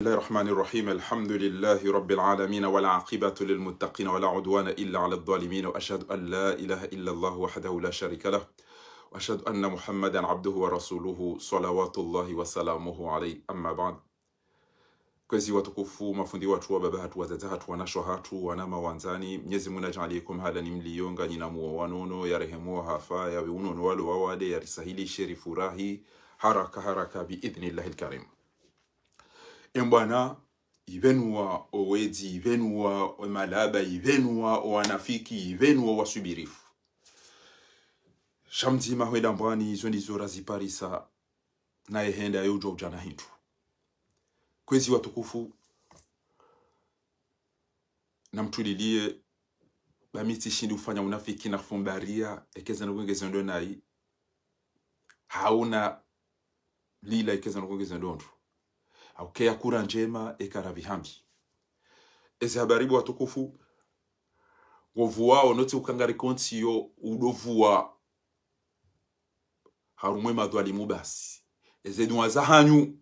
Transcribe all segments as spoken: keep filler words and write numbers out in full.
بسم الله الرحمن الرحيم. الحمد لله رب العالمين، والعاقبة للمتقين، ولا عدوان إلا على الظالمين، وأشهد أن لا إله إلا الله وحده لا شريك له، وأشهد أن محمدا عبده ورسوله، صلوات الله وسلامه عليه، أما بعد. Kwezi watukufu, mafundi watru, wababa hatru, wadzadze hatru, wanashe hatru, wananya wandzani, Mnyezi Mungu nadjaanliye ko mahala nyi mliyo, nganyi na muo wa nono, yarehemu wahafa, yawe unono walo wawade, yarisahilishe rifurahi haraka haraka, bi idhnillahi lkarim. Embwana, ipvenuwa owedzi, ipvenuwa omalaba, ipvenuwa owanafiki, ipvenuwa owaswubirifu. Sha mdzima hwenda mbwani, izo ndizo raziparisa, naye henda yodjuwa udjana hindru. Kwezi watukufu, namtuliliye, ba mi tsishindi ufanya unafiki na kufumbariya, eka eze ndrongoo ngeze ndo nayi, hauna lila eka eze ndrongoo ngeze ndo ndro. Au keya kura ndjema, eka rapvi hambi. Eze habari bo watukufu, ngovuwao, notsi uka ngari kontsi yo udovuwa harumwa emadhwalimu basi. Eze duwa zahanyu.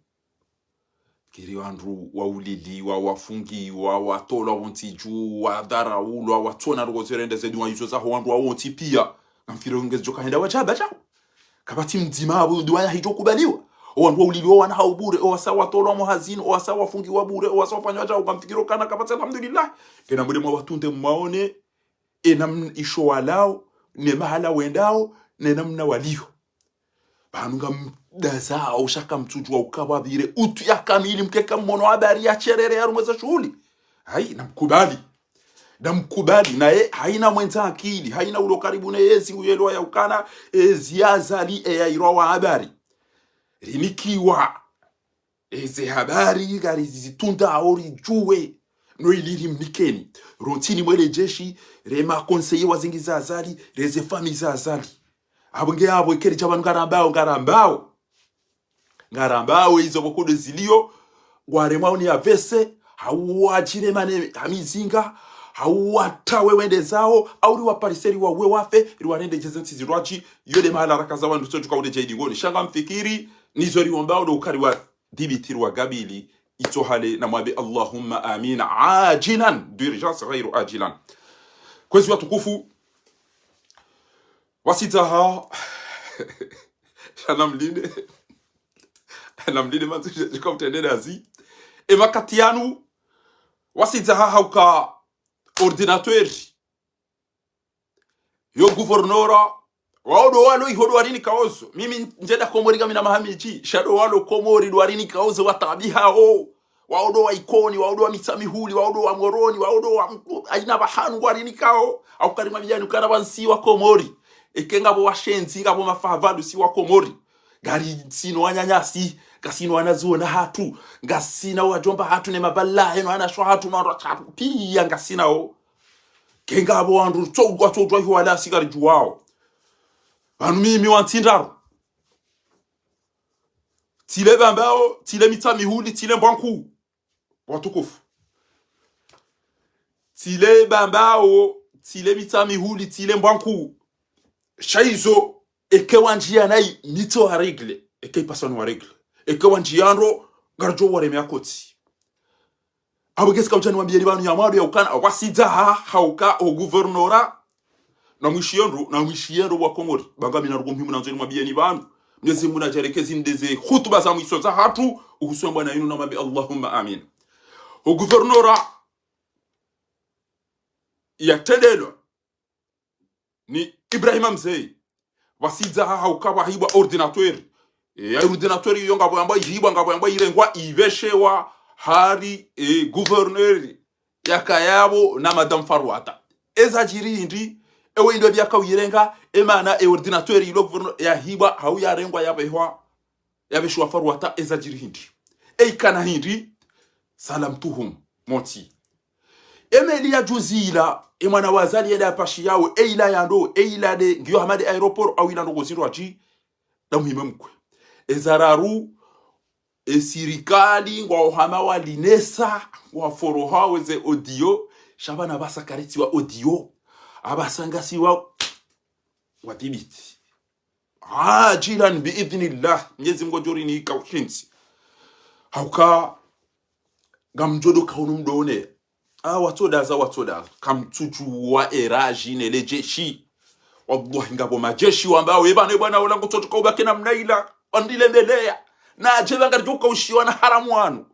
Kiri wandru wauliliwa, wafungiwa, watolwa wontsi dju, wadharaulwa, watsona ndrongoo zirende, ze duwa izo zaho wandru wawontsi piya. Ngamfikiri ngezidjo kahenda wadjaba djao. Kapvatsi mdzima apvo duwa yahidjo kubaliwa. Owandru wauliliwa wana hawo bure, owasa watolwa mwa hazini, owasa wafungiwa bure, owasa wafanywa djao, ngamfikiri kana kapvatsi, alhamdulillah. Kena mure mwawatunde mwaone, enamna isho walao, ne mahala wendao, ne namna waliyo. Pvanu ngamdazao, sha kamtsudjuwa uka pvwapvire utwi ya kamili mkeka mmono habari ya sherere harumwa eze shuhuli. Hayi, namkubali. Namkubali, naye hayina mwendza akili, hayina ulo karibu ne yezi nguyelewa ya ukana, ezi ya Azali eya irwa wa habari. Rinikiwa. Eze habari ngarizitundao ridjuwe, no ili rimnikeni. Rontsini mwe le jeshi, re makonseye wazingi za Azali, reze fami za Azali. Apvo nge apvo eka ridja pvanu ngarambao, ngarambao. Ngarambao izo pvoko ndo ziliyo, ngwaremwao ni avese, hau wadjirema ne hamizinga, hau watawe wende zao, au riwaparise riwauwe wafe, riwarende djeze ntsi zirwadji, iyo nde mahala rakaza wandru tsodjuka unde djaidi ngoni. Sha ngamfikiri, nizo riombao ndo ukari wa dhibiti riwagabili, itso hale namwambe Allahumma amin, ajilan, d'urgence ghairu ajilan. Kwezi watukufu, wasidzaha, sha namlinde, namlinde manzu sha, sha uka utende nazi. Emakati yanu, wasidzaha hauka ordinateur, yo guvernora, wao ndo walo iho ndo warinikao zo. Mimi ndjenda Komori ngamina maha midji, sha ndo walo Komori ndo warinikao zo, wataabihao. Wao ndo wa Ikoni, wao ndo wa Mitsamihuli, wao ndo wa Moroni, wao ndo wa Mku-, hayina pvahanu ngwarinikao. Au kari mwa mijani ukana pvanu si wa Komori. Eka ngapvo washenzi, ngapvo mafahavalu si wa Komori. Ngasina wananyasi, ngasina wanazioni hatru, ngasina wadjomba hatru ne mabala, eno wanashe hatru, mandru hatru, piya ngasinao. Eka ngapvo wandru tso-, watsodjuwa iho wala si ngaridjuwao. Pvanu mimi wa ntsi ndraru. Tsile Bambao, tsile Mitsamihuli, tsile Mbwankuu. Watukufu. Tsile Bambao, tsile Mitsamihuli, tsile Mbwankuu. Sha izo, eka wandjiya nayi, mi tso wa régler. Eka ipasa ni wa régler. Eka wandjiya ndro, ngaridjo waremea kotsi. Apvo kesi kaudja niwambiyeni pvanu ya mwando ya ukana, wasidzaha, hauka, o guvernora, namwishiye ndro, namwishiye ndro wa Komori. Ba ngamina ndrongoo muhimu nandzo nimwambiyeni pvanu. Mnyezi Mungu nadjaanlie ezi nde ze hutuba za mwiso zahatru, uhusu embwana yinu namwambe Allahumma amin. O guvernora yatrendelwa ni Ibrahima Mzeyi. Wasidzaha hauka pvwahibwa ordinateur. E, ya ordinateur iyo ngapvo yambwa ihibwa, ngapvo yambwa irengwa, ipveshewa hari, e, gouverneur yakaya pvo na Madame Faruata. Eza djiri hindri, ewe indo pvya kauyirenga, emana e ordinateur ilo guvernora yahibwa, hau yarengwa yapvehwa, yapveshiwa Faruata, eza djiri hindri. Eikana hindri, salamtuhum, monti. Emeli ya juzi ila, emwana wa Azali yenda yapashiyao, eila ya ndo, eila nde, ngiyo hama nde aéroport, au ila ndrongoo zindrwadji, nda muhime mkwe. Eza raru, esirikali ngwao hama walinesa, ngwaforohao eze audio, sha pvanu pvasa karetsi wa audio, apvasa ngasi wa, wadhibiti. Ajilan bi idhnillah, Mnyezi Mungu ngudjo rinika ushindzi. Hauka, Ngamdjo ndo kaunu mdrone. Ah, watsodaza, watsodaza. Kamtsudjuwa eraji ne le jeshi. Wallahi, ngapvo majeshi wambao, e bwana, e bwana, ola ngutsotoka ubaki namna ila. Wandile mbeleya. Na djeba ngaridjo kaushiwa na haramu wanu.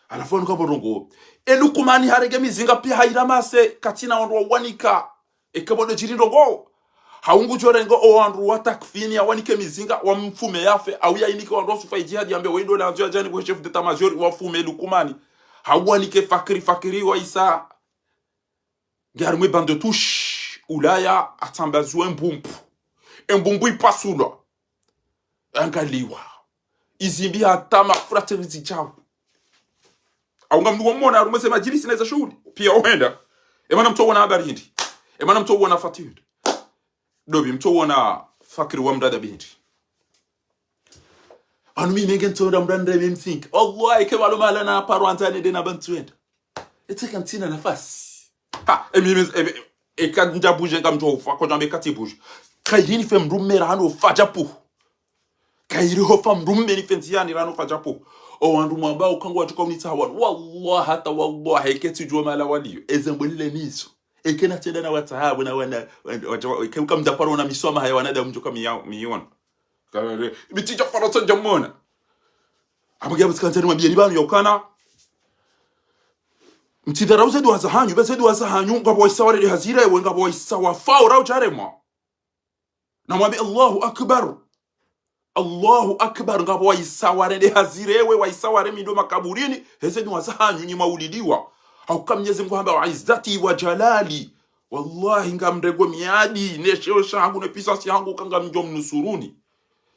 Halafu wanu kapvo ndrongoo. E Lukumani harenge mizinga pia hayiramase, katsina wandru wawanika. Eka pvo ndo djiri ndrongoo. Hau ngudjo renga o wandru wa Takfini yawanike mizinga, wamfume yafe, au yayinike wandru wa Sufa Ijihadi yambe wendo landzo ya djani kwa chef d'état-major, wafume Lukumani. Hau wanike Fakiri, Fakiri wa Isa. Nge harimwa e banc de touche, ulaya, atsambaziwa e mbumbu. E mbumbu ipasulwa. Angaliwa. Izimbi hata mafrateri zidjao. Au ngamdru wamwona harumwa ze madjilisi na ze shuhuli. Pia ohenda. E mana mtsowona habari hindri. E mana mtsowona Fatihu hindri. Ndopvi mtsowona Fakiri wa Mdada bihindri. Pvanu mi nenge ntsowona Mdada msingi. Allah, eke pvalo mahala na paro andzani nde na pvantsu wenda. Etseka ntsina nafasi. Ha, emi, emi, emi, eka ndja bouger ngamdjo ufa, kodja mbe katsi bouger. Kayiri nife mdrume rahano ufa djapu. Kayiri hofa mdrume nife ndziyani rahano ufa djapu. O wandru mwamba ukangu watsuka unitsaha wanu. Wallah, hata wallah, eke tsidjuwa mahala waliyo. Eze mbwelele nizo. Eke natsenda na watsaha, wana, wana, wana, wana, eke uka mdja paro na miswama haya wanadamu mdjo kamiya, miyono. Kare, biti dja paro tso dja mwona. Amugia mtsikandzani mwambiyeni pvanu yaukana. Mtsidharau ze dua zahanyu, be ze dua zahanyu, ngapvo waisa warende hazire, we ngapvo waisa wafao rau djaremwa. Na mwambe Allahu Akbar. Allahu Akbar, ngapvo waisa warende hazire, we waisa waremi ndo makaburini, he ze dua zahanyu nyi maulidiwa. Hauka Mnyezi Mngu hamba wa izzati wa jalali. Wallahi ngamrengwa miadi, ne sheo shahangu, ne puissance yahangu, ka ngamdjo mnusuruni.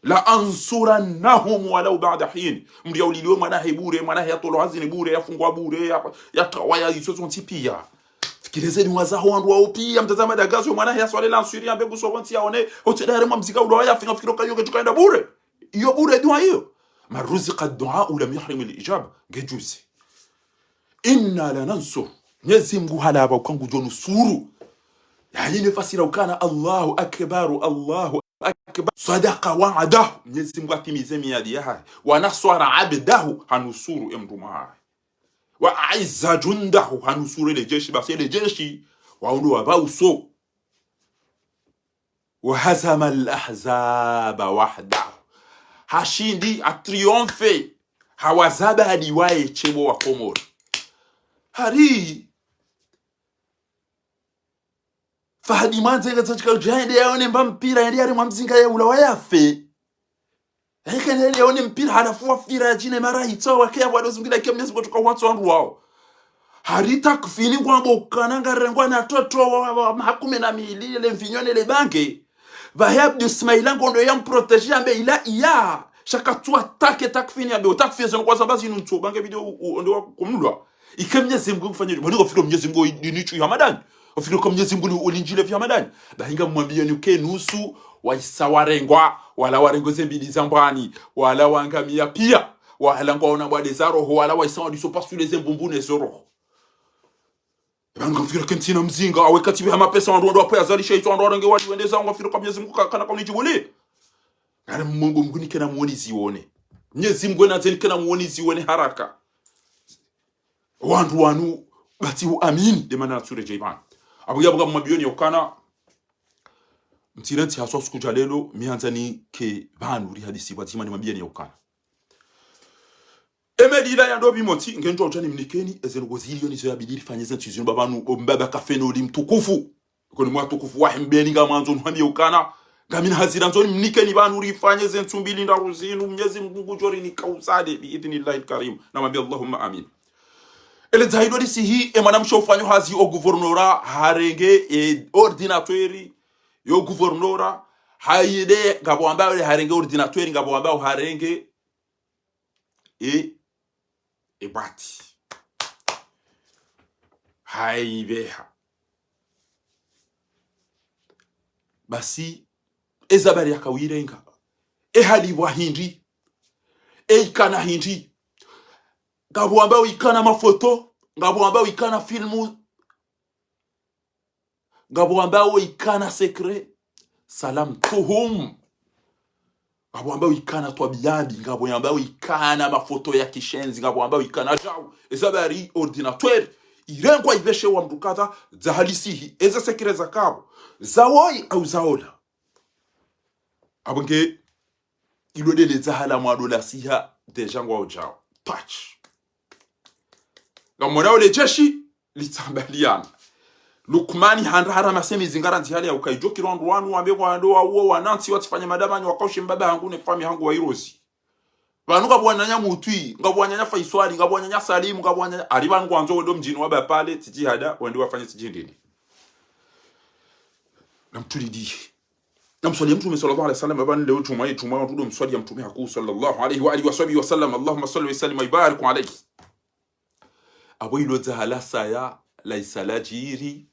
La ansurannahum walau ba'da hin. Mdru yauliliwe mwana he bure, mwana he yatolwa hazini bure, yafungwa bure, ya, yatawa ya izo zontsi pia. Fikiri ze dua zaho wandru wao pia, mtazama dagazo, mwana he yaswale la ansuri, yambe guso wontsi yaone, hotsi dare mwa mzinga ulo yafi, ngafikiri ka yo ngetsuka yenda bure. Iyo bure dua iyo. Man ruziqa ad-du'a lam yuhram al-ijaba, ngejuzi. Inna lanansur. Mnyezi Mngu halapva uka ngudjo nusuru. Yaani ne fasira ukana Allahu Akbar, Allahu Akbar. Sadaqa wa'dahu. Mnyezi Mngu hatimize miadi yahahe. Wa naswara abdahu. Hanusuru e mdrume wahahe. Wa a'azza jundahu. Hanusuru ele jeshi. Basi ele jeshi. Waondo wapvauso. Wa hazama al-ahzaba wahdahu. Hashindi, ha triomphe. Hawazabadi waye shebo wa Komori. Hari Fahadi Mwandze nge tsa shika udja yende yaone mba mpira, yende yarimwa mzinga yaulawa yafe. Yeka yende yaone mpira halafu wafira yadjine mara hitso wake ya wado zungila ike Mnyezi Mngu tsuka wantso wandru wao. Hari Takfini ngwambo ukana ngarengwa na toto wa, wa, wa mahakume na mili, le mvinyo ne le bange. Pvahe Abdu Ismaila ngondo yamprotéger yambe ila iya. Sha katsu attaquer Takfini yambe, o Takfini zinu kwa zamba zinu ntso, bange video u, u, onde wa kumlwa. Ike Mnyezi Mngu ngufanye, wani wafikiri Mnyezi Mngu dini tsu ya Hamadani. Wafikiri ka Mnyezi Mngu ni ulinjile vya Hamadani. Bahi ngamwambiyeni uke nusu, waisa warengwa, wala warengwa ze mbili za mbwani, wala wangamiya pia, wala ngwaona bwade za roho, wala waisa wadiso pasule ze mbumbu ne zo roho. Eba ngamfikiri ke ntsina mzinga, awe katsi pveha mapesa wandru wandru wapvo yazalisha izo wandru warenge wali wende zao, ngamfikiri ka Mnyezi Mngu ka, kana kaunidjibuli. Ngari Mungu Mngu nikena muoni zione. Mnyezi Mngu ena zeni kena muoni zione haraka. Wandru wanu batsi uamini, de mana natsure djaibani. Abu yabu ngamwambiyoni yaukana. Mtsire ntsi haswa suku dja lelo, mi handza nike pvanu ri hadisi pvwadzima nimwambiyeni yaukana. Emeli ila ya ndopvi motsi, ngendjo udja nimnikeni, eze ndrongoo zilio nizo yabidi rifanye ze ntsu zinu ba pvanu, o mbaba kafeno li mtukufu. Koni mwa tukufu wahe mbeni ngamwandzo nuhambiye ukana. Ngamina hazira ndzo nimnikeni pvanu rifanye ze ntsu mbili ndraru zinu, Mnyezi Mngu ngudjo rinika usade, bi idhnillahi lkarim. Namwambiye Allahumma amin. Ele dzahido lisihi, e mwanamshe ufanyo hazi o guvernora, harenge, e, ordinateur, yo guvernora, haide, ngapvo wambao, harenge ordinateur, ngapvo wambao, harenge, e, e bwati. Haipveha. Basi, eza bari yakawirenga. E halipvwa hindri. E ikana hindri. Ngapvo wambao ikana mafoto. Ngapvo wambao ikana filmu. Ngapvo wambao ikana secret. Salam tuhum. Ngapvo wambao ikana twabiya mbi, ngapvo wambao ikana mafoto ya kishenzi, ngapvo wambao ikana djau. Eza bari ordinateur, irengwa ipveshewa mndru kadha, dza halisihi, eza sekire za kapvo. Za woyi au za ola. Apvo nge, ilo dele dza hala mwado lasiha, déjà ngwao djau. Touch. Ngamwona ole jeshi, litsambaliana. Lukmani handa harama semi zingara ndzihali ya ukaidjo kiro wandru wanu wambe kwa ndo wa uo wanantsi watsifanye madamanyo wakaushe mbaba hangu ne fami hangu wa irozi. Pvanu ngapvo wananya Mutwi, ngapvo wananya Faiswali, ngapvo wananya Salimu, ngapvo wananya, ali pvanu ngwandzo wendo mdjini wa Bapale, tsidjihada, wende wafanye tsidjindini. Namtulidi. Namswali ya Mtrume sallallahu alayhi wasallam, apvanu leo djumwa, ye djumwa, wandru ndo mswali ya Mtrume hakuu sallallahu alayhi wa alihi wa sahbihi wa sallam. Allahumma salli wa sallim wa barik alayhi. Apvo ilo dza hala saya la isa la djiri,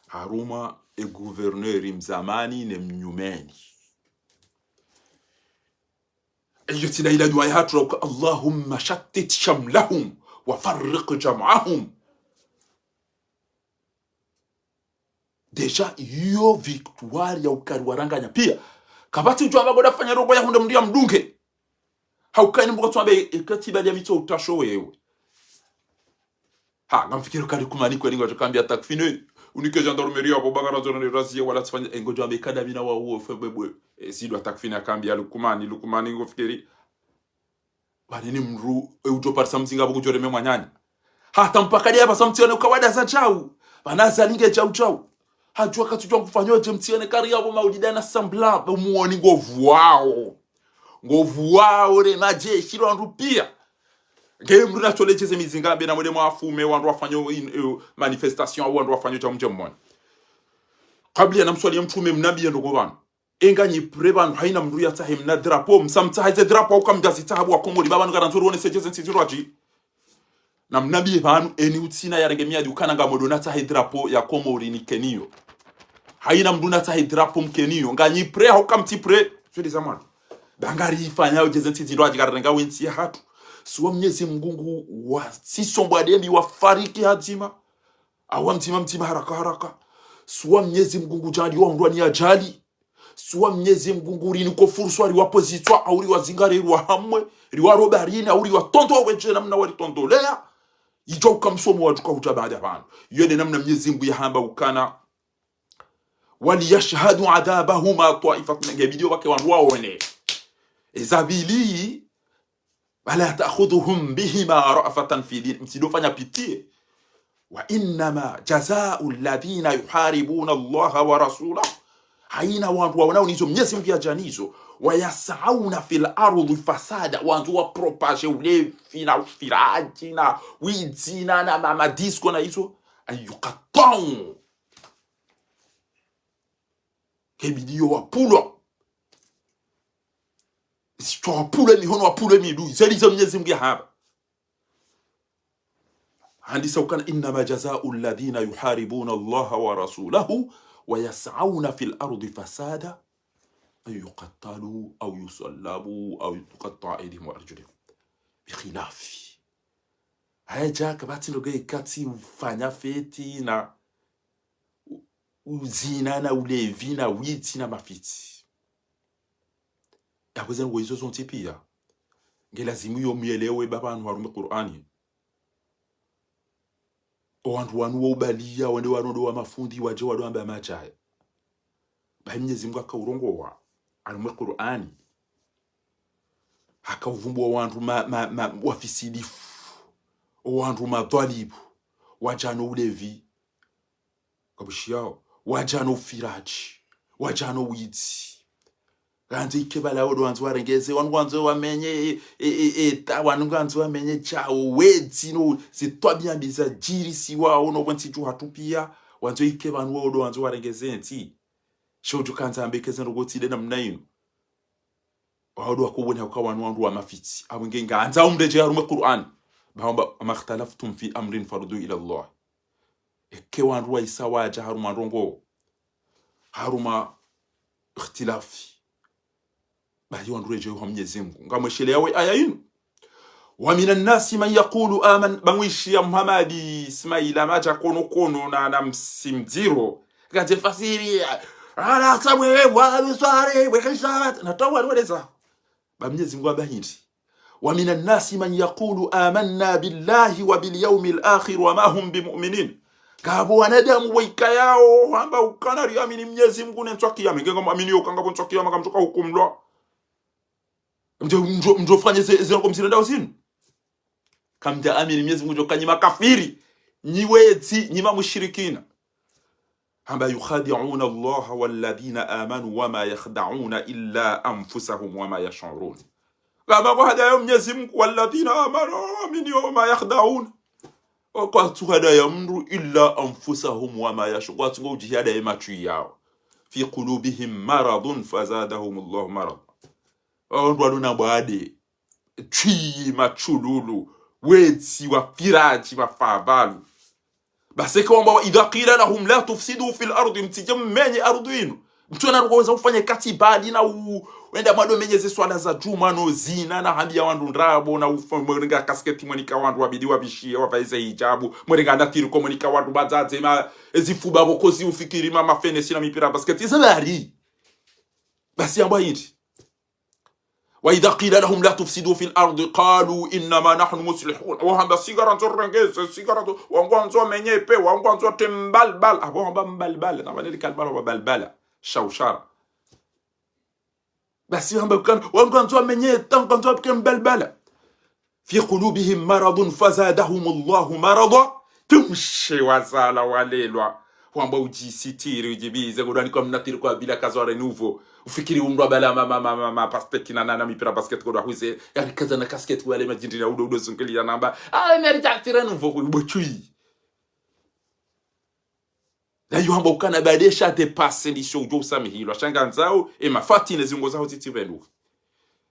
harumwa e gouverneur mzamani ne mnyumeni. Iyo tsi la ila dua ya hatru uka, اللهم شتت شملهم وفرق جمعهم. Déjà, iyo victoire ya ukari waranganya. Pia, kapvatsi udjo amba ngodo fanya ndrongo ya hundre mndru ya mdunge. Hauka ini mbuka tsu ambe, eka tsi bali ya mitso utasho wewe. Ha, ngamfikiri kari Lukmani kweli ngodjo kambia Takfine, unike gendarmerie apvo bakara zona ne raziya wala tsifanya, e, ngodjo ambe kada mina wa uo fe bebwe. E, sidwa Takfine akambia Lukmani, Lukmani ngofikiri. Pvanu ni mndru, e, udjo parisa mtsinga apvo kudjo reme mwananya. Hata mpaka dia pasa mtsinga ne ukawada za djau. Pvanu azalinge djau djau. Hadjua katsudjua ngufanyo dje mtsinga ne kari yapvo maulida na sambla, be muoni ngovu wao. Ngovu wao re majeshi lo wandru pia. Nge mndru na tole djeze mizinga, be na mwede mwafume, wandru wafanyo in, e, manifestation, wandru wafanyo djau mdje mwone. Kabla ya namswali ya Mtrume mnambie ndrongo pvanu. Enga nyi prêt pvanu, haina mndru yatsahe mna drapeau, msa mtsaha ze drapeau, uka mdjazi tsaha pvo wa Komori, baba nukara nzori wone sedjeze ntsi zirwadji. Namnambie pvanu, eni utsina yarenge miadi ukana ngamwedjo na tsahe drapeau ya Komori nikeniyo. Haina mndru na tsahe drapeau mkeniyo, nga nyi prêt, hauka mtsi prêt, zwe de zamani. Bangari ifanya udjeze ntsi zirwadji karenga wentsi ya hatru. Suwa Mnyezi Mngu ngu wa sisombwa dembi wafariki hadzima. Awa mdzima mdzima haraka haraka. Suwa Mnyezi Mngu ngu djali wa mndru ni ajali. Suwa Mnyezi Mngu ngu riniko furswa riwapozitswa, au riwazingare riwahamwe, riwarobarini, au riwatondwa wedje namna waritondolea. Idjo uka msomo watsuka hudja baada pvanu. Iyo de namna Mnyezi Mngu yahamba ukana. وليشهدوا عذابهما طائفة من, nge bidi yo pvake wandru waone. Eza pvili, ولا تأخذكم بهما رأفة في دين, mtsidofanya pitié. وإنما جزاء الذين يحاربون الله ورسوله. Haina wandru waonao nizo Mnyezi Mngu yadja nizo. ويسعون في الأرض فسادا. Wandzo wa propager ulevi na ufiradji na widzi na, na ma, ma disco na izo. أن يقطعوا. Nge bidi yo wapvulwa. Zitswa wapvulwe mihono, wapvulwe midru. Zeli zo Mnyezi Mngu yahamba. Handisa ukana, إنما جزاء الذين يحاربون الله ورسوله ويسعون في الأرض فسادا أن يقتلوا أو يصلبوا أو تقطع أيديهم وأرجلهم بخلاف. Haya djaka pvatsi ndrongo ikatsi ufanya feti na u-, uzina na ulevi na widzi na mafitsi. Yapvo ze ndrongo izo zontsi pia, nge lazimu yo mwelewe ba pvanu harumwa Kur'ani. O wandru wanu wo ubaliya, wende wanu ndo wa mafundi, wadje wado amba madjaya. Bahi Mnyezi Mngu haka urongowa harumwa Kur'ani. Haka uvumbuwa wandru ma, ma, ma, wafisidifu. O wandru madhwalimu. Wadja no ulevi. Kabushiyao. Wadja no ufiradji. Wadja no widzi. Ngandzo ike pvala wodo wandzo warengeze, wanu ngandzo wamenye, e, e, e, e, ta, wanu ngandzo wamenye djao, wedzi no, ze twabiya mbi zadjirisiwa, ono pvwentsi dju hatru pia, wandzo ike pvanu wodo wandzo warengeze ntsi. Sho dju kandza ambe ke ze ndrongo tsi de namna inu. Wawodo wakubone hauka wanu wandru wa mafitsi, apvo nge ngandza umredjeye harumwa Kur'ani. Bahamba, وما اختلفتم في أمر فردوه إلى الله. Eke wandru waisa wadja harumwa ndrongo, harumwa ikhtilafi, bahi wandru redjeyi ha Mnyezi Mngu. Ngamwesheleyawo aya inu. ومن الناس من يقول آمن, bangwishiya Muhamadi Ismaila madja kono kono na, na msimdziro. Kadze fasiri, Ala sabu, eh, wa biswari, wa kishabat. Na tawa wale za. Ba Mnyezi Mungu hamba hindri. ومن الناس من يقول آمنا بالله وباليوم الآخر وما هم بمؤمنين. Ngapvo wanadamu waikayao, hamba ukana riamini Mnyezi Mungu ne ntsihu ya kiyama. Nge ngamwamini yo ka ngapvo ntsihu ya kiyama kamtsoka hukumlwa. Mdjo, mdjo, mdjo fanye ze, ze nko msirenda usinu. Kamdja amini Mnyezi Mungu djo ka nyi makafiri, nyi wetsi, nyi mamushirikina. Hamba يخادعون الله والذين آمنوا وما يخدعون إلا أنفسهم وما يشعرون. Hamba kwa hada yo Mnyezi Mungu, والذين آمنوا, waamini, وما يخدعون. Kwatsu hada ya mndru إلا أنفسهم وما يشعرون. Kwatsu ngo udjihada ye matwi yao. في قلوبهم مرض فزادهم الله مرضا. Wandru waluna bwade, twi, matsululu, wetsi, wafiradji, mafavalu. Basi eka wamba, وإذا قيل لهم لا تفسدوا في الأرض, mtsidje mmenye ardhu inu. Mtsuona ruko weza ufanye katibali na u-, wenda mwado menye ze swala za djumwa no zina na hambiya wandru ndrabo na ufa-, mwerenga kasketi mwenika wandru wabidi wabishiye, wavae ze hijabu, mwerenga natiri ko mwenika wandru badzadze ma, ezifuba bokozi ufikiri ma mafenesi na mipira basketi. Izo bari. Basi yamba hindri. وإذا قيل لهم لا تفسدوا في الأرض قالوا إنما نحن مصلحون. Wahamba si ngarandzo rengeze, si ngarandzo, wangwandzo wamenye pe, wangwandzo te mbalbal. Abo hamba mbalbal, na maneli kalbal wa balbala. Shaushara. Basi hamba kana, wangwandzo wamenye, tangwandzo wapike mbalbala. في قلوبهم مرض فزادهم الله مرضا. Tumshe wazala walelwa. Wamba udjisitiri, udjibize, ngodwani kwa mnatiri kwa bila kazware nouveau. Ufikiri umdru abala ma, ma, ma, ma, ma, pasteki na, na, na mipira basket kodwa huze. Yani kaza na kasket kwa le madjindri ya udo, udo zungili ya namba. Ah, meri dja tire nouveau, kwa ubo tswi. Na yo hamba ukana badesha te pase ndisho udjo usamihilwa. Sha ngandzao, e mafati ne zingo zaho zitsi pvendru.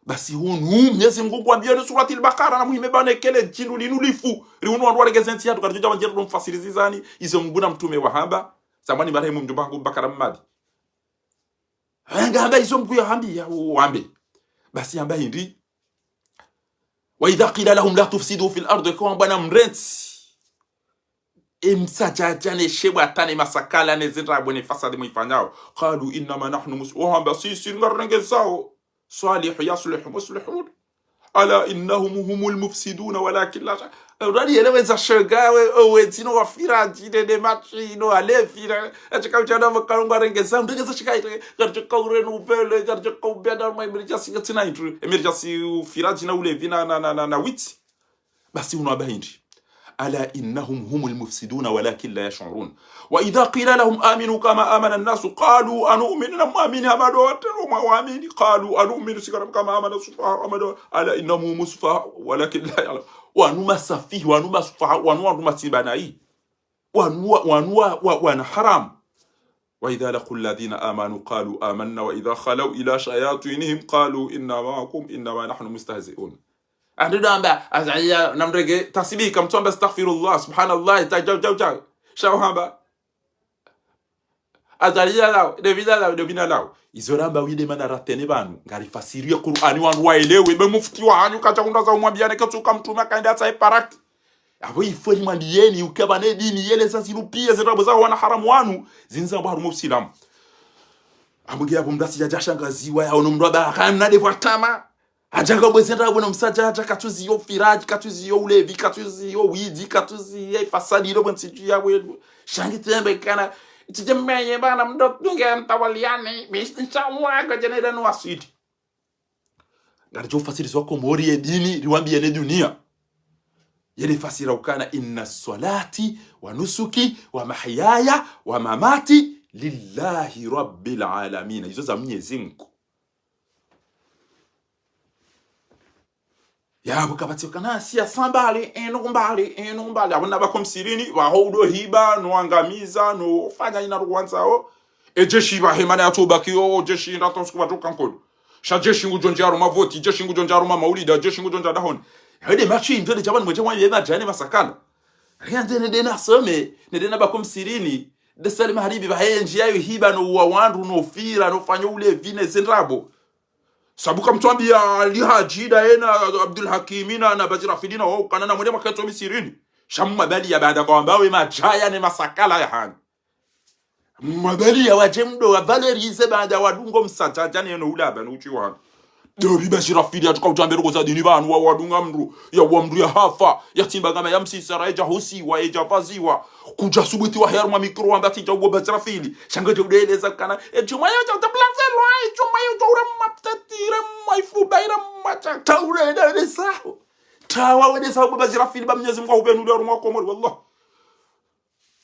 Basi hunu, Mnyezi Mungu ngwambiyo ne Suratil Bakara na muhime bane kele djindru linu lifu. Ri hunu wandru waregeze ntsi yatru karidjo dja wandjere ndo mfasiri zizani, izo Mungu na mtrume wahamba. Samwani marehemu mdjomba hangu Bakara Mmadi. Ngahamba izo Mungu yahambiya, wambe. Basi hamba hindri. وإذا قيل لهم لا تفسدوا في الأرض, eka wambwa na mrentsi. E msadjadja ne shebwa tane masakala ne zindrabo ne fasadi mwifanyao. قالوا إنما نحن مصلحون. Wahamba sisi ngarengezao. صالح يصلح مصلحون. ألا إنهم هم المفسدون ولكن لا يشعرون. Uradi yele weza shega we, o wetsi no wafiradji, ne, ne matwi, no walevi, ne. Achika uchana makalongo arengeza, mrengeza shika ite, karchoka ure no upele, karchoka ubeda ma emergency katsina intru. Emergency ufiradji na ulevi na, na, na, na, na witsi. Basi hunu hamba hindri. ألا إنهم هم المفسدون ولكن لا يشعرون. وإذا قيل لهم آمنوا كما آمن الناس قالوا أنؤمن, na mwamini hama ndo wandru wamwamini. قالوا أنؤمن, si ngaramini, كما آمن السفهاء, hama ndo, ألا إنهم هم السفهاء ولكن لا يعلمون. Wanu masafihi, wanu masufaha, wanu wandru matsiba nayi. Wanu wa, wanu wa, wa, wana haramu. وإذا لقوا الذين آمنوا قالوا آمنا وإذا خلوا إلى شياطينهم قالوا إنا معكم إنما نحن مستهزئون. Andru ndo hamba, Azaliya, namrenge, tasbihi, kamtsu hamba astaghfirullah, subhanallah, ta, jau, jau, jau. Sha uhamba. Azaliya lao, Davida lao, Davina lao. Izo ramba wide mana ratene pvanu. Ngarifasiriyo Kur'ani wandru waelewe, be mufti wahanyu katsahundra za umwambiyane katsuka mtrume akaenda atsahe paraki. Abo ifo rimwambiyeni, uke pvane dini yele sa zirupiye, zindrabo za wana haramu wanu, zindza mbo harumwa Usilamu. Abo nge abo mdru asidjadja shangaziwa, yaono mdru aba, hana ndevu atama. Adjanga bwe zindrabo no msadjadja, katsuziyo ufiradji, katsuziyo ulevi, katsuziyo widzi, katsuziyo ifasadi ilo bwe ntsi dju ya bwe. Sha ngi tsembe kana, tsidje mmenye bana mdru nge mtawaliyani, bish, inshallah, ngadjene danu waswidi. Ngaridjo ufasiriziwa Komori ye dini, riwambiyene duniya. Yele fasira ukana, إن صلاتي ونسكي ومحياي ومماتي لله رب العالمين. Izo za Mnyezi Mungu. Yabo kapvatsi ukana siyasa mbali, inu mbali, inu mbali. Abo na bako msirini, waho udo hiba, no angamiza, no fanya ina ruwandzao. E jeshi pvahe mana yatsobakiyo, jeshi ndratonsi kubatsoka nkodo. Sha jeshi ngudjo ndjaro mavoti, jeshi ngudjo ndjaro mamaulida, jeshi ngudjo ndja dahoni. Hede matwi, mtwele djabani mwedje mwa yema djane masakala. Riandze nende nasome, nende nabako msirini. Nde sali maharibi pvahe ndjiya yo hiba no uwa wandru, no fira, no fanyo ulevi ne zindrabo. Sabu kamtsu ambiya Ali Hadji ndaye na Abdul Hakimi na, na Badji Rafidi na wao ukana namwende mwaketso msirini. Sha mumabali ya baanda ngwambao we madjaya ne masakala yahanyu. Mabali ya wadje mdo wa valoriser baanda wadungo msadjadja neno ulaba no uchiwana. Dobi Bashirafili yatsuka utambe rogo za dini pvanu wa wadunga mdru, ya wa mdru ya hafa, ya tsimba ngama ya msisara, edja husiwa, edja pvaziwa. Kudja subuti wa harumwa mikro wamba tsi dja uwo Bashirafili. Sha ngodjo udeleza kana, e djumwa yo dja utablazelwa, e djumwa yo dja urema ptati, irema ifuba, irema dja. Tsa uredeleza. Tsa wa udeleza uwo Bashirafili ba Mnyezi Mngu ahupvenule harumwa Komori, wallah.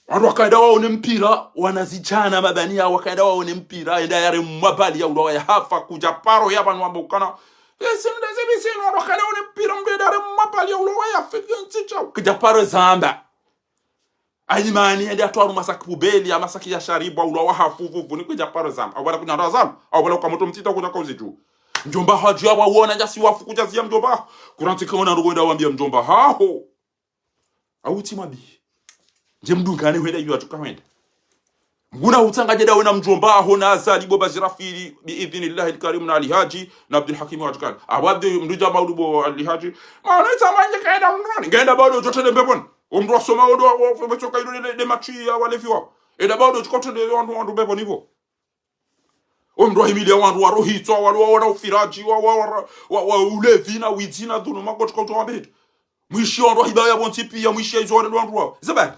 Wandru wakaenda waone mpira, wanazidjana mabani ya wakaenda waone mpira, enda yare mabali ya ulowa ya hafa, kudja paro ya pvanu wamba ukana. Esi mda zibi sinu, wandru wakaenda waone mpira, mdru enda yare mabali ya ulowa ya fiki ntsi djao. Kudja paro zamba. Ayimani, ende yatwaru masaki pubeli, ya masaki ya sharibu, ulowa hafu, fufu, ni kudja paro zamba. Au pvala kunyandra zamba, au pvala uka moto mtsita kudja kauzi dju. Mdjomba hadju ya wawona, nyasi wafu kudja ziya mdjomba. Kurantsi kaona ndo kwenda wambia mdjomba haho. Au tsi mwambi. Ndje mdungane hwenda iyo atsuka hwenda. Nguna hutsanga djeda wena mdjomba aho na Azali bo Bashirafili, bi idhinillahi al-karim na Ali Haji, na Abdul Hakim wa Djukani. Abo Abdul mdru dja maudu bo Ali Haji. Maana itsa manje kaenda mdroni. Ngenda bado djo tende mbepvoni. Omdru wasoma ondo wa, wa, wa, tsoka ilo de, de, de matshi ya walevi wao. Enda bado djo tende wandru, wandru mbepvoni bo. Omdru wahimiliya wandru warohitswa, wandru waona ufiradji, wa, wa, wa, wa, wa ulevi na widzi na dhuluma, kotsi kautowa mbepvoni. Mwishiya wandru wahiba ya pvontsi piya, mwishiya izo warendo wandru wao. Zabari.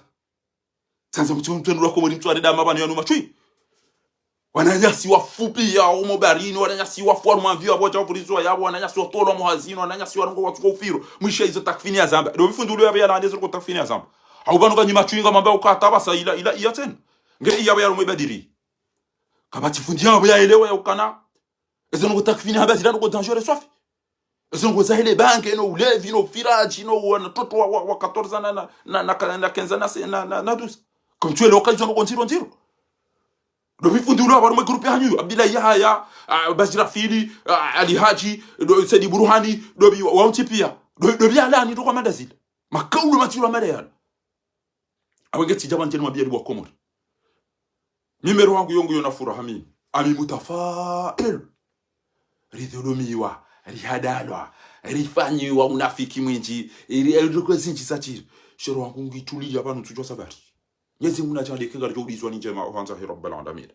Tsandza mtsi mtwendo wa Komori mtware dama pvanu yanu matswi. Wananyasi wafu piya, omo barini, wananyasi wafu harumwa mvi ya pvo dja wafurizwa yapvo, wananyasi watolwa mohazini, wananyasi warongowa watsuka ufiro. Mwishiya izo takfini ya zamba. Ndo bifundi ulo yapvo ya lande ziriko takfini ya zamba. Hau pvanu kanyi matswi ngamwamba uka hata pvasa ila, ila iya tsena. Nge iya pvo ya rumwe badiri. Kapvatsi fundi yapvo yaelewa ya ukana. Ezo ndrongo takfini hamba zila ndrongo dangereux swafi. Ezo ndrongo za hele bange, no ulevi, no ufiradji, no wana watoto wa, wa, wa quatorze na, na, na, na, na quinze na, na, na, na douze. Kamtsuelewa ka izo ndrongo ndziro, ndziro. Ndo bifundi ulo hapvo harumwe groupe yahanyu, Abdillahi Yahaya, ah, Bashirafili, ah, Ali Haji, ndo Saidi Buruhani, ndo bi, wa, wa untsi piya. Ndo, ndo bi alani ndo kwa manda zila. Makaulu matsiro manda yala. Awe nge tsidja pvanu ndjeni mwambiya ni wa Komori. Mimi roho yangu yongu yona furaha mimi. Ami mutafail. Ridhulumiwa, rihadalwa, rifanyiwa unafiki mwindji, ri, ri, ndrongo zindji zatsiri. Sha roho yangu ngituliya pvanu ntsudjuwa sabari. Mnyezi Mngu nadjandike ngaridjo ulizwa ni ndjema, ohandza he Rabbal Alamin.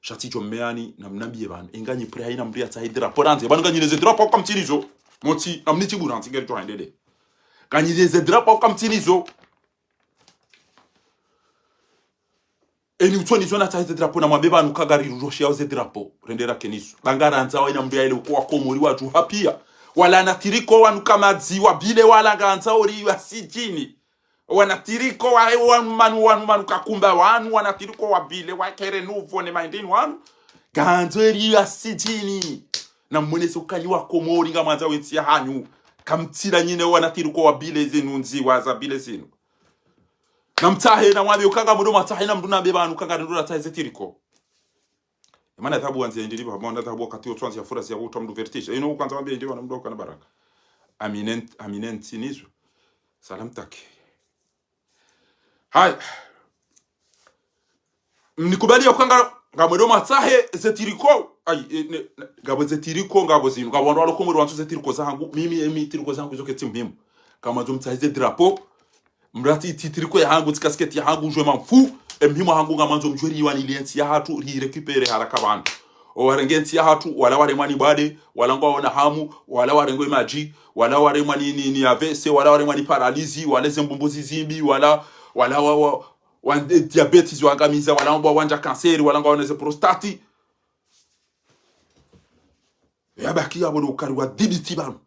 Sha tsidjo mmeani, namnambiye pvanu. Inga nyi prêt hayina mdru yatsahe drapeau randzi. Pvanu nganyi neze drapeau hauka mtsinizo. Motsi, namnitsi bu randzi, ngaridjo hwendele. Nganyi neze drapeau hauka mtsinizo. Eni utsoni zo natsahe ze drapeau namwambe pvanu ka ngariruroshiyao ze drapeau. Rendera kenizo. Ba ngarandzao hayina mdru yaelewe uka wa Komori wadjuha piya. Wala wanatiriko wanu ka madzi wa bile wala ngarandzao ri wa sidjini. Wanatiriko wa, wanu manu, wanu manu kakumba wanu, wanatiriko wa bile wa kere nuvo ne maindini wanu. Ngarandzao ri wa sidjini. Namwonese uka nyi wa Komori ngamwandzao entsi yahanyu. Kamtsila nyine wanatiriko wa bile zinu ndziwa za bile zinu. Namtsahe, namwambe uka ngamdjo mwatsahe, namdru nambe pvanu uka ngarendo natsahe ze tiriko. Emana dhahabu wandzi ya indili pvahanu, mana dhahabu wakati wo tswandzi ya fura ziya hutra mdru vertige. Eno ukandza wambe indili pvanu mdru kana baraka. Aminen, aminen tsinizo. Salam taki. Haya. Mnikubaliya uka nga, ngamwendo mwatsahe ze tiriko. Ayi, e, ne, ne, ngapvo ze tiriko, ngapvo zinu. Ngapvo wandru walo Komori wandzo ze tiriko zahangu. Mimi, emi tiriko zahangu zo ketsi muhimu. Ngamwandzo mtsahe ze drapeau. Mratsi tsi tiriko yahangu, tsi casquette yahangu, udjuwe mamfu. Emuhimu wahangu ngamwandzo mdjuwe riwaniliye entsi yahatru, riyirécupérer haraka pvanu. Owarenge entsi yahatru, wala waremwa ni bwade, wala ngwaona hamu, wala warengwe madji, wala waremwa ni, ni, ni A V C, wala waremwa ni paralysie, wala ze mbumbu zizimbi, wala, wala wa, wa, wa, eh, diabète ziwangamiza, wala wa, wandja cancer, wala ngwaona ze prostate. Yabaki yapvo ndo ukari wadhibiti pvanu.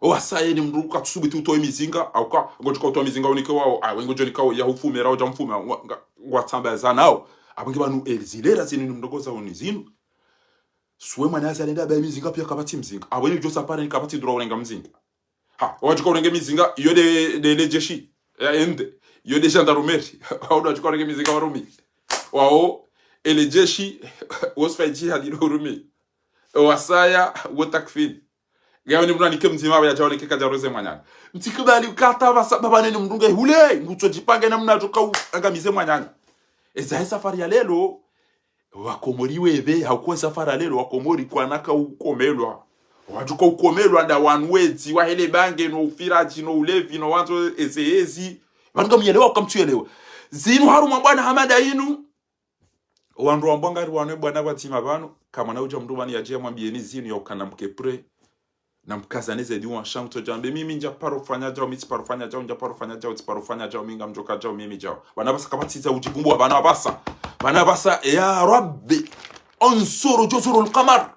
Owasaya ni mdru katsusubuti utowa emizinga, hauka, ngodjo uka utowa emizinga unike wao, ah, we ngodjo nika wao, ya hufume, ra udja mfume, wa, nga, watsamba za nao. Apvo nge pvanu, eh, zilera zinu ni mdrongo za uni zinu. Suwe mwana yaza lenda ba emizinga piya kapvatsi mzinga. Apvo ni djo sapare ni kapvatsi ndrwa urenga mzinga. Ha, wadjo uka urenge mizinga, iyo nde, nde, nde jeshi. Ya ende. Iyo nde gendarmerie. Wao ndo wadjo uka urenge mizinga warumi. Wao, ele jeshi, wosfa jihadi ndo urumi. Owasaya, wo takfini. Ngawe ni mdru anike mdzima, apvo yadja oneke kadja roze mwananya. Mtsikubali uka hata pvasa, pvapvo neni mdru nge hule, ngutsodjipange namna yadjo uka uangamize mwananya. Eza he safari ya lelo, Wakomori wepve, hauka e safari ya lelo, Wakomori kwana ka ukomelwa. Wadjo uka ukomelwa nda wanu wedzi, wa hele bange, no ufiradji, no ulevi, no wandzo eze ezi. Pvanu ngamuyelewa, uka mtsuyelewa. Zinu harumwa bwana Hamada inu. Wandru wambwa ngari wanu bwana pvadzima pvanu, kamwana udja mndru pvanu yadje yamwambiyeni zinu ya ukana mke prêt, na mkazane ze dua, sha mtsodja mwambe, mimi ndjaparo fanya djau, mi tsiparo fanya djau, ndjaparo fanya djau, tsiparo fanya djau, mi ngamdjoka djau, mimi djau. Pvanu pvasa kapvatsi za udjipvumbua, pvanu pvasa. Pvanu pvasa, ya Rabbi, unsur juzurul qamar.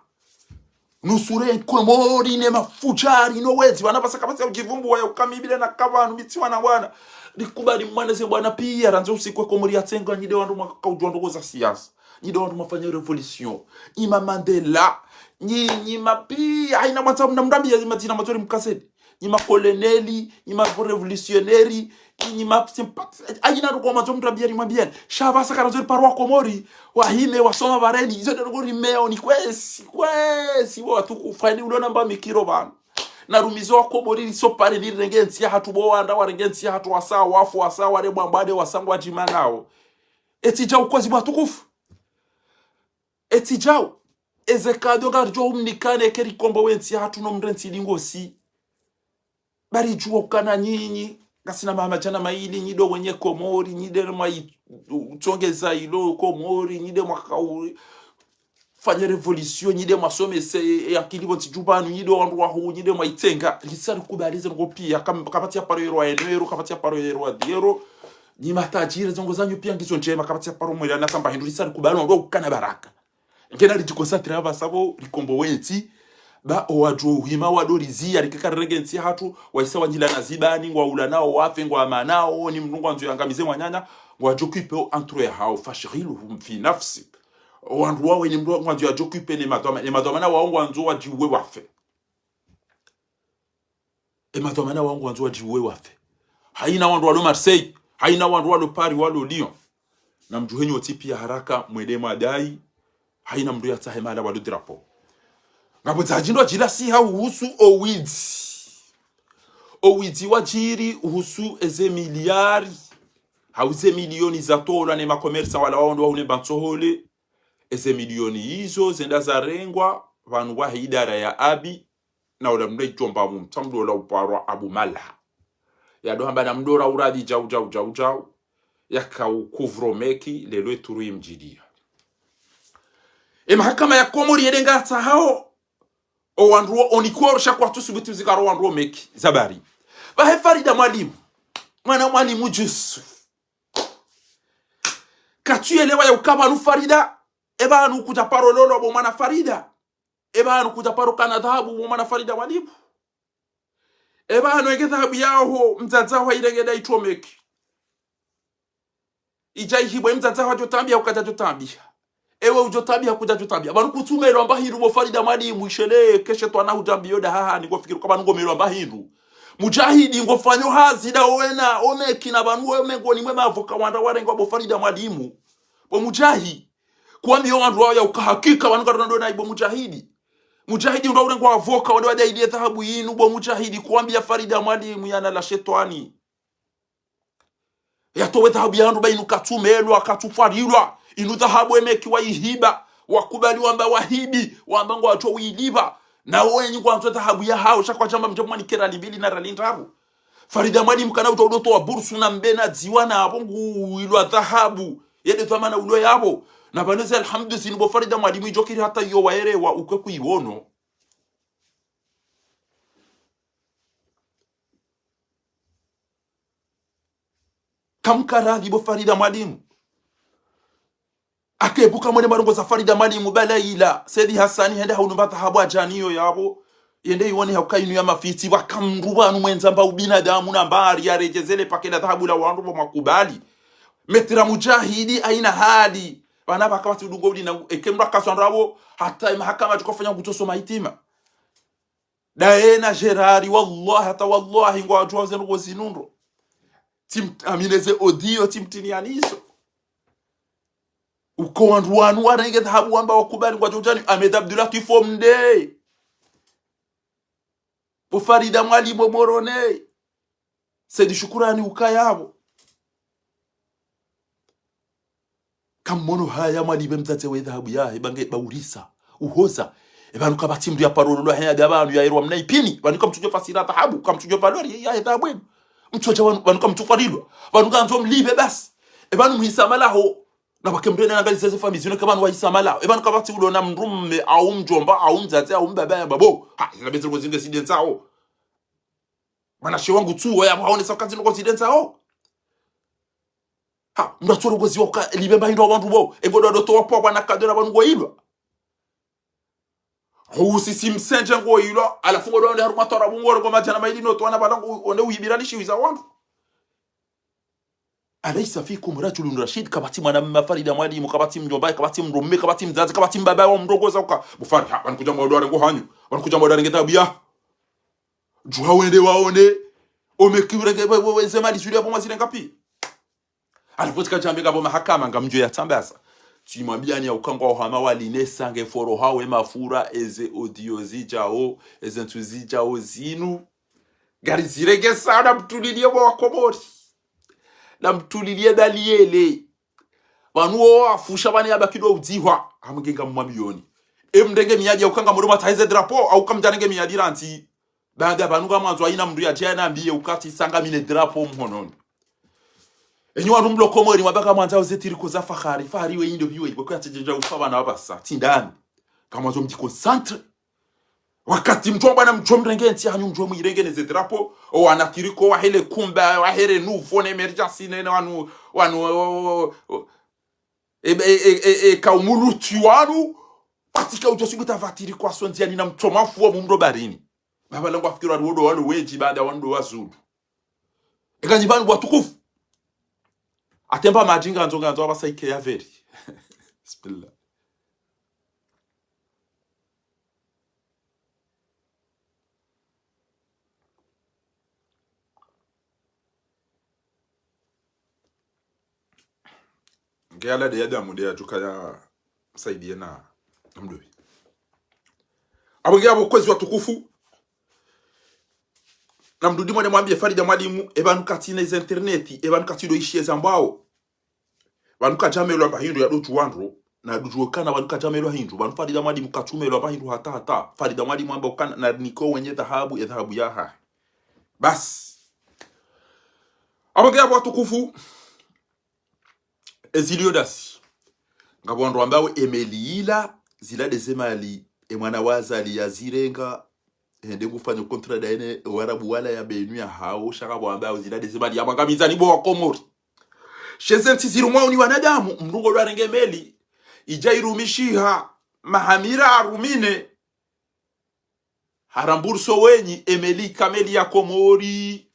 Nusure Komori ne mafudjari no wezi. Pvanu pvasa kapvatsi za udjipvumbua ya ukana mi bila na ka pvanu, mi tsi wana wana. Rikubali mwana ze bwana piya, randzi usiku we Komori yatsenga, nyi nde wandru mwakaudjua ndrongoo za siasa. Nyi nde wandru mwafanya révolution. Nyi ma Mandela. Nyi, nyi ma pi, haina mwandza mna mrambiya madzina madzuri mkazeni. Nyi ma colonel, nyi ma révolutionnaire, nyi, nyi ma sympathisant. Haina ndrongoo mwandzo mrambiya nimwambiyeni. Sha pvasa karandzo ripare wa Komori, wahime, wasoma pvareni. Izo nde ndrongoo rimeyo ni kwezi, kwezi, wo watukufu. Haina ulo namba mikiro pvanu. Na rumizo wa Komori riso pare nirenge ntsi yahatru, bo wandru warenge ntsi yahatru, wasa wafu, wasa ware bwambade, wasa ngwadjimanao. Etsi djau kwezi bo watukufu. Etsi djau, eze kado ngaridjo umnikane ke rikombowe ntsi yahatru no mrentsi lingosi. Ba ridjuwa ukana nyinyi, ngasina maha madjana mayili, nyi ndo wenye Komori, nyi nde mwaitsongeza ilo Komori, nyi nde mwaka u-, fanya révolution, nyi nde mwasomese, e, e, akili pvo ntsi dju pvanu, nyi nde wandru wahuu, nyi nde mwaitsenga. Risa rikubali ze ndrongoo piya, kam-, kapvatsi ya paro yero wa eno yero, kapvatsi ya paro yero wa diyero. Nyi matajiri, ze ndrongoo zanyu piya ngizo ndjema, kapvatsi ya paro mwela na samba hindru, risa rikubali, ndo ukana baraka. Ngena ridjikonsantre pvasa pvo, rikombowe ntsi, ba owadjo uhima wado riziya, rikeka rirenge ntsi yahatru, waisa wanyila na zibani, ngwaula nao wafe, ngwama nao, ni mndru ngwandzo yangamize mwananya, ngwadjo occupé o entre yahao, fashghiluhum fi nafsik. Owandru wawe ni mndru ngwandzo yadjo occupé ne madhwama, ne madhwamana wao ngwandzo wadjiwe wafe. E madhwamana wao ngwandzo wadjiwe wafe. Haina wandru walo Marseille, haina wandru walo Paris, walo Lyon. Na mdjuhe nyi wontsi piya haraka mwende mwadai, haina mndru yatsahe mahala walo drapeau. Ngapvo dza djindru djila siha uhusu owidzi. Owidzi wadjiri uhusu eze miliyari, hau ze miliyoni zatolwa ne ma commerçants wala wao ndo wahune Bantsohole. Eze miliyoni izo zenda zarengwa pvanu pvahe idara ya abi, na ula mndru idjomba mumtsa mndru ola uparwa Abu Malha. Yado hamba na mndru ora uradi djau, djau, djau, djau. Yaka u couvre o meki, lelo eturu imdjiliya. E mahakama ya Komori yende ngatsahao, owandru wo onikoro sha kwatsu subuti uzikaro wandru wo meki, zabari. Pvahe Farida Mwalimu, mwana Mwalimu Djusuf. Katsuyelewa ya uka pvanu Farida, e pvanu kudja paro lolwa bo mwana Farida. E pvanu kudja paro kana dhahabu bo mwana Farida Mwalimu. E pvanu enge dhahabu yaho mdzadze waho irenge nda itso meki. Idja ihibwe mdzadze waho adjo tambiha, ukadja adjo tambiha. Ewe udjo tambiha, kudja adjo tambiha. Pvanu kutsumelwa mba hindru bo Farida Mwalimu, ishele, keshe twana hudjambiyo da hahani, ngofikiri uka pvanu ngomelwa mba hindru. Mujahidi, ngofanyo hazi da owena, o meki na pvanu we mengoni mwe mavoka wandra warengwa bo Farida Mwalimu. Bo Mujahidi. Kuwambiyo wandru wao ya uka hakika, pvanu karuna ndo na ibo Mujahidi. Mujahidi ndo urengwa avoka, wande wadja ili dhahabu yinu, bo Mujahidi, kuwambiya Farida Mwalimu yana la shetwani. Yatowe dhahabu ya wandru ba inu katsumelwa, katsufwarilwa. Inu dhahabu e meki waihiba. Wakubali wamba wahibi, wamba ngwadjo uilipva. Na wenyi ngwandzo dhahabu yahao, sha kwadjamba mdje mwanikera limbili na rali ndraru. Farida Mwalimu kana udjo udotowa bursu na mbe na dziwa na apvo nguilwa dhahabu. Yende dhwamana ulo yapvo. Na pvanu ze alhamdu zinu bo Farida Mwalimu idjo kiri hata iyo waerewa ukwe kuiwono. Kamkaradhi bo Farida Mwalimu. Akebuka mwene marongo za Farida Mwalimu bala ila. Saidi Hasani hende haunu mba dhahabu adjaniyo yapvo. Yende iwone hauka inu ya mafitsi. Waka mndru pvanu mwendza mba ubinadamu na mbari yaredjezele pake la dhahabu la wandru bo mwakubali. Maître Mujahidi haina hali. Pvana pvaka pvatsi udungo uli na eke mndru akaswa ndrabo. Hata mahakama tukafanya kutoso mahitima. Daye na Gérard, wallahi, hata wallahi, ngwadjuwa ze ndrongoo zinu ndro. Tsim-, amine ze audio, tsimtini yanizo. Uko wandru wanu warenge dhahabu wamba wakubali ngwadjo udjani, Ahmed Abdullatwif Omnde. Bo Farida Mwalimu Moroni. Saidi Shukurani ukaya pvo. Kammono haya mwalipve mdzadze we dhahabu yahe, ba nge baurisa, uhoza. E pvanu kapvatsi mndru ya paro lolwa haya da pvanu ya irwa mna ipini. Pvanu kamtsudjo fasira dhahabu, kamtsudjo valori yahe dhahabu enu. Mtsodja pvanu, pvanu kamtsufwarilwa. Pvanu kandzo mlipve basi. E pvanu muhisa malaho. Na pvwake mndru yende yangalize ze famiyi zinu, eka pvanu wahisa mala. Epvanu kapvatsi ulo na mndru mme, au mdjomba, au mdzadze, au mbaba yamba bo, ha, zina bezi ngo zinge zidentsao. Mwanashe wangu tsuwo ya pvwaonesa uka zinu ngo zidentsao. Ha, mndru atsorongoziwa uka libe mba hindru wa wandru bo. Engo ndo ndo towa pvo wana kado na pvanu ngo ilwa. Husisi msendje ngo ilwa, halafu ngo ndo wende harumwa twarabu ngo ngo madjana mayili no twana pvala ngo wende uhibira lishiwi za wandru. أليس فيكم رجل رشيد? Kapvatsi mwanamme Farida Mwalimu, kapvatsi mdjomba, kapvatsi mndru mme, kapvatsi mdzadze, kapvatsi mbaba wa mrongoza uka. Bo Fari, ha, pvanu kudja mwa ndo warengo hanyu. Pvanu kudja mwa ndo warenge tabiya. Djuha wende waone. Omeki urenge, we, we, we, ze mali zuli yapvo mwazirenga pi? Halafu tsi kadjambe ngapvo mahakama ngamdjo ya tsambasa. Tsi mwambiyani ya uka ngwa uhama walinesa nge foro hawe mafura, eze audio zidjao, eze ntsu zidjao zinu. Ngari zirenge sana, mtulilie bo Wakomori. Na mtulilie daliyele. Pvanu wo wafusha pvane yabaki ndo udzihwa. Hamnge ngamwambiyoni. E mrenge miyadi ya uka ngamuri mwatsahe ze drapeau, au kamdjarenge miyadi rantsi. Baada pvanu ngamwandzo haina mndru yadje yanambiye uka tsi sa ngamina drapeau mhononi. Enyi wandru mlo Komori, mwamba ngamwandzao ze tiriko za Fahari, Fahari we indo piwe, iwe kuyatsedjenja ufa pvana wapvasa, tsi ndani. Ngamwandzo mdji concentré. Wakati mdjo amba na mdjo mrenge ntsi hanyu mdjo mwirenge ne ze drapeau, o wana tiriko, wahe le Kumba, wahe le Nouveau, ne Emergence, ne, ne wanu, wanu, o, o, o, e, e, e, e, e, kaumulutsi wanu, pvatsika udjo subuta pvatiri kwa sondzi yani na mtso mafu wa mumdo barini. Baba langu afikiri wari wodo walo wendji baada wandru wa zulu. Eka nyi pvanu watukufu. Atemba madji ngandzo ngandzo apvasa ike ya veri. Bismillah. Nge Allah nde yadamu nde yadjuka yamsaidiye na, na mdru. Apvo nge apvo kwezi watukufu. Na mdru ndi mwende mwambiye Farida Mwalimu, epvanu katsina eze internet, epvanu katsindo ishiye zambwao. Pvanu kadjamelwa mba hindru yadodjuwa ndro, na dodjuwa kana pvanu kadjamelwa hindru, pvanu Farida Mwalimu katsumelwa mba hindru hata hata, Farida Mwalimu amba ukana, narinike wenye dhahabu, ye dhahabu yahahe. Basi. Apvo nge apvo watukufu, ezilio ndasi. Ngapvo wandru wambao emeli ila, zila ndeze mali, emwana wa Azali yazirenga, hende ngufanya contrat daye ne Warabu wala ya benu ya hao, sha ngapvo wambao zila ndeze mali, yamwangamiza ni bo Wakomori. She ze ntsi zirumwao ni wanadamu, mndru ngudjo renge meli, idja irumishiha, mahamira arumine, haramburso wenyi, emeli ka meli ya Komori.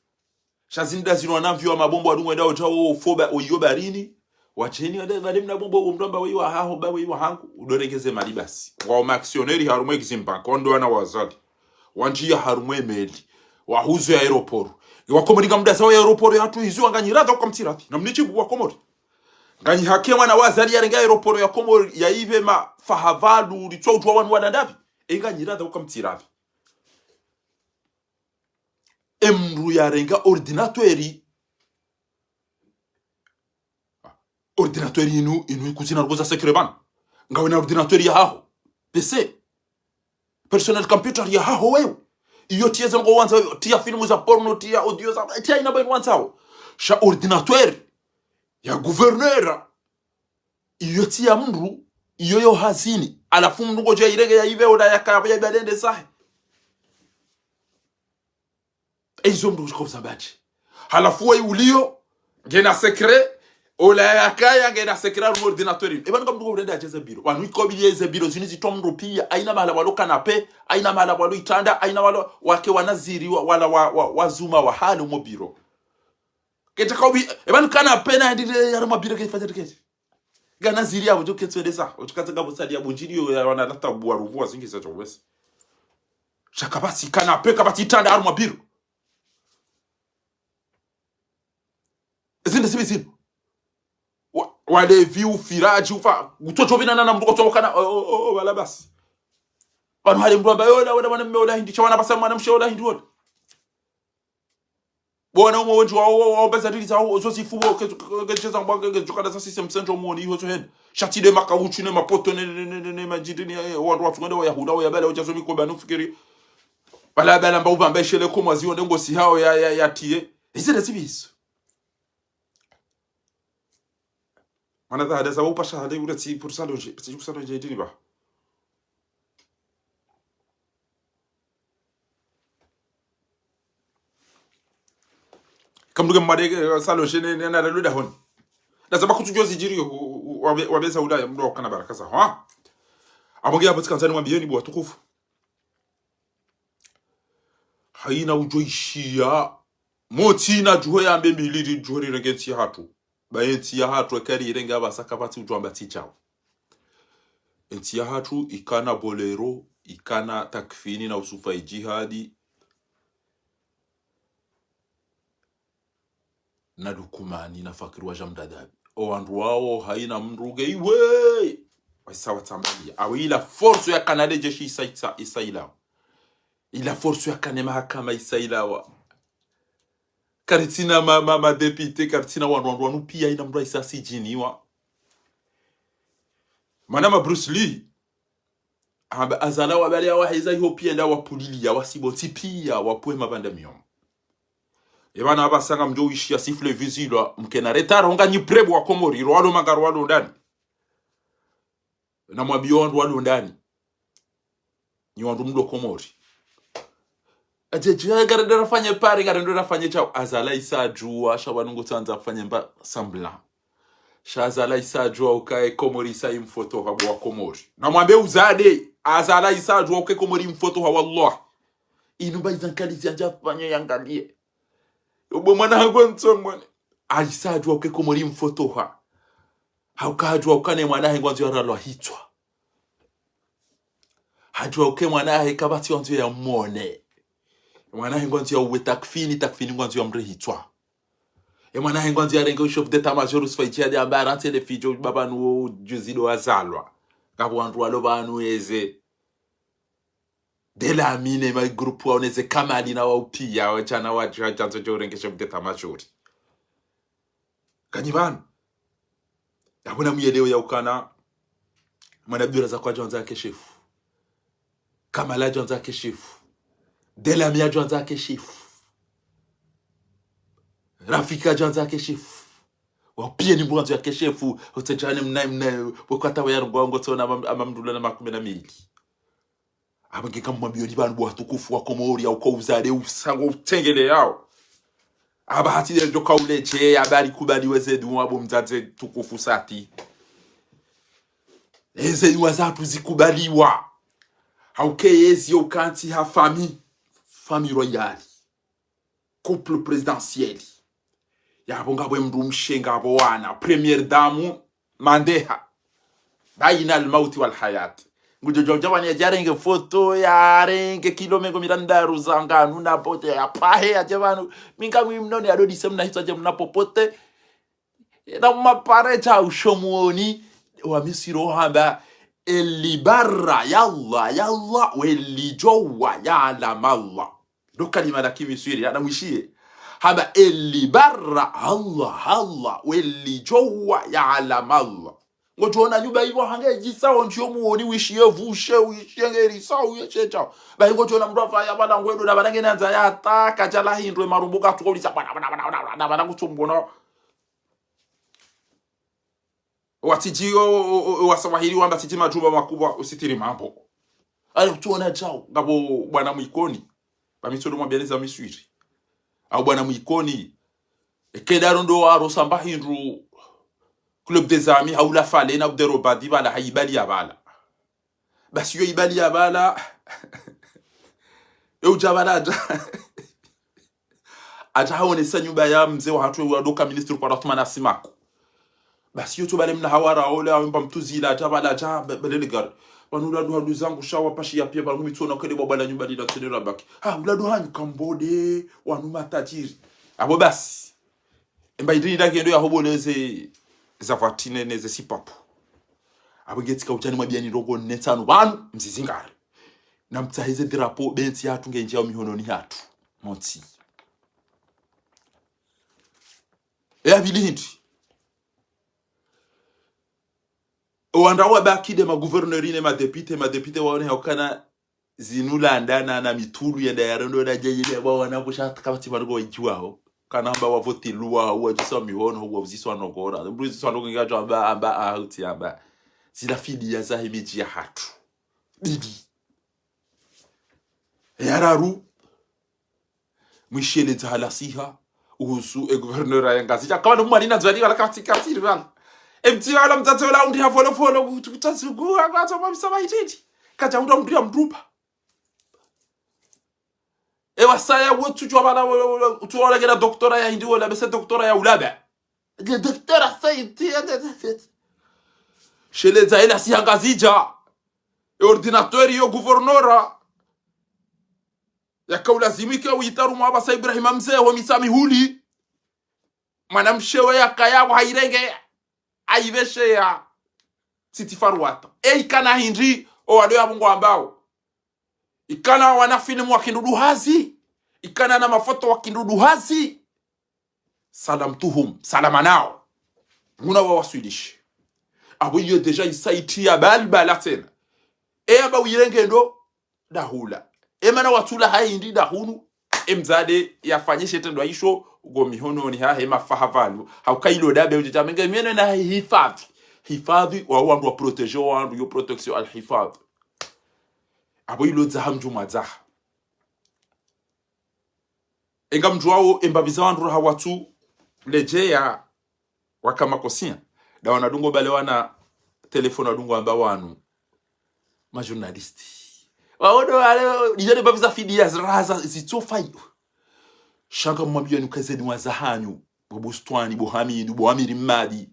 Sha zinda zinu wanamvi wa mabombo wadungu wenda wodja wo ufoba, wo iyo barini. Wadjeni wende, wende mna bombo, wo mndru amba weyi wa haho, ba weyi wa hangu. Udjo renge ze mali basi. Wao ma actionnaire harumwa Exim Bank, wandru wana wa Azali. Wandjiya harumwa emeli. Wahuzu ye aéroport. Wakomori ngamdasa wo ye aéroport yahatru hizi wa nganyi radha uka mtsiradhi. Na mnidjibu Wakomori. Nganyi haki mwana wa Azali yarenge aéroport ya Komori, ya ipve ma fahavalu, ritswa udjuwa wanu wana ndapvi. E nganyi radha uka mtsiradhi. Emndru yarenga ordinateur. Ordinateur inu, inu ikuzina rukoza secret pvanu. Ngawe na ordinateur ya haho. P C. Personal computer ya haho wewe. Iyo tiya ze ngo wandza wewe. Tiya filmu za porno, tiya audio za, tiya ina mba inu wandzao. Sha ordinateur ya gouverneur. Iyo tiya mndru, iyo yo hazini. Halafu mndru ngodjo irenge ya ipve ola ya kaya ya balende zahe. Ezo mndru kushika uzambaji. Halafu weyi ulio, ngena secret, ola ya kaya, ngena secret harumwa ordinateur. Epvanu ka mndru ngurenda yadje ze biro. Pvanu ikobili ye ze biro, zini zitwa mndru piya, haina mahala pvwalo canapé, haina mahala pvwalo itranda, haina walo wake wanaziri, wa, wala wa, wa, wazuma wa hale mo biro. Kedja kaubi, epvanu canapé na ndile harumwa biro kefanya tikeji. Ngana ziri yapvo, djo ketsi wendesa. Otsu katsi ngapvo sali yapvo ndjiri yo ya wana lata buwa ruvu wa zingi sa chowesi. Sha kapvatsi canapé, kapvatsi itranda harumwa biro. Zinde sibi zinu. Wa, walevi, ufiradji, ufa, utso tso pvina nana mndru kotso kana, o, o, o, o, wala basi. Pvanu hale mndru amba, yola, wala mwana mme ola hindri, sha wana pvasa mwana mshe ola hindri, wala. Bo wana umwe wendji wa, wa, wa, wa, mbeza ndili za, wa, zo zifu, wa, ke, ke, ke, ke, za, wa, ke, ke, zokana za sise msendjo mwoni, iho zo hende. Sha tsi nde makauchu, ne mapoto, ne, ne, ne, ne, ne, madjindi, ne, eh, wandru watsu ngwende, wa yahuda, wa yabale, wa djazo mikoba, no fikiri. Bala, bala, mba, uba, mba, ishele, komwa, ziwo, ndengo, si hao, ya, ya, ya, tiye. Izi nde zibi izo. Ana tahada sa upasha hale ule tsi pour salonge, tsi pour salonge ndini ba. Kamduke mwade, eh, salonge ne, ne, na luda hon. Lazima kutsu djozi djiri, u, u, u, wabe, wabe za ulaya, mdo kana baraka za, ha? Amonge abo tsikandzani mwambiyeni bo watukufu. Hayina udjo ishiya. Motsi na djuho ya mbembe ili djuho rirenge ntsi yahatru. Ba yentsi yahatru eka rirenge aba saka pvatsi udjo amba tsi djawo. Entsi yahatru ikana Bolero, ikana Takfini na Usufa Ijihadi. Na Lukumani na Fakiri wa Jamdadabi. O wandru wawo hayina mndru uge iwe. Waisa watsambaliya. Awe ila force ya kana le jeshi isa, isa, isa ilawa. Ila force ya kana mahakama isa ilawa. Karitsina ma, ma, ma député, karitsina wandru, wandru wanu piya hayina mndru isa sijiniwa. Mana ma Bruce Lee, amba Azali wabali ya waheza iho piya nda wapuliliya, wasibo tsi piya, wapwe mabanda miyomo. Ebana aba sanga mdjo wishiya sifflet vizilwa, mkena retard, honga nyi prebo wa Komori, ro walo manga ro walo ndani. Na mwambiyo wandru walo ndani. Nyi wandru mlo Komori. Aje, je, ngarendo rafanye pari, ngarendo rafanye shawo. Azali isa djuwa, sha pvanu ngutsandza fanye mba semblant. Sha Azali isa djuwa uka e Komori isa imfotoha bo wa Komori. Na mwambe uzade, Azali isa djuwa uka e Komori imfotoha wallah. Inu ba iza nkali ziandja fanye yangaliye. Ubo mwana hangu ntsongone. Isa djuwa uka e Komori imfotoha. Hauka hadjuwa uka ne mwana hangu andzo yaralwa hitswa. Hadjuwa uka e mwana hahe kapvatsi wandzo ya mwone. Mwana hahe ngwandzo ya uwe Takfini, Takfini ngwandzo ya mre hitswa. E mwana hahe ngwandzo ya renge u chef d'état-major Usufa Ijihadi amba arantse le fidjo baba nuwo juzi ndo wazalwa. Ngapvo wandru walo pvanu eze. Dela amine ma groupe waoneze Kamali na wa upiya, wa djana wa dja-, djandzo djo renge chef d'état-major. Kanyi pvanu. Yapvo na muyelewe ya ukana. Mwana Abdulrazak wadjo andza yake shefu. Kamala wadjo andza yake shefu. Delami wadjo andza yake shefu. Rafika wadjo andza yake shefu. Wapiyeni mwandzo yake shefu. Utsedjane mnayi mnayi. Wekata wa yarongo wango tsona ama, ama mndru ula na makume na mili. Aba nge kamwambiyo ni pvanu bo watukufu wa Komori ya uka uzade usango utsengele yawo. Aba hati le djoka uledje, aba likubaliwe ze dua bo mdzadze tukufu sati. Eze dua zatru zikubaliwa. Hauka yezi yo ukantsi ha famille. Famille royale. Couple présidentiel. Yapvo ngapvo mndru mshe ngapvo wana. Première dame, mandeha. Baina al-mauti wal-hayat. Ngudjo djo djo pvanu yadje yarenge foto, yarenge kilo mengo mirandaru za nganu na pote ya pahe yadje pvanu. Mi ngamwi mnone yado dise mna hitswa dje mna popote. Na mapare dja ushomuoni. Wa Misri wo hamba, eli barra, yallah, yallah, weli djowa, ya'lam Allah. Ndo kalima la kimiswiri, yana mwishiye. Hamba eli barra, Allah, Allah, weli djowa, ya'lam Allah. Ngodjo ona nyumba iwo hange djisa ondjo muoni wishiye vushe, wishiye ngeri sa, wishiye djao. Bahi ngodjo ona mndru afaya pvala ngwendo na pvala ngena ndza ya taka, djala hindru e marumbu katsu kaulisa, bwana, bwana, bwana, bwana, bwana, bwana, kutsu mbona. Watsidji o, o, o, o, waswahili wamba tsidji majumba makubwa usitiri mambo. Ale kutsuona djao, ngapvo bwana Mwikoni. Ba mi tsodo mwambiani za Miswiri. Au bwana Mwikoni. Eka ndaro ndo waro samba hindru Club des Amis, haula fale na kudero badi pvala, hayibali ya pvala. Basi yo ibali ya pvala. Yo udja pvala adja. Adja haonesa nyumba ya mze wahatru ula ndo ka ministre kwa Rahmana Simaku. Basi yo tso pvale mna hawara ole, awemba mtuzila, adja pvala, adja, be-, belele gari. Pvanu ula ndo handu zangu sha wapashiya piya, pvanu mi tsona kele bwabwa la nyumba lila tsene rabaki. Ha, ula ndo hanyu kambode, wanu matajiri. Apvo basi. Emba idini ndakendo ya hobo neze, za vatine, neze sipapu. Apvo nge tsika udjani mwambiyani ndrongo nne ntsanu pvanu, mzizingare. Na mtsahe ze drapeau, be ntsi yahatru nge ndjiyao mihononi hatru. Montsi. E ya pvili hindri. Owandru wabaki nde ma gouverneur ne ma député, ma député waone haukana zinu landana na mitulu yenda yarendo na djayile wa wana kusha kapvatsi pvanu ngo wadjuwao. Kana amba wavotilwa, uwajisa mihono, uwauziswa nokora. Mndru uziswa nokora, ngadjo amba, amba, a, utsi amba. Zila fidiya zahe midji yahatru. Bibi. Ya raru. Mwisheledza ha nasiha. Uhusu e gouverneur ya Ngazidja. Kama ni mwali na zwali wala kati kati ribana. E mtsi wala mtsatse wala undi ha folo folo. Kutu kutazunguha, kwa tso mamisa mahititi. Kadja unda mndru ya mdruba. E wasaya wo tsudjuwa bala, wo, wo, wo, tsudjuwa wala ngena doctorat ya hindri wola, bese doctorat ya ulaba. Nge doctorat sa hindri, ya, ya, ya, ya. Sheledza ila si ha Ngazidja. E ordinateur yo gouverneur. Yaka ulazimike uyitaru mwa basa Ibrahima Mze ho Misa Mihuli. Mwanamshe we yakaya wa hairenge. Aiveshe ya. Siti Faruata. E ikana hindri, o wado ya bungu ambao. Ikana wana filimu wa kindudu hazi. Ikana na mafoto wa kindudu hazi. Salamtuhum, salama nao. Nguna wawaswilishi. Abo iyo déjà isaiti ya balbala tsena. E amba uyirenge ndo, dahula. E mana watsula ha hindri dahunu, e mdzadze yafanyishe trendwa isho, ngo mihononi hahe mafaha pvanu. Hauka ilo dabe udje dja menge mieno na hifadhi. Hifadhi, wa wandru wa protéger wandru, yo protection al hifadhi. Abo ilo dzaha mdjuma dzaha. Enga mdjuwao embapvi za wandru raha watsu ledjeya waka makosia. Nda wana dungo bale wana telefoni wadungo amba wanu. Ma journaliste. Waono wale, nidjane mbapvi za fidiya ziraha za zitsofayo. Sha ngamwambiyoni uka ezeni wa zahanyu, bo Bustwani, bo Hamidu, bo Amiri Mmadi.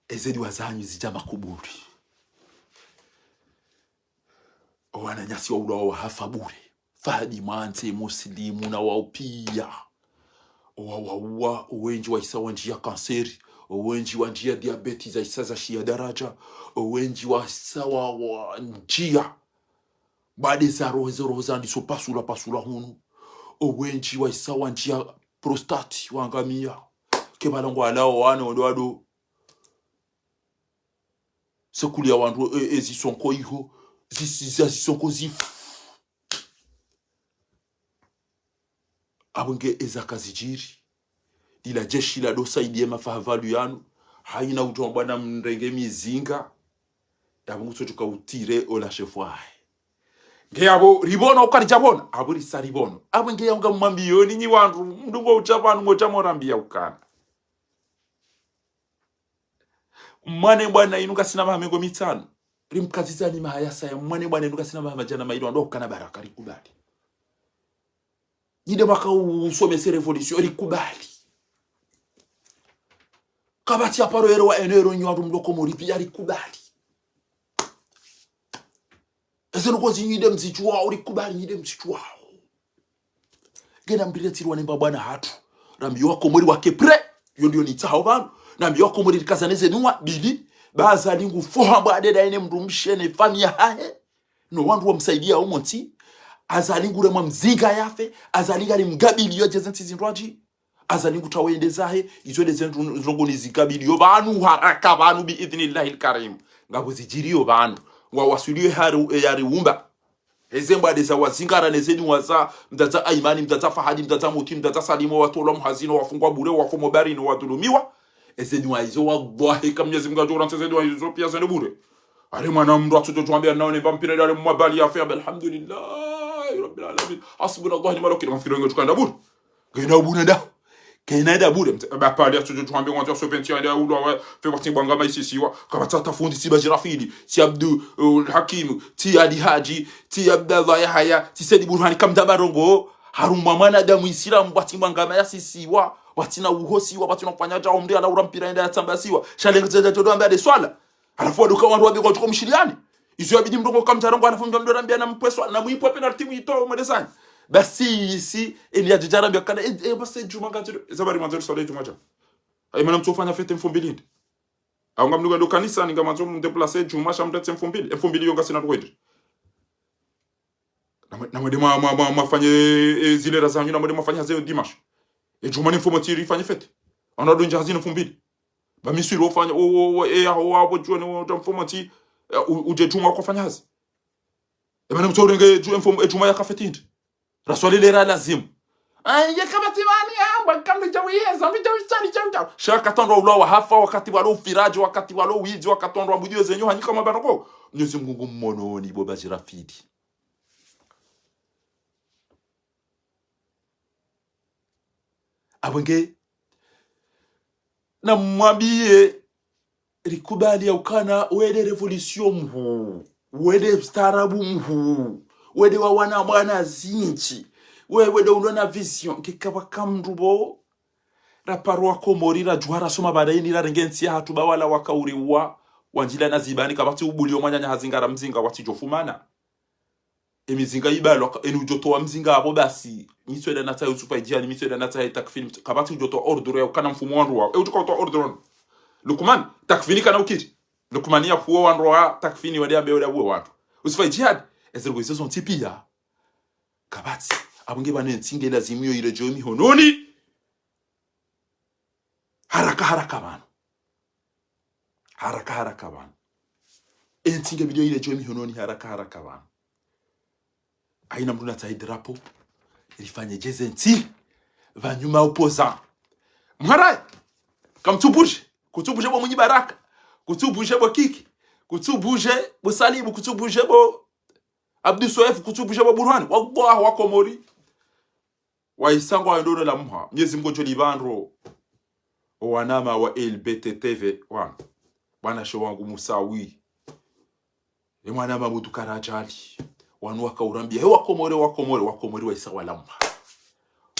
Ezeni wa zahanyu zidja makuburi. Owananyasi waulwa wahafa bure. Fadi Mwantse, Muslimu na wao piya. Owa, wauwa, owendji wahisa wandjiya kanseri, owendji wandjiya diabeti zahisa zashiya daraja, owendji wahisa wa, wandjiya bade za roho, ze roho zandiso pasula, pasula hunu. Owendji wahisa wandjiya prostate, wangamiya. Kebala ngwalao wana wado wado. Sekuli ya wandru, e, e, zisonko iho, zi, zi, za zisonko zifu. Abo nge eza kazidjiri. Lila jeshi la dosa idi ye mafaha pvalu yanu. Hayina udjo amba na mrenge mizinga. Abo ngutsodjuka utire ola shefu wahe. Nge abo ribono uka ridjabona. Abo risa ribono. Abo nge ya ngamwambiyoni nyi wandru. Mndru ngo udja pvanu ngodja morambiya ukana. Mwane bwana inu kasina maha mengo mitsanu. Rimkazizani maha yasaya. Mwane bwana inu kasina maha madjana mayili wandru ukana baraka rikubali. Nyi nde mwaka usomese révolution rikubali. Kapvatsi ya paro yero wa enero nyi wandru mloko moripi ya rikubali. Eze nuko zi nyi nde mzidjuwao rikubali nyi nde mzidjuwao. Ngena mrire tsiri wane mba bwana hatru. Rambiye wakomori wake prêt. Yo ndiyo nitsahao pvanu. Nambiye wakomori rikazane ze nuwa bili. Ba Azali ngufoha mba adeda ene mndru mshe ne famiyi yahahe. No wandru wamsaidiya omontsi. Azali nguremwa mzinga yafe. Azali ngari mgabili yo djeze ntsi zindrwadji. Azali ngutsaho yende zahe, izo ndeze ndrongo nizikabiliyo pvanu haraka pvanu bi idhnillahi lkarim. Ngapvo zidjiriyo pvanu. Ngwawaswiliyo hari, e, yariumba. Eze mbwa ndeza wazingara neze nuwa za mdzadze Aimani, mdzadze Fahadi, mdzadze Muti, mdzadze Salimu, watolwa mhazini, wafungwa bure, wafo mobarini, wadhulumiwa. Eze nuwa izo wallahi ka Mnyezi Mngu adjo urantsi eze nuwa izo piya zende bure. Hari mwana mndru atsodjo djwambiya naone mba mpira ndale mwabali yafe, alhamdulillahi rabbil alamin. Hasbunallahu wa ni'mal wakil, mfikira nge djukanda bure. Kena bure nda. Kena nda bure. Mte, ba pali atsodjo djwambiya ngwandzo so penti yande aulwa wa, fe watsi mbwangama isisiwa. Kapvatsa tafundi, tsi Bajirafili, tsi Abdu, uh, Hakimu, tsi Ali Haji, tsi Abdallah Yahaya, tsi Saidi Burhani, kamdja marongo. Harumwa mwanadamu Isilamu, watsi mbwangama yasisiwa. Watsina uhosiwa, watsina kufanya djao mndru ala ura mpira yende yatsambasiwa. Sha lenge djadja djodo amba nde swala. Halafu waduka wandru wambe kwa tuko mshiliani. Izo yabidi mndru ngo kamtsarongo halafu mndru amrambiya na mpweswa, na mwipwe penalty mwitowe mwelezani. Basi isi, eni yadjadja rambiya kana, e, e, basi djuma ngatiro, eza bari mwandzo riswali djuma dja. Ayi mana mtsofanya fête mfumbili ndi. Awu ngamndru ngwendo kanisani ngamwandzo mdéplacer djuma sha mtratse mfumbili, mfumbili yo ngasina tukwedri. Namwe, namwende mwa, mwa, mwa, mwafanye, e, zilera zanyu, namwende mwafanye hazi yo dimanche. E djuma ni mfumontsi rifanye fête. Ana ndo ndja hazi ni mfumbili. Ba miswiri wofanya, wo, wo, wo, e, ya, wo, wo, djua ni wo, dja mfumontsi, e, u, udje djuma kwafanya hazi. E, mana mtsorenge dju-, e, mfum-, e, djuma yaka fête ndi. Raswali lera lazimu. Aye, kapvatsi pvanu yamba, kamdru djawiyeza, mdru djawitsani, djawu, djawu. Sha wakati wandru waulawa hafa, wakati walo ufiraji, wakati walo wizi, wakati wandru wambudiyo zenyu hanyika mabano ko. Mnyezi Mungu ngummononi, bo Bajirafidi. Abwenge, namwambiye, rikubali ya ukana, wende révolution mhuu, wende ustaarabu mhuu, wende wa wana mwana zindji, we, wende ulo na vision, kikapvwa kamdru bo, raparwa Komori, radjuha rasoma baada yini, rarenge ntsi yahatru ba wala wakauriwa, wandjila na zibani, kapvatsi ubuliyo mwananya hazingara mzinga, watsidjofumana. Emizinga ibalwa, ka-, eni udjotowa mzinga apvo basi. Mitso eda natsahe Yusufa Idjihadi, mitso eda natsahe Takfini, mitso-, kapvatsi udjotowa ordre ya ukana mfumo wandru wawo. E utsuka utowa ordre wanu. Lukman, Takfini kana ukiri. Lukmani ya fuwo wandru wa Takfini wade ambe wade abuwe wandru. Yusufa Idjihadi, ezirwe izo zontsi piya. Kapvatsi, abwenge pvanu entsi nge lazimu yo iredjeyi mihononi. Haraka, haraka pvanu. Haraka, haraka pvanu. Entsi nge pvili yo iredjeyi mihononi haraka, haraka pvanu. Hayina mdru natsahe drapeau, rifanye djeze ntsi, pvanyuma opposant. Mharaye, kamtsubuje, kutsubuje bo Mwinyi Baraka, kutsubuje bo Kiki, kutsubuje bo Salimu, kutsubuje bo Abdu Soef, kutsubuje bo Burhani. Wallahi wa Komori. Wayisa ngwandro la mha. Mnyezi Mungu ngudjo lipva ndro. O wanama wa L B T T V, wanu. Bwana she wangu Musawi. E mwanama Mudu Karajali. Wanu wakaurambiya. He wa Komori, wa Komori, wa Komori wayisa wala mha.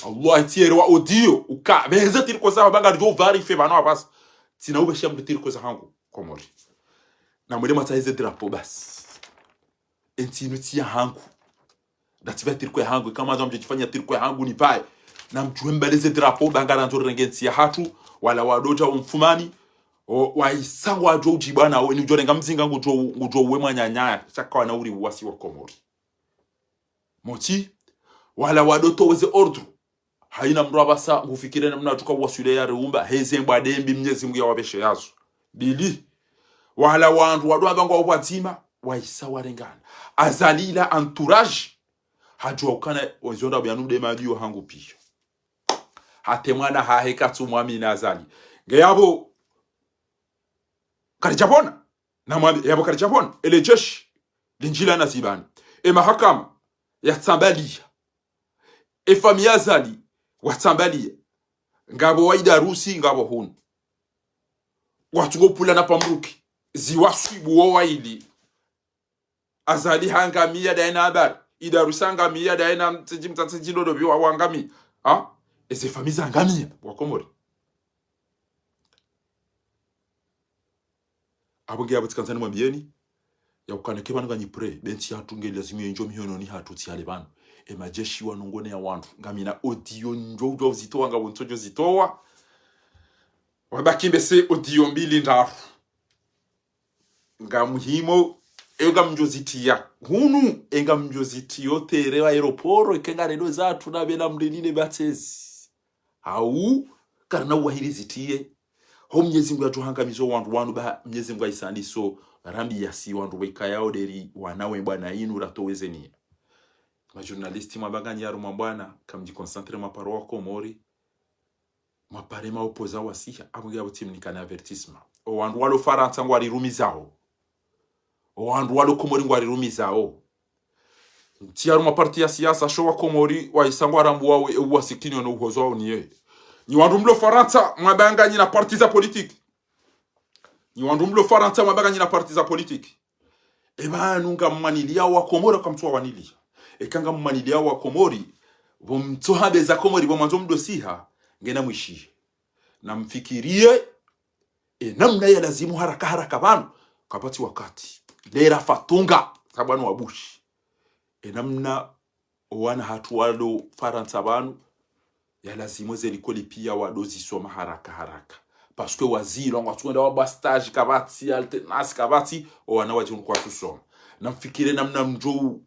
Allah, tsiere wa audio. Uka, pveze tiriko zaho ba ngaridjo vérifier pvanu apvasa. Tsina upvesha mdru tiriko zahangu, Komori. Na mwende mwatsahe ze drapeau basi. Entsi inu tsi yahangu. Nda tsipva tiriko yahangu, eka mwandzo mdjo djifanya tiriko yahangu nipvaye. Na mdjuwe mbale ze drapeau ba ngarandzo rirenge ntsi yahatru, wala wadodja wo mfumani, o, wayisa ngwadjo udjibwana, o, eni udjo renga mzinga ngudjo, ngudjo uwe mwananya, shaka wana uri uwasi wa Komori. Motsi, wala wadotowe ze ordre, hayina mdru apvasa ngufikire namna wadjuka uwaswile ya reumba, heze mbwa dembi Mnyezi Mungu ya wapveshe yazo. Mbili, wala wandru wadowamba ngwa upvwadzima, wayisa warengana. Azali la entourage, hadjuwa ukana, wazonda biyanu de madiyo hangu piya. Hata e mwana hahe katsu mwamini Azali. Nge yapvo, karidja pvona. Namwambe, yapvo karidja pvona. Ele jeshi, lindjila na zibani. E mahakama, yatsambaliya. E famiyi ya Azali, watsambaliya. Ngapvo wa Idarusi, ngapvo hunu. Watsungo pvula na pamruki. Ziwaswibu wo wayili. Azali hangamiya daye na habari. Idarusi hangamiya daye na mtsidji mtsatsidji dodo pvi wa wangamiya. Ha? Eze famiyi zangamiya, wa Komori. Apvo nge yapvo tsikandza nimwambiyeni, ya ukana eka pvanu nganyi prêt, be ntsi yahatru nge lazimu yendjo mihononi hatru tsi hale pvanu. E majeshi wanongone ya wandru. Ngamina audio ndjo udjo uzitowa, ngapvo ntsodjo zitowa. Wabaki mbese audio mbili ndraru. Nga muhimu, e ngamdjo zitiya hunu, e ngamdjo zitiya o terrain wa aéroport, eka ngarendo zahatru na pvela mlilile batsezi. Hau, karina uwahili zitiye. Ho Mnyezi Mungu yadjo hangamizo wandru wanu ba Mnyezi Mungu ayisandiso, rambi yasi wandru wekayao deri wana we mbwana inu ratowezeniya. Ma journaliste mwabangani harumwa mbwana, kamdji concentré mwaparo wa Komori, mwapare ma opposant wasiha, apvo nge yapvo tsimnikane avertissement. O wandru walo Farantsa ngwarirumizao. O wandru walo Komori ngwarirumizao. Ntsi harumwa parti ya siasa, sho wa Komori, wayisa ngwarambuwao e uwasikini ono uhozo wao niye. Nyi wandru mlo Farantsa, mwabangani na parti za politique. Nyi wandru mlo Farantsa, mwabangani na parti za politique. E pvanu ngamwaniliya wa Komori, kamtsuwa waniliya. Eka ngamwaniliya wa Komori, pvo mtsoha be za Komori, pvo mwandzo mdosiha, ngena mwishihe. Na mfikiriye, e namna ya lazimu haraka haraka pvanu, kapvatsi wakati. Lera fatunga, sabwanu wabushi. E namna o wana hatru walo Farantsa pvanu, ya lazimu ze likoli piya wadozisoma haraka haraka. Parce que wazilo ngwatsuwenda wabwa stage kapvatsi, alternance kapvatsi, o wana wadjinu kwatsusoma. Na mfikire namna mdjo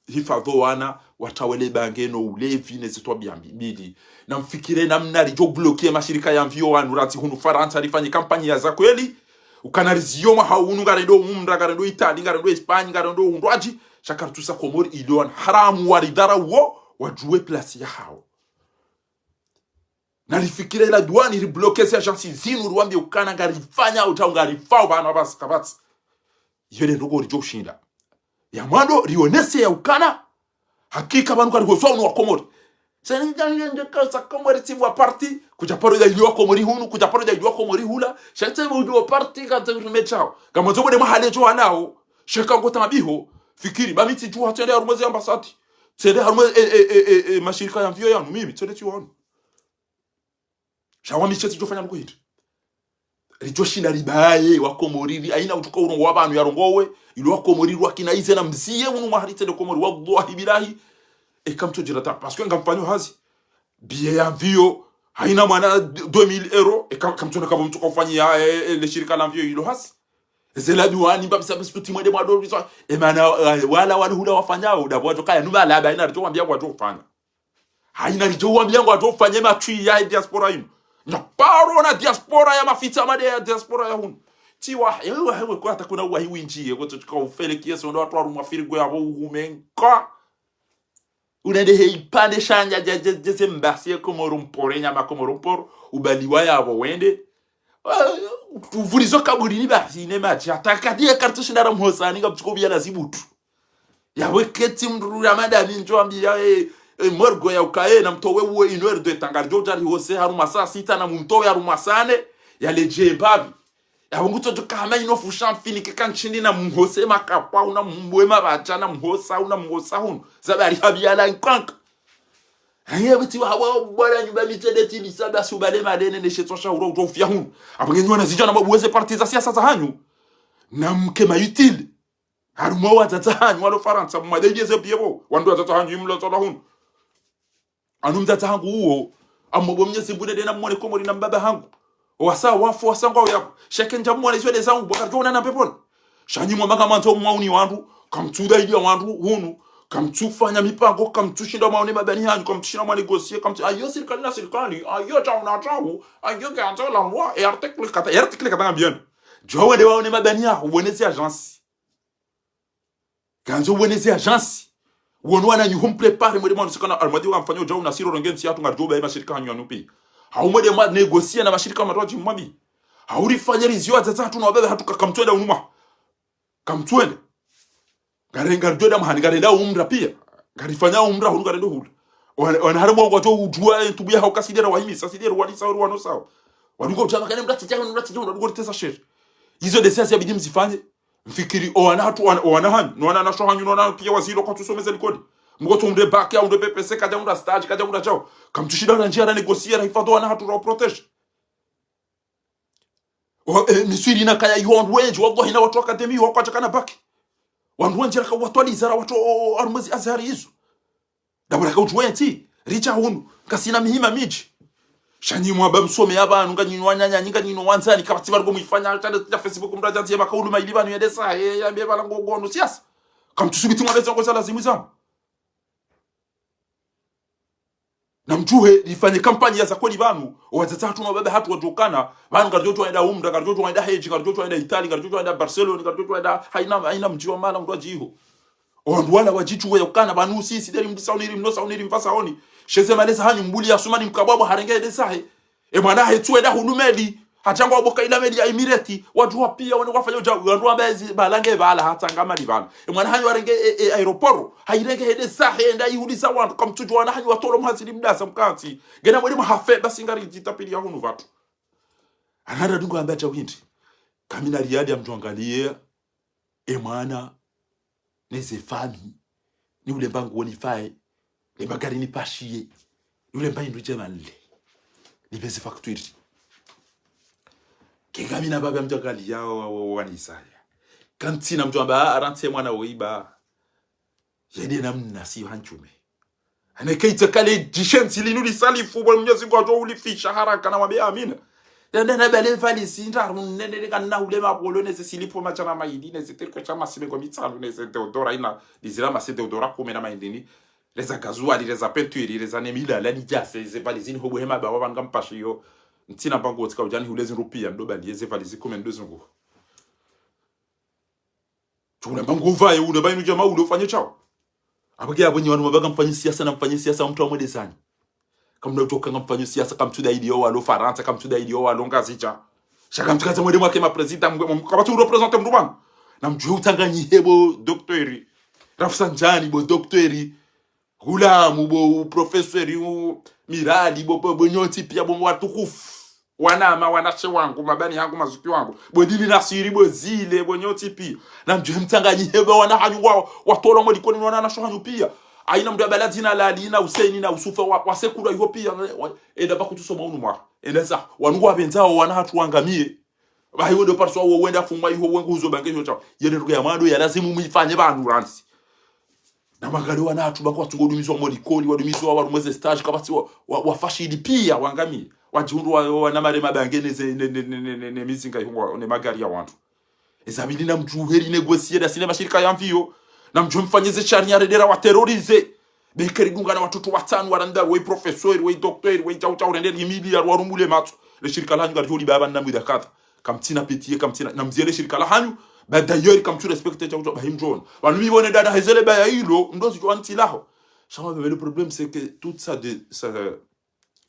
hifadho wana, watsawele bange no ulevi ne zitwabiya mbi-, mbili. Na mfikire namna ridjo bloquer mashirika ya mviyo wanu ratsi hunu Farantsa rifanye kampanyi ya za kweli. Ukana riziyo mwaha unu ngarendo umra, ngarendo Italie, ngarendo Espagne, ngarendo undrwadji. Sha kartsusa Komori ili wana haramu waridharauo, wadjuwe place yahao. Narifikiri ila duani, ribloke ze agence zinu, riwambie ukana ngarifanya, uta ngarifao, pvanu apvasa kapvatsi. Iyo nde ndrongoo ridjo ushinda. Ya mwando, rionese ya ukana hakika pvanu karihosa unu wa Komori. Sha nidja nidja nidja kasa Komori tsi wa parti, kudja paro dja ili wa Komori hunu, kudja paro dja ili wa Komori hula. Sha tsi udjo wa parti, katsi udjo mechao. Kama zo mwende mahale djo wanao. Sheka ngo tambiho. Fikiri, ba mi tsi djuha tsende harumwa ze ambassade. Tsende harumwa, e, e, e, e, e, mashirika ya mvio yanu, mimi, tsende tsi wanu. Sha wami she tsidjo fanya nuko hindri. Ridjo shinda ribaye wa Komori, ri, haina utsuka urongowa pvanu yarongowe, ilo wa Komori wakina ize na mzie unu mwaha ritsende Komori, wallahi billahi. Eka mtsodjira ta, parce que ngamfanyo hazi. Billet ya mvio, haina mwana deux mille euros, eka, eka mtsona kabo mtsuka ufanya, e, e, le shirika la mvio ilo hazi. Eze la duani, mbapvi sa, mbapvi sa, kuti mwende mwado, mbapvi sa, e mana, e, wala wali hula wafanyao, ndapvo wadjo kaya, numa laba, haina ridjo wambia wadjo ufanya. Haina ridjo wambia ngwadjo ufanye matswi ya diaspora inu. Nya paro na diaspora ya mafitsa made ya diaspora ya hunu. Tsi wa, ewe, ewe, kwa hata kuna uwahi windji, ye, kwa tsuka ufele kiasi, ndo wandru warumwa firigo yapvo uhumenka. Unende he ipande shanya, dje, dje, dje, ze mbasi ye Komoro mpore, nyama Komoro mporo, ubaliwa yapvo wende. Eh, uvulizo kaburini basi, ine madji. Hata kadi ye kartsi shinda ra mhosa, ninga mtsuko bia na zibutu. Yapvo ketsi mdru ya madami ndjo ambia, e, e, morgue ya ukaye na mtowe uwe une heure de temps, ngaridjo utari hose harumwa saa sita na mtowe harumwa saa nne, ya ledje mbapvi. Yapvo ngutsodjo kama ino fusha mfinike kantshindi na mhose makapwa, una mbwe mabadja na mhosa, una mhosa hunu. Zabari habia la nkwanka. Aye, beti wa, wa, bwana nyumba mitsende tsi misa basi ubale malene ne shetswa sha uro uto ufia hunu. Apvo nge nyi wanazidjana mwabuwe ze parti za siasa za hanyu. Na mke ma utile. Harumwa wadzadze hanyu walo Farantsa, mwadedjeze piya pvo, wandru wadzadze hanyu imlo tsola hunu. Anu mdzadze hangu uwo, amwabo Mnyezi Mngu nde na mwone Komori na mbaba hangu. Wasa wafu, wasa ngwao yapvo. Sheke ndja mwone izo nde zangu, bwa karidjo ona na peponi. Sha nyi mwamba kamwandzo mwauni wandru, kamtsuda idia wandru hunu, kamtsufanya mipango, kamtsushinda mwaone mabani hanyu, kamtsushinda mwanegosie, kamtsu-, ayo sirikali na sirikali, ayo djau na djau, ayo ke andzo la loi, e article kata, e article kata ngambiani. Djo wende waone mabani ya, uone zi agence. Kandzo uone ze agence. Wono wananyu hum préparer mwende mwanu sikana Almadi wa mfanyo djau na siro ronge ntsi yatru ngaridjo ubaye mashirika hanyu yanu piya. Hau mwende mwa négocier na mashirika matwadji mwambi. Hau rifanye rizio wadzadze hatru na wababa hatru ka-, kamtswenda unuma. Kamtswenda. Ngare-, ngaridjo enda mahani, ngarenda umra piya. Ngarifanya umra hulu ngarenda hulu. Wana, wana harimwa ngwadjo udjuwa, eh, ntubu ya hau kasidera wahimisa, sidera wali sawa, wano sawa. Wanu ngo udjama kane mratsi djaho, mratsi djaho, wanu ngo ritesa shere. Izo nde siasa yabidi mzifanye. Mfikiri, o wana hatru, o wana, o wana hanyu, no wana nasho hanyu, no wana piya wazilo kwatsusomeza likoli. Mngo tsu undre bac, ya undre B P C, kadja undra stage, kadja undra djau. Kamtsushinda na ndjia ra négocier, ra hifadhwi o wana hatru, ra protéger. O, eh, Miswiri na kaya iho wandru wendji, wallahi na watru académie, wakwadja kana bac. Wandru wendji raka watwaliza ra watru, o, o, harumwezi Azhar izo. Dabura ka udjuwe ntsi, ridja hunu, ngasina mihima midji. Sha nyi mwamba msome ya pvanu, nganyi no wananya, nyi nganyi no wandzani, kapvatsi pvanu ko mwifanya, tsa nde tsidja Facebook mradja ndziye makaulu mayili pvanu yende sa, ye, yambe pvala ngo, ngo no siasa. Kamtsusubiti mwambe ze ndrongoo za lazimu zamu. Na mdjuhe, rifanye kampanyi ya za kweli pvanu, o wadzadze hatru no wababa hatru wadjokana, pvanu ngaridjo twaenda umra, ngaridjo twaenda hedji, ngaridjo twaenda Italie, ngaridjo twaenda Barcelone, ngaridjo twaenda haina, haina mdji wa mala mndru adjiho. O wandru wala wadjitsuwe ya ukana, pvanu sisi, deri mdisa uniri, mnosa uniri, mpvasa oni. Sheze maleza hanyu mbuli ya sumani mkabwabwa harenge ede sahe. E mwana he tsuwe da hunu meli. Hachangwa waboka ila meli ya Emirati. Wadjuwa piya wene wafanya udja. Wandru wamba ezi pvala nge pvala, hatsanga mali pvala. E mwana hanyu warenge e, e aéroport. Hairenge hede sahe, enda ihulisa wandru. Kamtsudjuwa wana hanyu watolo mhazili mdasa mkantsi. Ngena mweli mwahafe, basi ngari djitapili ya hunu pvatru. Ananda dungu amba cha windri. Kamina Riyadi ya mdjuangaliye. E mwana, neze fami, ni ulemba nguo nifae, lemba gari nipashiye, ni ulemba indru djema nle, nipveze facture. Kenga mina baba mdjuangali ya wa, wa, wa, wanisaya. Kantsina mdjuamba, a, arantse mwana woiba. Yede namna si hantsume. Ane keitse kale djishenzi linu lisalifu, bwana Mnyezi Mngu adjo ulifisha haraka na mwambe amina. Nende na bale valisi ndraru nende kana ule mabolo neze silipo madjana mayili neze terko sha masibe ngo mitsanu neze deodora ina lizira mase deodora kume na mayindini. Leza gazuwali, leza penturi, leza nemila, lani djase, ze valisi ni hobo hema bawa pvanu ngampashiyo. Ntsina mbangu wotsika udjani hule zindru piya, ndo bali, eze valisi kume ndo zungu. Tsu ulemba nguo uvaye, ulemba inu djama ule ufanye shawo. Apvo ke apvo nyi wanu mabaka mfanye siasa na mfanye siasa mtru amwelezani. Kamna udjo kanga mfanyo siasa, kamtsu daidi yo walo Farantsa, kamtsu daidi yo walo Ngazidja. Sha kamtsu kaza mwende mwake ma président, mwe, mwe, kapvatsi u représenter mndru pvanu. Namdjuwe utsanganyihe bo docteur Rafsanjani, bo docteur Ghulamu, bo professeur u Mirali, bo, bo, bo nyontsi pia, bo watukufu. Wanama, wanashe wangu, mabani hangu, mazuki wangu. Bo Dini Nasiri, bo Zile, bo nyontsi pia. Namdjuwe mtsanganyihe bo wana hanyu wa, watolwa mo likoli ni wana nasho hanyu pia. Haina mndru ya bala dzina la Ali na Huseni na Usufa wa, wasekula iho pia. Wa, enda ba kutsu soma unu mwa. Enda za, wanu ngwapvendzao wana hatru wangamiye. Bahi wende parswa wo wende afumwa iho wengu huzo bange iho tsao. Yele ndugu ya mwando ya lazimu mwifanye pvanu randzi. Na magari wana hatru ba kwatsu ngo dumizwa mo likoli, wadumizwa warumwe ze stage, kapvatsi wa, wa, wafashili pia wangamiye. Wadjihundru wa, wa, wana mare mabange ne ze, ne, ne mizinga iho ngwa, ne magari ya wandru. Eza bidi namdjuwe ri négocier dasi ne mashirika ya mviyo. Namdjuwe mfanye ze sharia redera wa terroriser. Be keri dunga na watoto watsanu, waranda, we professeur, we docteur, we tshau tshau, rende ri miliard, warumule matso. Le shirika la hanyu ngaridjo li baba na mwida kadha. Kamtsina pitié, kamtsina, namzie le shirika la hanyu, ba d'ailleurs kamtsu respecter tshau tshau, ba himdjona. Wanu mi wone dada hezele ba ya ilo, ndo zidjo antsi laho. Sha ma bebe, le problème, c'est que tout ça de, ça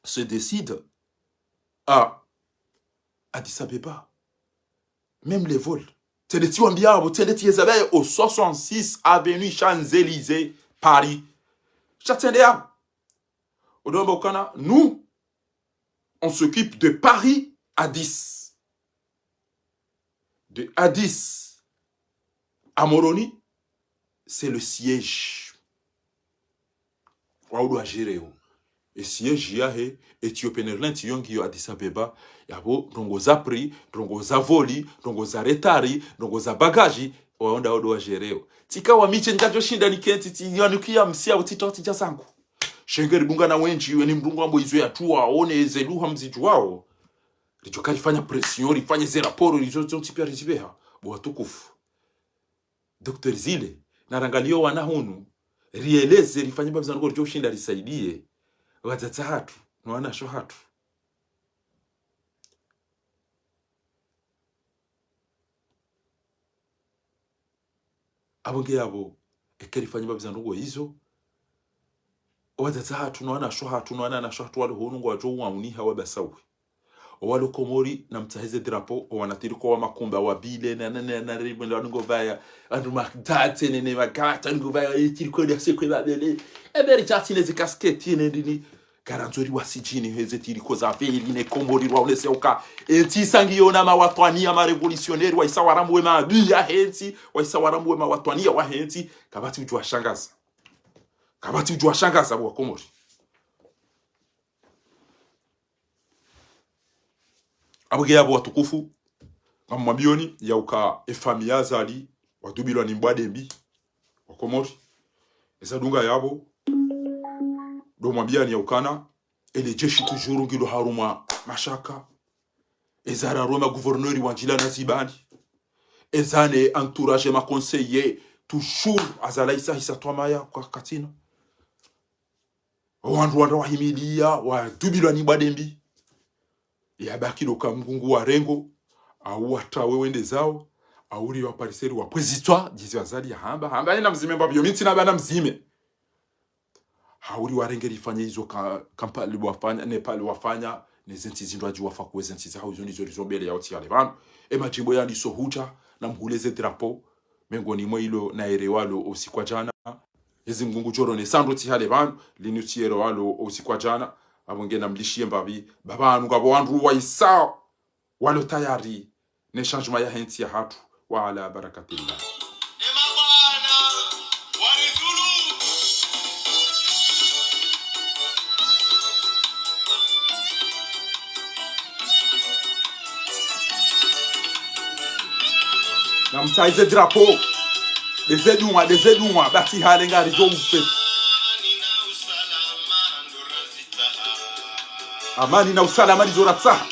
se décide à Addis Abeba. Même les vols. Tsende tsiwambia abo, tsende tsiyeza baye au soixante-six avenue Champs-Élysées, Paris. Sha tsende abo. Odomba ukana, nous, on s'occupe de Paris à Addis. De Addis à Moroni, c'est le siège. Wao ndo wa gérer yo. E siège yahe Ethiopian Airlines yo ngiyo Addis Abeba, yabo ndrongo za prix, ndrongo za voli, ndrongo za retard, ndrongo za bagage, wao ndo, wao ndo wa gérer yo. Tsika wa mi tse ngadjo shinda nikentsi, tsi, yanukia msia, utsitoa tsidja zangu. Sha ngeri dunga na wendji, weni mndru ngwambo izo ya tuwa, one ze lugha mzidjuwao. Ridjo karifanya pression, rifanye ze rapport, rizo zontsi pia rizibeha. Bo watukufu. Docteur Zile, narangaliyo wana hunu, rieleze, rifanye mbapvi zandru ridjo ushinda risaidie wadzadze hatru, no wanasho hatru. Abo nge abo, eke rifanye mbapvi zandru izo, owadzadze hatru, no wanasho hatru, no wanasho hatru walo hunu ngwadjo uwauniha wabasauwe. Owalo Komori, namtsahe ze drapeau, owana tiriko wa makumba, wa bile, na, na, na, na, rimwe, wanu ngo vaya, wanu magate, ne, ne, magate, wanu ngo vaya, e tiriko ya sekwe babele. E beri jati ne ze casquette, ne, ne, ne. Garandzo ri wasidjini, heze tiriko za veli, ne Komori, rwaonese uka. E ntsi sangi yona mawatwaniya, ma révolutionnaire, waisa warambuwe maadui yahe ntsi, waisa warambuwe mawatwaniya wahe ntsi, kapvatsi udjo washangaza. Kapvatsi udjo washangaza, bo wa Komori. Abo nge abo watukufu, ngamwambiyoni, yauka e famille ya Azali, wadubilwa ni mbwa dembi, wa Komori. Eza dunga yabo, ndo mwambiyani yaukana, ele jeshi toujours ngilo harumwa mashaka. Eza rarwe ma gouverneur wandjila na zibani. Eza ne entourage ma conseiller, toujours, Azali isa hisa twamaya kwa katsina. Wandru wandra wahimiliya, wadubilwa ni mbwa dembi. Yabaki ndo ka mngu ngu wa rengo, au watrawe wende zao, au ri wa pariseri wa pvwezitswa, djizi Azali yahamba, hamba yena mzime mbapvi yo, mi ntsina bana mzime. Hauri warenge rifanye izo ka, Kampala wafanya, Nepal wafanya, ne ze ntsi zindru adji wafa kuwe ze ntsi zahao, izo ndizo rizo mbele yao tsi hale pvanu. E madjimbo yandiso hudja, namhule ze drapeau, mengoni mwa ilo naelewalo usiku wa djana. Ezi mngu ngudjo ronesa ndro tsi hale pvanu, linu tsielewalo usiku wa djana, abo nge namlishiye mbapvi, ba pvanu ngapvo wandru waisa, walo tayari, ne changement yahe ntsi yahatru, wa ala barakatillah. Namtsahe ze drapeau. Ndeze dua, ndeze dua, ba tsi hale ngarizo ufe. Amani na usalama ndizo ratsaha.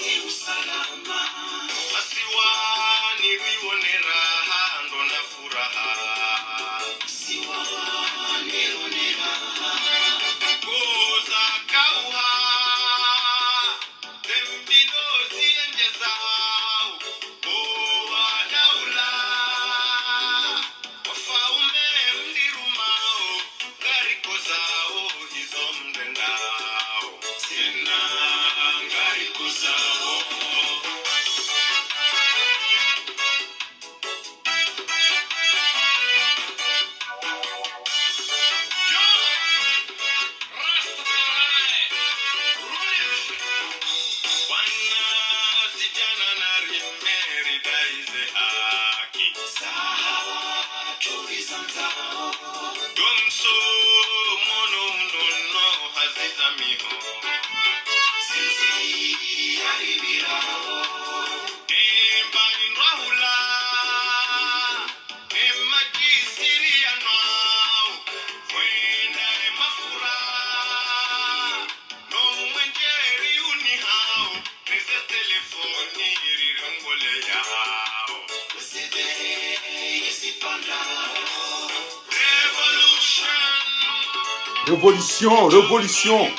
Révolution, révolution.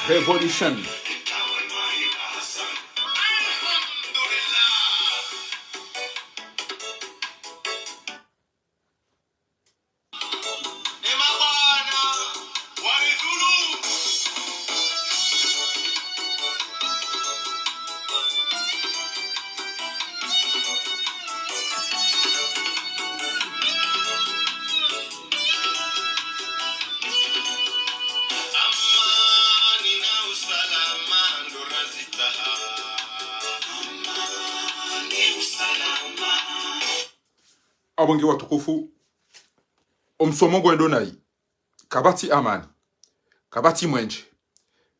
Révolution. Abo nge watukufu, omsomo ngwendo nayi, kapvatsi amani, kapvatsi mwenje,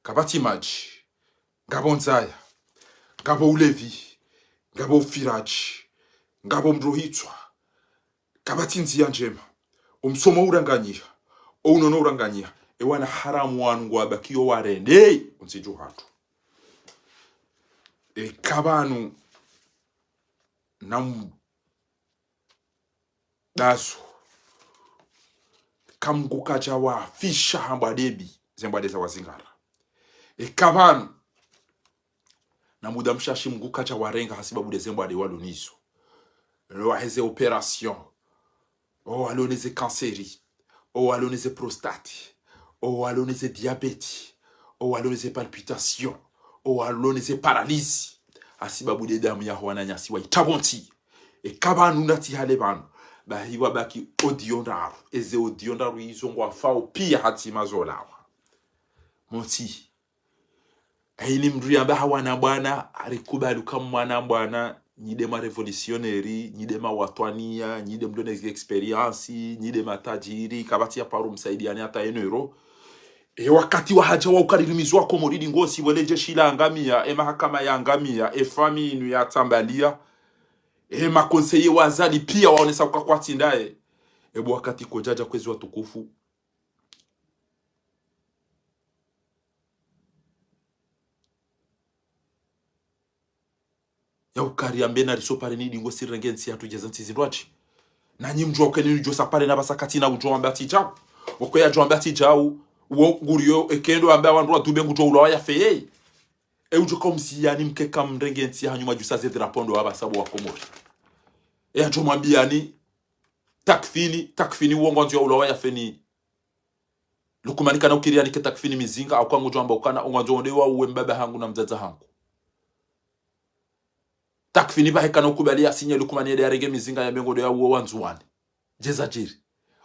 kapvatsi madji, ngapvo ndzaya, ngapvo ulevi, ngapvo ufiradji, ngapvo mdrohitswa, kapvatsi ndziya ndjema, omsomo uranganyiha, ounono uranganyiha, ewana haramu wanu ngwabakiyo warende ontsi dju hatru. Eka pvanu namu daso. Kamngu kadja wafisha hambwa debi, zembwade za wazingara. Eka pvanu, na muda mshashi Mngu kadja warenga hasibabu de zembwade walo nizo. Lo waheze opération. O walo neze kanseri. O walo neze prostate. O walo neze diabète. O walo neze palpitation. O walo neze paralysie. Hasibabu de damu yaho wananyasi wa itapvo ntsi. Eka pvanu natsi hale pvanu, bahi wabaki audio ndraru. Eze audio ndraru izo ngwafao pia hatsi mazolawa. Motsi. Haini mndru yamba hawana bwana, harikubali uka mwana bwana, nyi de ma révolutionnaire, nyi de ma watwaniya, nyi de mndru ne expérience, nyi de matajiri, kapvatsi ya paro msaidiani hata un euro. E wakati wahadja wa ukariri mizo wa Komori di ngosi, wele jeshi la angamia, e mahakama ya angamia, e fami inu ya tambalia, e ma conseiller wa Azali pia waonesa uka kwatsi ndaye. Ebo wakati kodjadja kwezi watukufu. Ya ukari ambe na risopare ni dingo sirenge ntsi hatru djeza ntsi zindrwadji. Na nyi mdjuwa ukeni nidjo sapare na pvasa katsina udjo wamba tsi djau. Woko ya djo wamba tsi djau, wo nguriyo ekendo amba wandru wa dube ngudjo ulawa ya feye. E udjo ka umsiyani mkeka mrenge ntsi hanyu madjusa ze drapeau ndo wapvasa bo wa Komori. E adjo mwambiyani, takfini, takfini wo ngwandzo ya ulawa ya feni. Lukumani kana ukiri yanike takfini mizinga, au kangudjo amba ukana, ongwandzo onde wa uwe mbaba hangu na mdzadza hangu. Takfini pvahe kana ukubali ya sinye Lukumani yende yarenge mizinga ya mengo de ya uwe wandzuwani. Djeza djiri.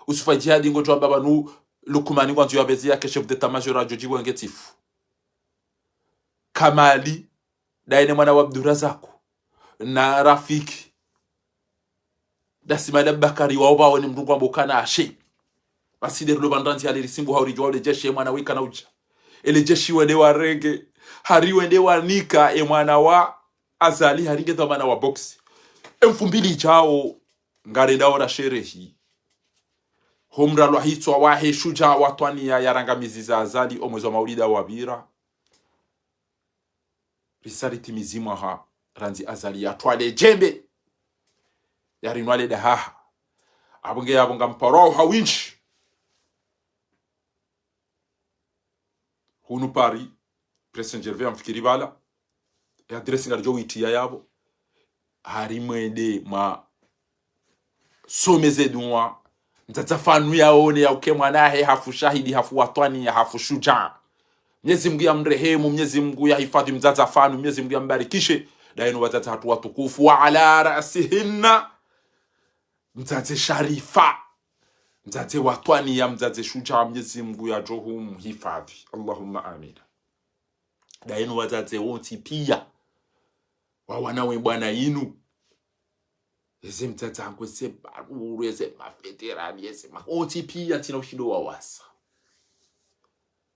Usufa Djihadi ngodjo amba pvanu Lukumani ngwandzo ya pvezi yake chef d'état-major adjo djibu wenge tsifu. Kamali, daye ne mwana wa Abdurazaku, na Rafiki. Dasi Mali Abubakari wao pvawo ni mndru ngwambo kana ashe. Basi de rilo pvandrantsi hali risimbu hauridjuwa ule jeshi ye mwana wika na udja. Ele jeshi wende warenge. Hari wende wanika e mwana wa Azali hari nge dhwamana wa boxe. E mfumbili idjao ngarendao ra sherehi. Ho mralwa hitswa wahe shudja watwaniya yarangamiziza Azali o mwezi wa maulida wapvira. Risaliti mizimu aha, randzi Azali yatwale djembe. Yarinwale dahaha. Apvo nge yapvo ngamparo ha windji. Hunu Paris, Presse Gervais amfikiri pvala. E adresse ngaridjo witiya yapvo. Hari mwende mwa some ze duwa. Mdzadza fanu yaone ya uke mwana he hafu shahidi, hafu watwani, ya hafu shudja. Mnyezi Mngu ya mrehemu, Mnyezi Mngu ya hifadhi mdzadza fanu, Mnyezi Mngu ya mbarikishe. Daye no wadzadze hatru watukufu, wa ala rasihinna mdzadze Sharifa. Mdzadze watwani ya mdzadze shudja, Mnyezi Mngu ya djo humhifadhi. Allahumma amina. Daye no wadzadze wontsi pia. Wa wana we bwana inu. Eze mdzadze hangu, eze baruru, eze mafeterani, eze ma-, wontsi pia ntsina ushindo wawasa.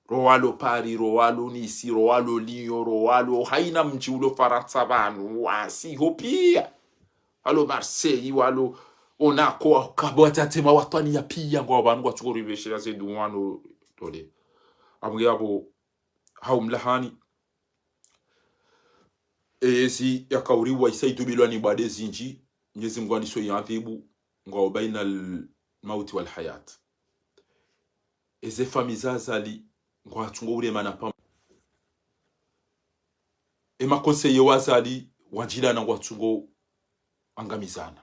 Ro walo Paris, ro walo Nice, ro walo Lyon, ro walo haina mdji ulo Farantsa pvanu, wasi ho pia. Walo Marseille, walo Monaco, wa kabo wadzadze ma watwani ya pia, ngwao pvanu ngwatsuko ribeshera ze duwa no tole. Apvo nge yapvo hau mlahani. Ezi yakauriwa isa idubilwa ni bade zindji, Mnyezi Mngu andiso yadhibu, ngwao baina al-mauti wal-hayat. Eze fami za Azali, ngwatsungo uremana pamo. Ema conseiller wa Azali, wandjilana ngwatsungo angamizana.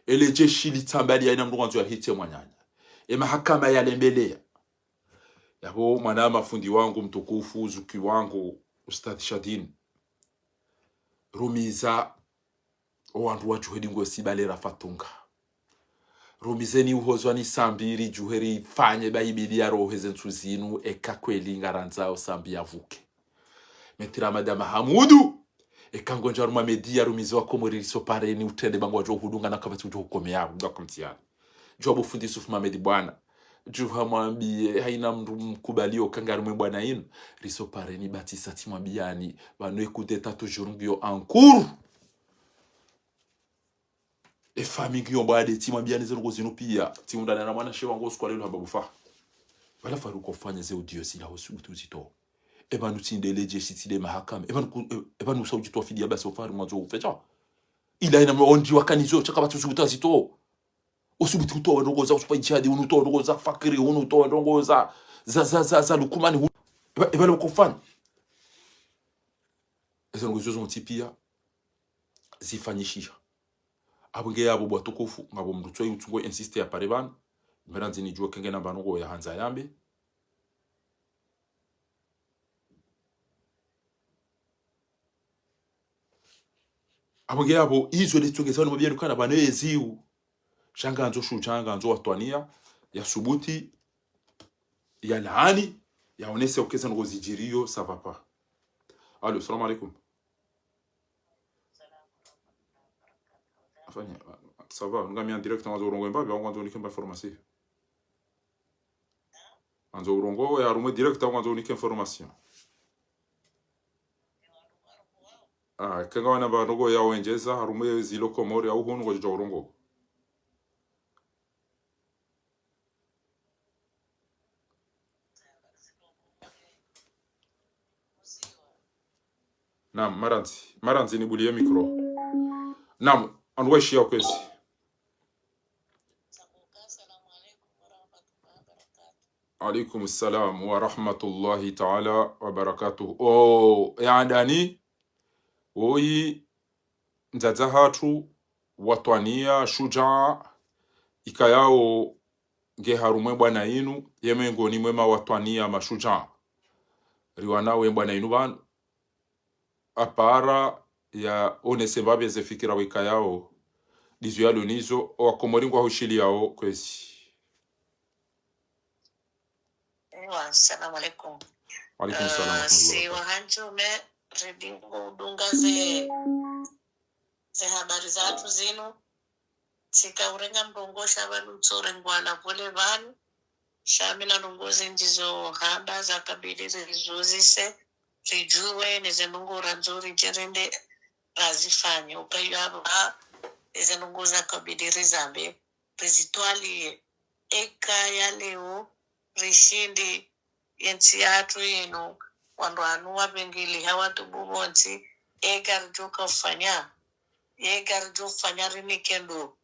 Ele jeshi litsambaliya haina mndru ngwandzo yahitse mwananya. Ema mahakama yalembeleya. Yapvo mwana mafundi wangu mtukufu, zuki wangu, Ustadh Shadin. Rumiza, o wandru wadjuhe dingo sibale rafatunga. Rumizeni uhozwa ni Sambi ridjuhe rifanye ba ibidi ya roho eze ntsu zinu eka kweli ngarandzao Sambi yavuke. Maître Ahmada Mahamudu, eka ngondja harumwa média rumize wa Komori risopareni utrende ba ngwadjo hudunga na kapvatsi udjo hukomeya, ngwa kumtiani. Djuwa bo fundi Yusuf Mohamed bwana. Djuha mwambiye, haina mndru mkubaliyo ka nge harumwa e bwana inu. Risopareni batisa tsimwambiyani. Pvanu e coup d'État toujours ngiyo en cours. E famille ngiyo bade tsimwambiyani ze ndrongo zinu piya. Tsimundana na mwanamshe wangu usiku wa lelo hamba bufa. Pvala fari ukofanya ze audio zila usi-, uti uzitowa. E pvanu tsinde le jeshi tsinde mahakama. E pvanu ku-, e, e pvanu usa udjitowa fidiya basi ofari mwandzo ufecha. Ila ina mwa ondji wakanizo, sha kapvatsi usi utazitowa. Usubuti utowa ndrongo za Usufa Jihadi, unu utowa ndrongo za Fakiri, unu utowa ndrongo za, za, za, za, za Lukumani, unu. Eba, eba loko fanya. Eze ndrongo izo zontsi piya zifanyishiha. Apvo nge yapvo bo watukufu, ngapvo mndru tsoyi utsungo insiste ya pare pvanu. Mera ndzini djuwe kenge na pvanu ngo ya handza yambe. Apvo nge yapvo, izo letsongeza wanu mabiyanu kana pvanu eziwu. Sha ngandzo Shujaa, ngandzo Watwaniya, ya subuti, ya laani, ya onese ukeza ndrongo zidjiriyo, ça va pas. Allô, salam alaikum. Afanya, ça va, ngami en direct, ngwandzo urongowe mbapvi, ngwandzo unike mba information. Ngwandzo urongowe harumwa e direct, ngwandzo unike information. Ah, kenga wana pvanu ngo ya wendjeza, harumwa e zilo Komori, au hunu ngodjo urongowa. Naam, marandzi. Marandzi nibuliye micro. Naam, wandru waishiya ukwezi. Alaikum salam wa rahmatullahi ta'ala wa barakatuh. O, ya ndani, woyi, ndzadza hatru, Watwaniya, Shujaa, ikayao nge harumwa e bwana inu, ye mengoni mwe ma Watwaniya, ma Shujaa. Riwana we bwana inu pvanu. Apara ya onese mbapvi ze fikira wekayao. Ndizo yalo nizo, o Wakomori ngwahushiliyao kwezi. Ewa, assalamu alaikum. Wa alaikum salam wa rahmatullahi wa barakatuh. Si wahanjume, ridingo udunga ze, ze habari zatru zinu. Tsika urenga mrongo sha pvanu tsorengwa na pvole pvanu. Sha mi na ndrongo zindji zo hamba zakabidi rizuzise, ridjuwe, ne ze ndrongo randzo ridjerende razifanye. Ukayo apvo, ne ze ndrongo zakabidi rizambe, rizitwaliye. Eka ya leo, rishindi, yentsi yahatru yinu, wandru wanu wapvingili hawatubu pvontsi, eka ridjoka ufanya, eka ridjo ufanya rinike ndro,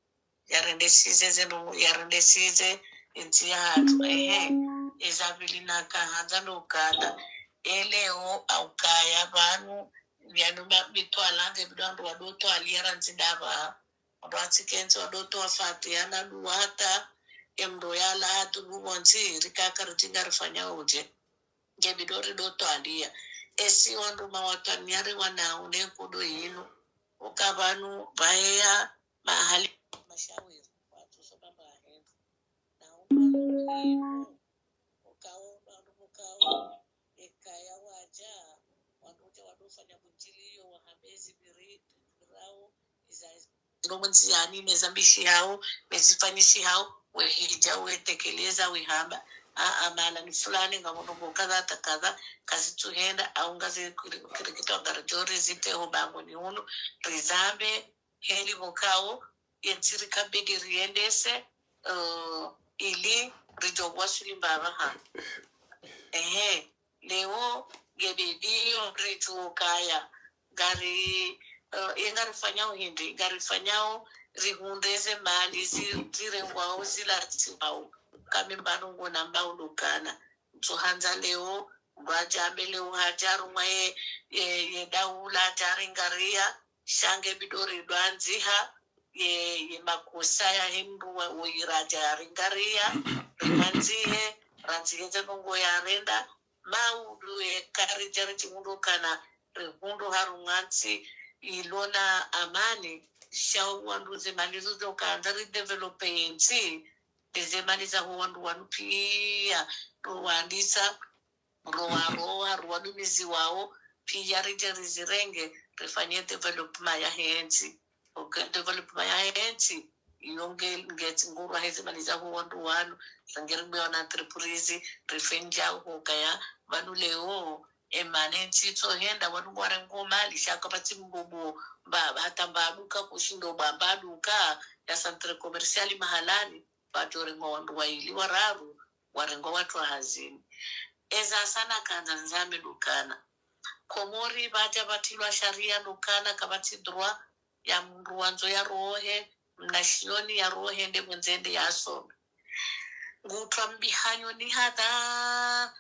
yarendesize zinu, yarendesize yentsi yahatru, ehe, eza pvili naka handza ndo ukana, e leo, aukaya pvanu, yanu ma-, mitwala nge bidi wandru wado twaliya randzi ndapva, wandru watsike ntsi wado towa fatiha na duwa hata, emndru yalawa hatubu pvontsi, rikaka ridjinga rifanya udje. Nge bidi rido twaliya. Esi wandru ma Watwaniya riwanao ne nkudu yinu. Uka pvanu pvaheya mahali mashawiri. Watsu soma mahendro. Na uka pvanu yinu. Uka wo pvanu uka wo. Ekaya wadja. Wandru udja wado ufanya bundjiliyo wahambe ezi pviri, pvirawo, iza, iza. Ndrongo ndziyani, meza mbishi hawo, mezi fanyisi hawo, wehidja, wetekeleza, wehamba, a, a, mahala ni fulani, ngapvo ndrongo kadha hata kadha, kazitsuhenda, au ngazi kiri-, kirikitwa ngaridjo rizite ho bangoni hunu, rizambe, heli pvo kawo, yentsi rikabidi riendese, eh, ili ridjo wasuli mbapvaha. Ehe, leo Ngebidi yo ridjuwe ukaya ngari, eh, ye ngarifanyao hindri, ngarifanyao rihundre ze mali zi-, zirengwao zilatsiwao. Kami mbanu ngunambao ndo ukana, ntsuhandza leo, ndo adja ambe leo hadja harumwa ye, ye, ye daula hadja haringariya, sha ngebidi ridjwandziha ye, ye makosa yahe mndru wa, woyi radja haringariya, rimwandzihe, randzihe ze ndrongoo yarenda, maudu yeka ridja ridjihundru ukana rihundru harumwa ntsi ilo na amani, sha wandru ze mali zo zo ukandza ridéveloppé ye ntsi, nde ze mali zaho wandru wanu piya, ndo wandisa, ndo waroha, ndo wadumiziwao, piya ridje rizirenge, rifanye développement yahe ntsi. Ok, développement yahe ntsi, iyo nge, nge tsingurwa heze mali zaho wandru wanu, rangeri mbiwa na entreprise, rifenja uho kaya, pvanu leo, emana entsi itsohenda, wanu ngwarengao mali, sha kapvatsi mbubu, mba, hata mba duka kushindo mba, mba duka, ya centre commercial mahalani, pvadjorengwa wandru wayili wararu, warengwa watru hazini. Eza sana kandza ndzambe ndo ukana Komori pvadja pvatrilwa sharia ndo ukana kapvatsi droit ya mndru wandzo yarohe, mnashioni yarohe nde mwendzende yasome. Ngutwa mbihanyo ni hata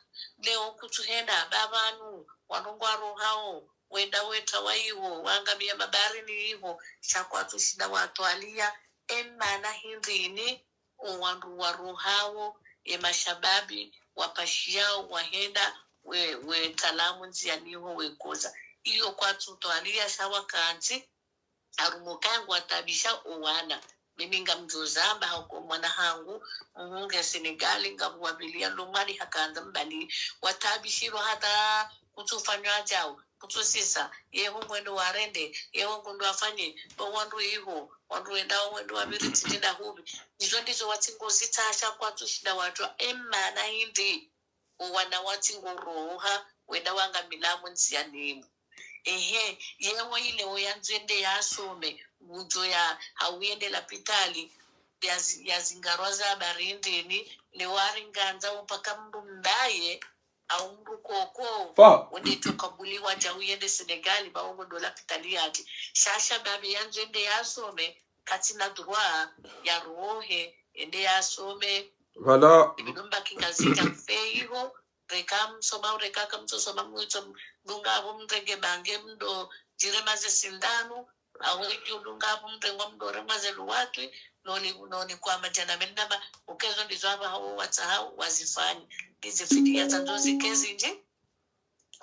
leo kutsuhenda amba pvanu, wandru ngwarohao, wenda wetsa wa iho, wangamiya mabaharini iho, sha kwatsushinda watwaliya, emana hindri ni, o wandru warohao, ye mashababi, wapashiyao, wahenda, we, wetsa lamu ndziyani iho, wekoza. Iyo kwatsutwaliya sha wakantsi, harumwa ukaya ngwataabisha o wana. Mimi ngamdjozamba hauka mwana hangu, muhunge Senegal, ngamwambiliya lo mwali hakandza mbali, wataabishilwa hata kutsufanywa djau, kutsusisa, yeho ngwendo warende, yeho ngwendo wafanye, bo wandru iho, wandru wendao ngwendo wapviritsi tsi nda hupvi. Izo ndizo watsingozitsaha sha kwatsushinda watwa, emana hindri, o wana watsingoroha, wenda wangamiya lamu ndziyani iho. Ehe, yewo ile woyandzo yende yasome, ngudjo ya, hau yende lapitali, yazi-, yazingarwa za habari ndeni, leo ari ngandza upaka mndru mbaye, au mndru koko, wende tsokabuliwa dja uyende Senegal, ba wongo ndo lapitali yati. Sha shababi yandzo yende yasome, katsina droit yarohe, yende yasome. Voilà. Ibidi mbaki ngazidja mfeiho, reka msoma, reka kamtsusoma, mwitso mdunga apvo mrenge bange mdo djirema ze sindanu, awe djudunga apvo mrengwa mdo remwa ze luwatwi, noni, noni kwa madjana mendama, ukezo ndizo apvaha wo watsahao wazifanye. Ndizi fidiya zandzo zike zindji,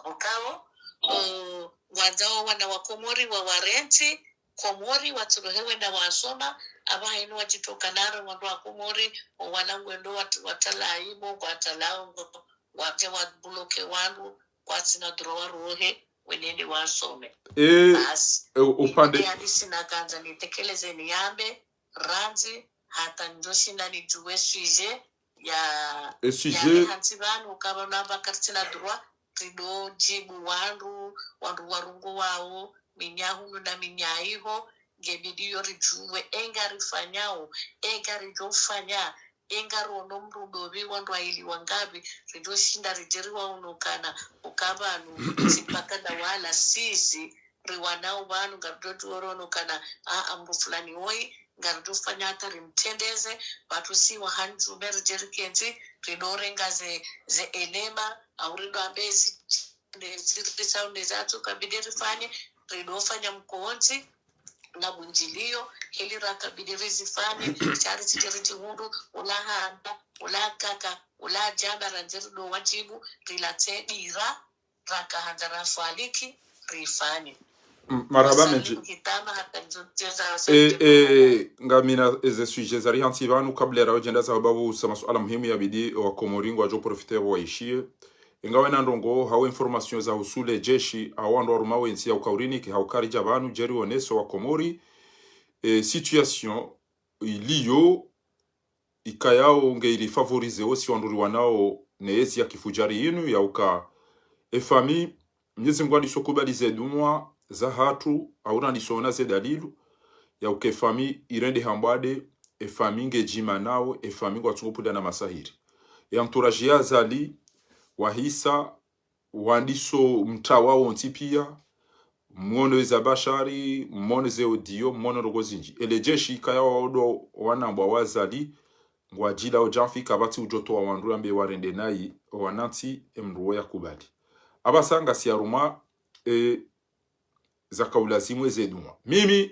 ukao, o, wandzao wana wa Komori wawarentsi Komori, watsirohe wenda wasoma, apvaha inu wadjitoka naro wandru wa Komori, o wana ngwendo wat-, watsalaimo, ngwatsalao, ngwa-, wake wabloke wandru, kwatsina droit warohe, wenende wasome. E, basi, e, upande, ipvahanu sina kandza nitekeleze niyambe, randzi, hata ndjoshinda nidjuwe sujet, ya, e sujet, ya hantsi pvanu, ukaya pvanu apvaha karitsina droit, ridjo djibu wandru, wandru warongowao, minya hunu na minya iho, ngebidi yo ridjuwe, enga rifanyao, enga ridjofanya, enga rono mndru ndopvi, wandru wayili wangapvi, ridjoshinda ridjeri waonokana, ukaya pvanu, tsi mpaka nda wala sisi, riwanao pvanu, ngaridjo djuwa rono ukana, a, a mndru fulani woyi, ngaridjofanya hata rimtrendeze, pvatsu si wahandzume ridje rikentsi, ridjorenga ze, ze éléments, au ridjoambe zi, ne, zi, zi, zi, ne zatsu kabidi rifanye, ridjofanya mkontsi, na bundjiliyo, heli rakabidi rizifanye, sha ritsidje ridjihundru, ula hamba, ula kaka, ula djamba, randzi ridjo wadjibu, rilatse dira, raka handza rafwaliki, rifanye. M-, marahaba mendji. Kuhitama hata ndzo teza. E, e, ngamina eze sujet zari hantsi pvanu kabla ya rawo djenda za babu sa masuala muhimu yabidi wa Komori ngwadjo profiter pvo waishiye. Inga wena ndrongoo, hau information za husu le jeshi, hau wandru warumao entsi ya uka urinike, hau karidja pvanu, djeri oneso wa Komori. E, situation iliyo, ikayao nge ili favoriser osi wandru riwanao ne ezi ya kifudjari inu, ya uka e famille, Mnyezi Mngu andiso kubali ze dua zahatru, au randiso ona ze dalilu, ya uka e famille irende hambwade, e famille nge djimanao, e famille ngwatsungo punda na masahiri. E entourage ya Azali, wahisa, wandiso mtawa wontsi pia, mwono eza bashari, mwono ze audio, mwono ndrongoo zindji. Ele jeshi kaya waodo wanambwa wa Azali, ngwadjila ojamfi kapvatsi udjotowa wandru yambe warende nayi, owanantsi emndru wo yakubali. Apvasa ngasi harumwa, e, zakaulazimu eze dua. Mimi,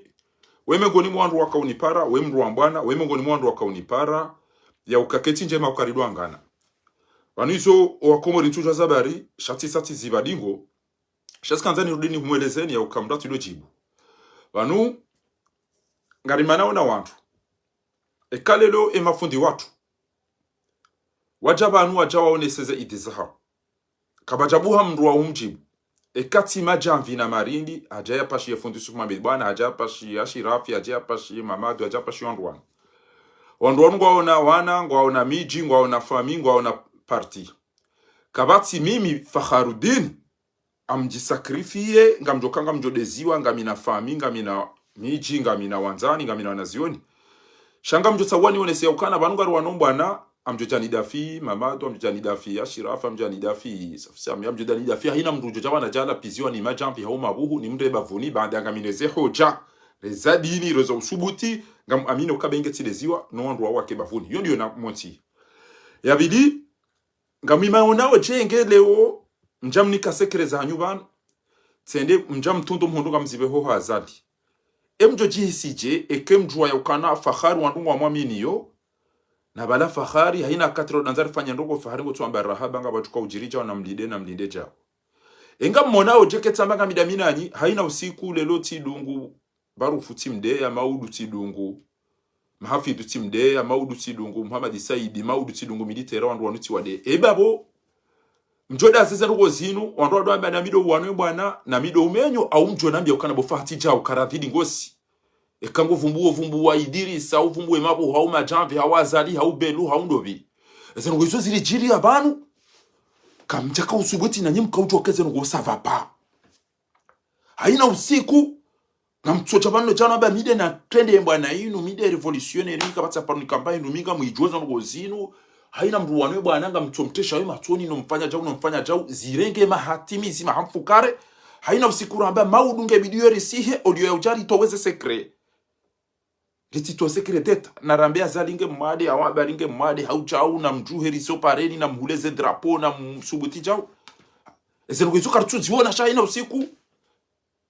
we mengoni mwa wandru wakaunipara, we mndru wa mbwana, we mengoni mwa wandru wakaunipara, ya ukaketi ndjema ukaridwangana. Pvanu izo, owakomori ntsudjuwa zabari, shatsi satsi zibadingo, shatsi kandza nirudi nihumwelezeni ya ukamratsi lo djibu. Pvanu, ngarimanao na wandru. Eka leo emafundi watru. Wadja pvanu wadja waoneseze idi zahawo. Kapvadjabuha mndru wa umdjibu. Eka tsi madjamvi na marindi, hadja yapashiye fundi Yusuf Mohamed Bwana, hadja yapashiye Ashirafi, hadja yapashiye Mamadu, hadja yapashiye wandru wanu. Wandru wanu ngwaona wana, ngwaona midji, ngwaona fami, ngwaona parti. Kapvatsi mimi Fakharudini, amdjisakrifie, ngamdjoka ngamdjodeziwa, ngamina fami, ngamina midji, ngamina wandzani, ngamina wanazioni. Sha ngamdjotsaha wanionese ya ukana, pvanu ngari wano mbwana, amdjodjanidafi, Mamadu, amdjodjanidafi, Ashirafi, amdjodjanidafi, Safi Sami, amdjodjanidafi, haina mndru udjodja pvanu djala piziwa ni madjamvi, hau mabuhu, ni mndru ebavuni, baanda ngamine ze hodja, reza dini, reza usubuti, ngam amino kabe nge tsideziwa, no wandru wawo wake bavuni. Yo ndiyo na monti. Ya pvili, ngamwimaonao dje nge leo, mdja mnika secret zahanyu pvanu, tsende mdja mtrundo mhondo ngamzibe hoho Azali. Emdjodjihisi dje, eke mdjuwa ya ukana Fakhari wandru ngwamwaminiyo, na pvala Fakhari, haina katiro danza rifanya ndrongoo Fakhari ngotsuamba rahaba ngapvatsuka udjiri djao na mlinde na mlinde djao. Enga mmonao dje ketsamba ngamidami nanyi, haina usiku leo tsidungu, Barufu tsimdeya, Maudu tsidungu, Mahafidhu tsimdeya, Maudu tsidungu, Muhamadi Saidi, Maudu tsidungu, militaire wandru wanu tsiwadeya. Eba pvo, mdjoda zeze ndrongoo zinu, wandru wadwamba namido uwanwe bwana, namido umenyo, au mdjonambia ukana pvo Fahati djao, karadhidi ngosi. Eka ngo vumbuo vumbuwa Idirisa, au vumbuwe mabuhu, hau madjamvi, hau Azali, hau Belu, hau ndopvi. Eze ndrongoo izo ziridjiri ya pvanu, kamdjaka usubuti nanyi mkaudjuwa keze ndrongoo ça va pas. Haina usiku, ngamtsodja pvanu djana ba mide na trende mbwana inu, mide révolutionnaire, mi kapvatsa pvanu nikamba inu, mi ngamwidjuwa ze ndrongoo zinu. Haina mndru wanu ebwana, ngamtsomtesha we matsoni, no mfanya djau, no mfanya djau, zirenge mahatimizi mahamfukare. Haina usiku ramba, Maudu nge bidiyo risihe, audio ya udja ritowe ze secret. Ritsitowe secret d'état, na rambe Azali nge mwade, hau Habari nge mwade, hau djau, na mdjuhe riso pareni, na mhule ze drapeau, na msubuti djau. Eze ndrongoo izo karitsuziona sha haina usiku.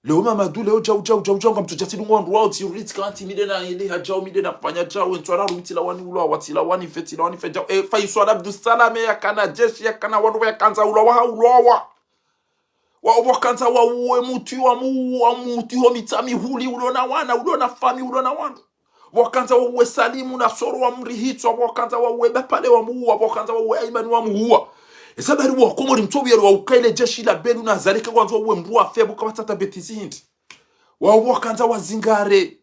Leo Mamadu, leo djau, djau, djau, djau, ngamtsodja tsidungu wandru wao, tsiruritsi kanti, mide na ile ha djau, mide na fanya djau, entswara rumitsi la wani ulwa, watsi la wani fetsi la wani fe djau. E, Faisal Abdou Salam, yakana jeshi, yakana wandru, yakandza ulwa, waha ulwa. Wa, wakandza wauwe Muti wa mu, wa Muti ho Mitsamihuli, ulo na wana, ulo na fami, ulo na wandru. Wakandza wauwe Salimu Nasoro wa Mrihitswa, wakandza wauwe Bapale wamuuwa, wakandza wauwe Aimani wamuuwa. Eza bari wakomori mtsobi yari wauka ile jeshi la Belu na Azali ke kwandzo wauwe mndru wa febu kapvatsa tabeti zihindi. Wa, wakandza wazingare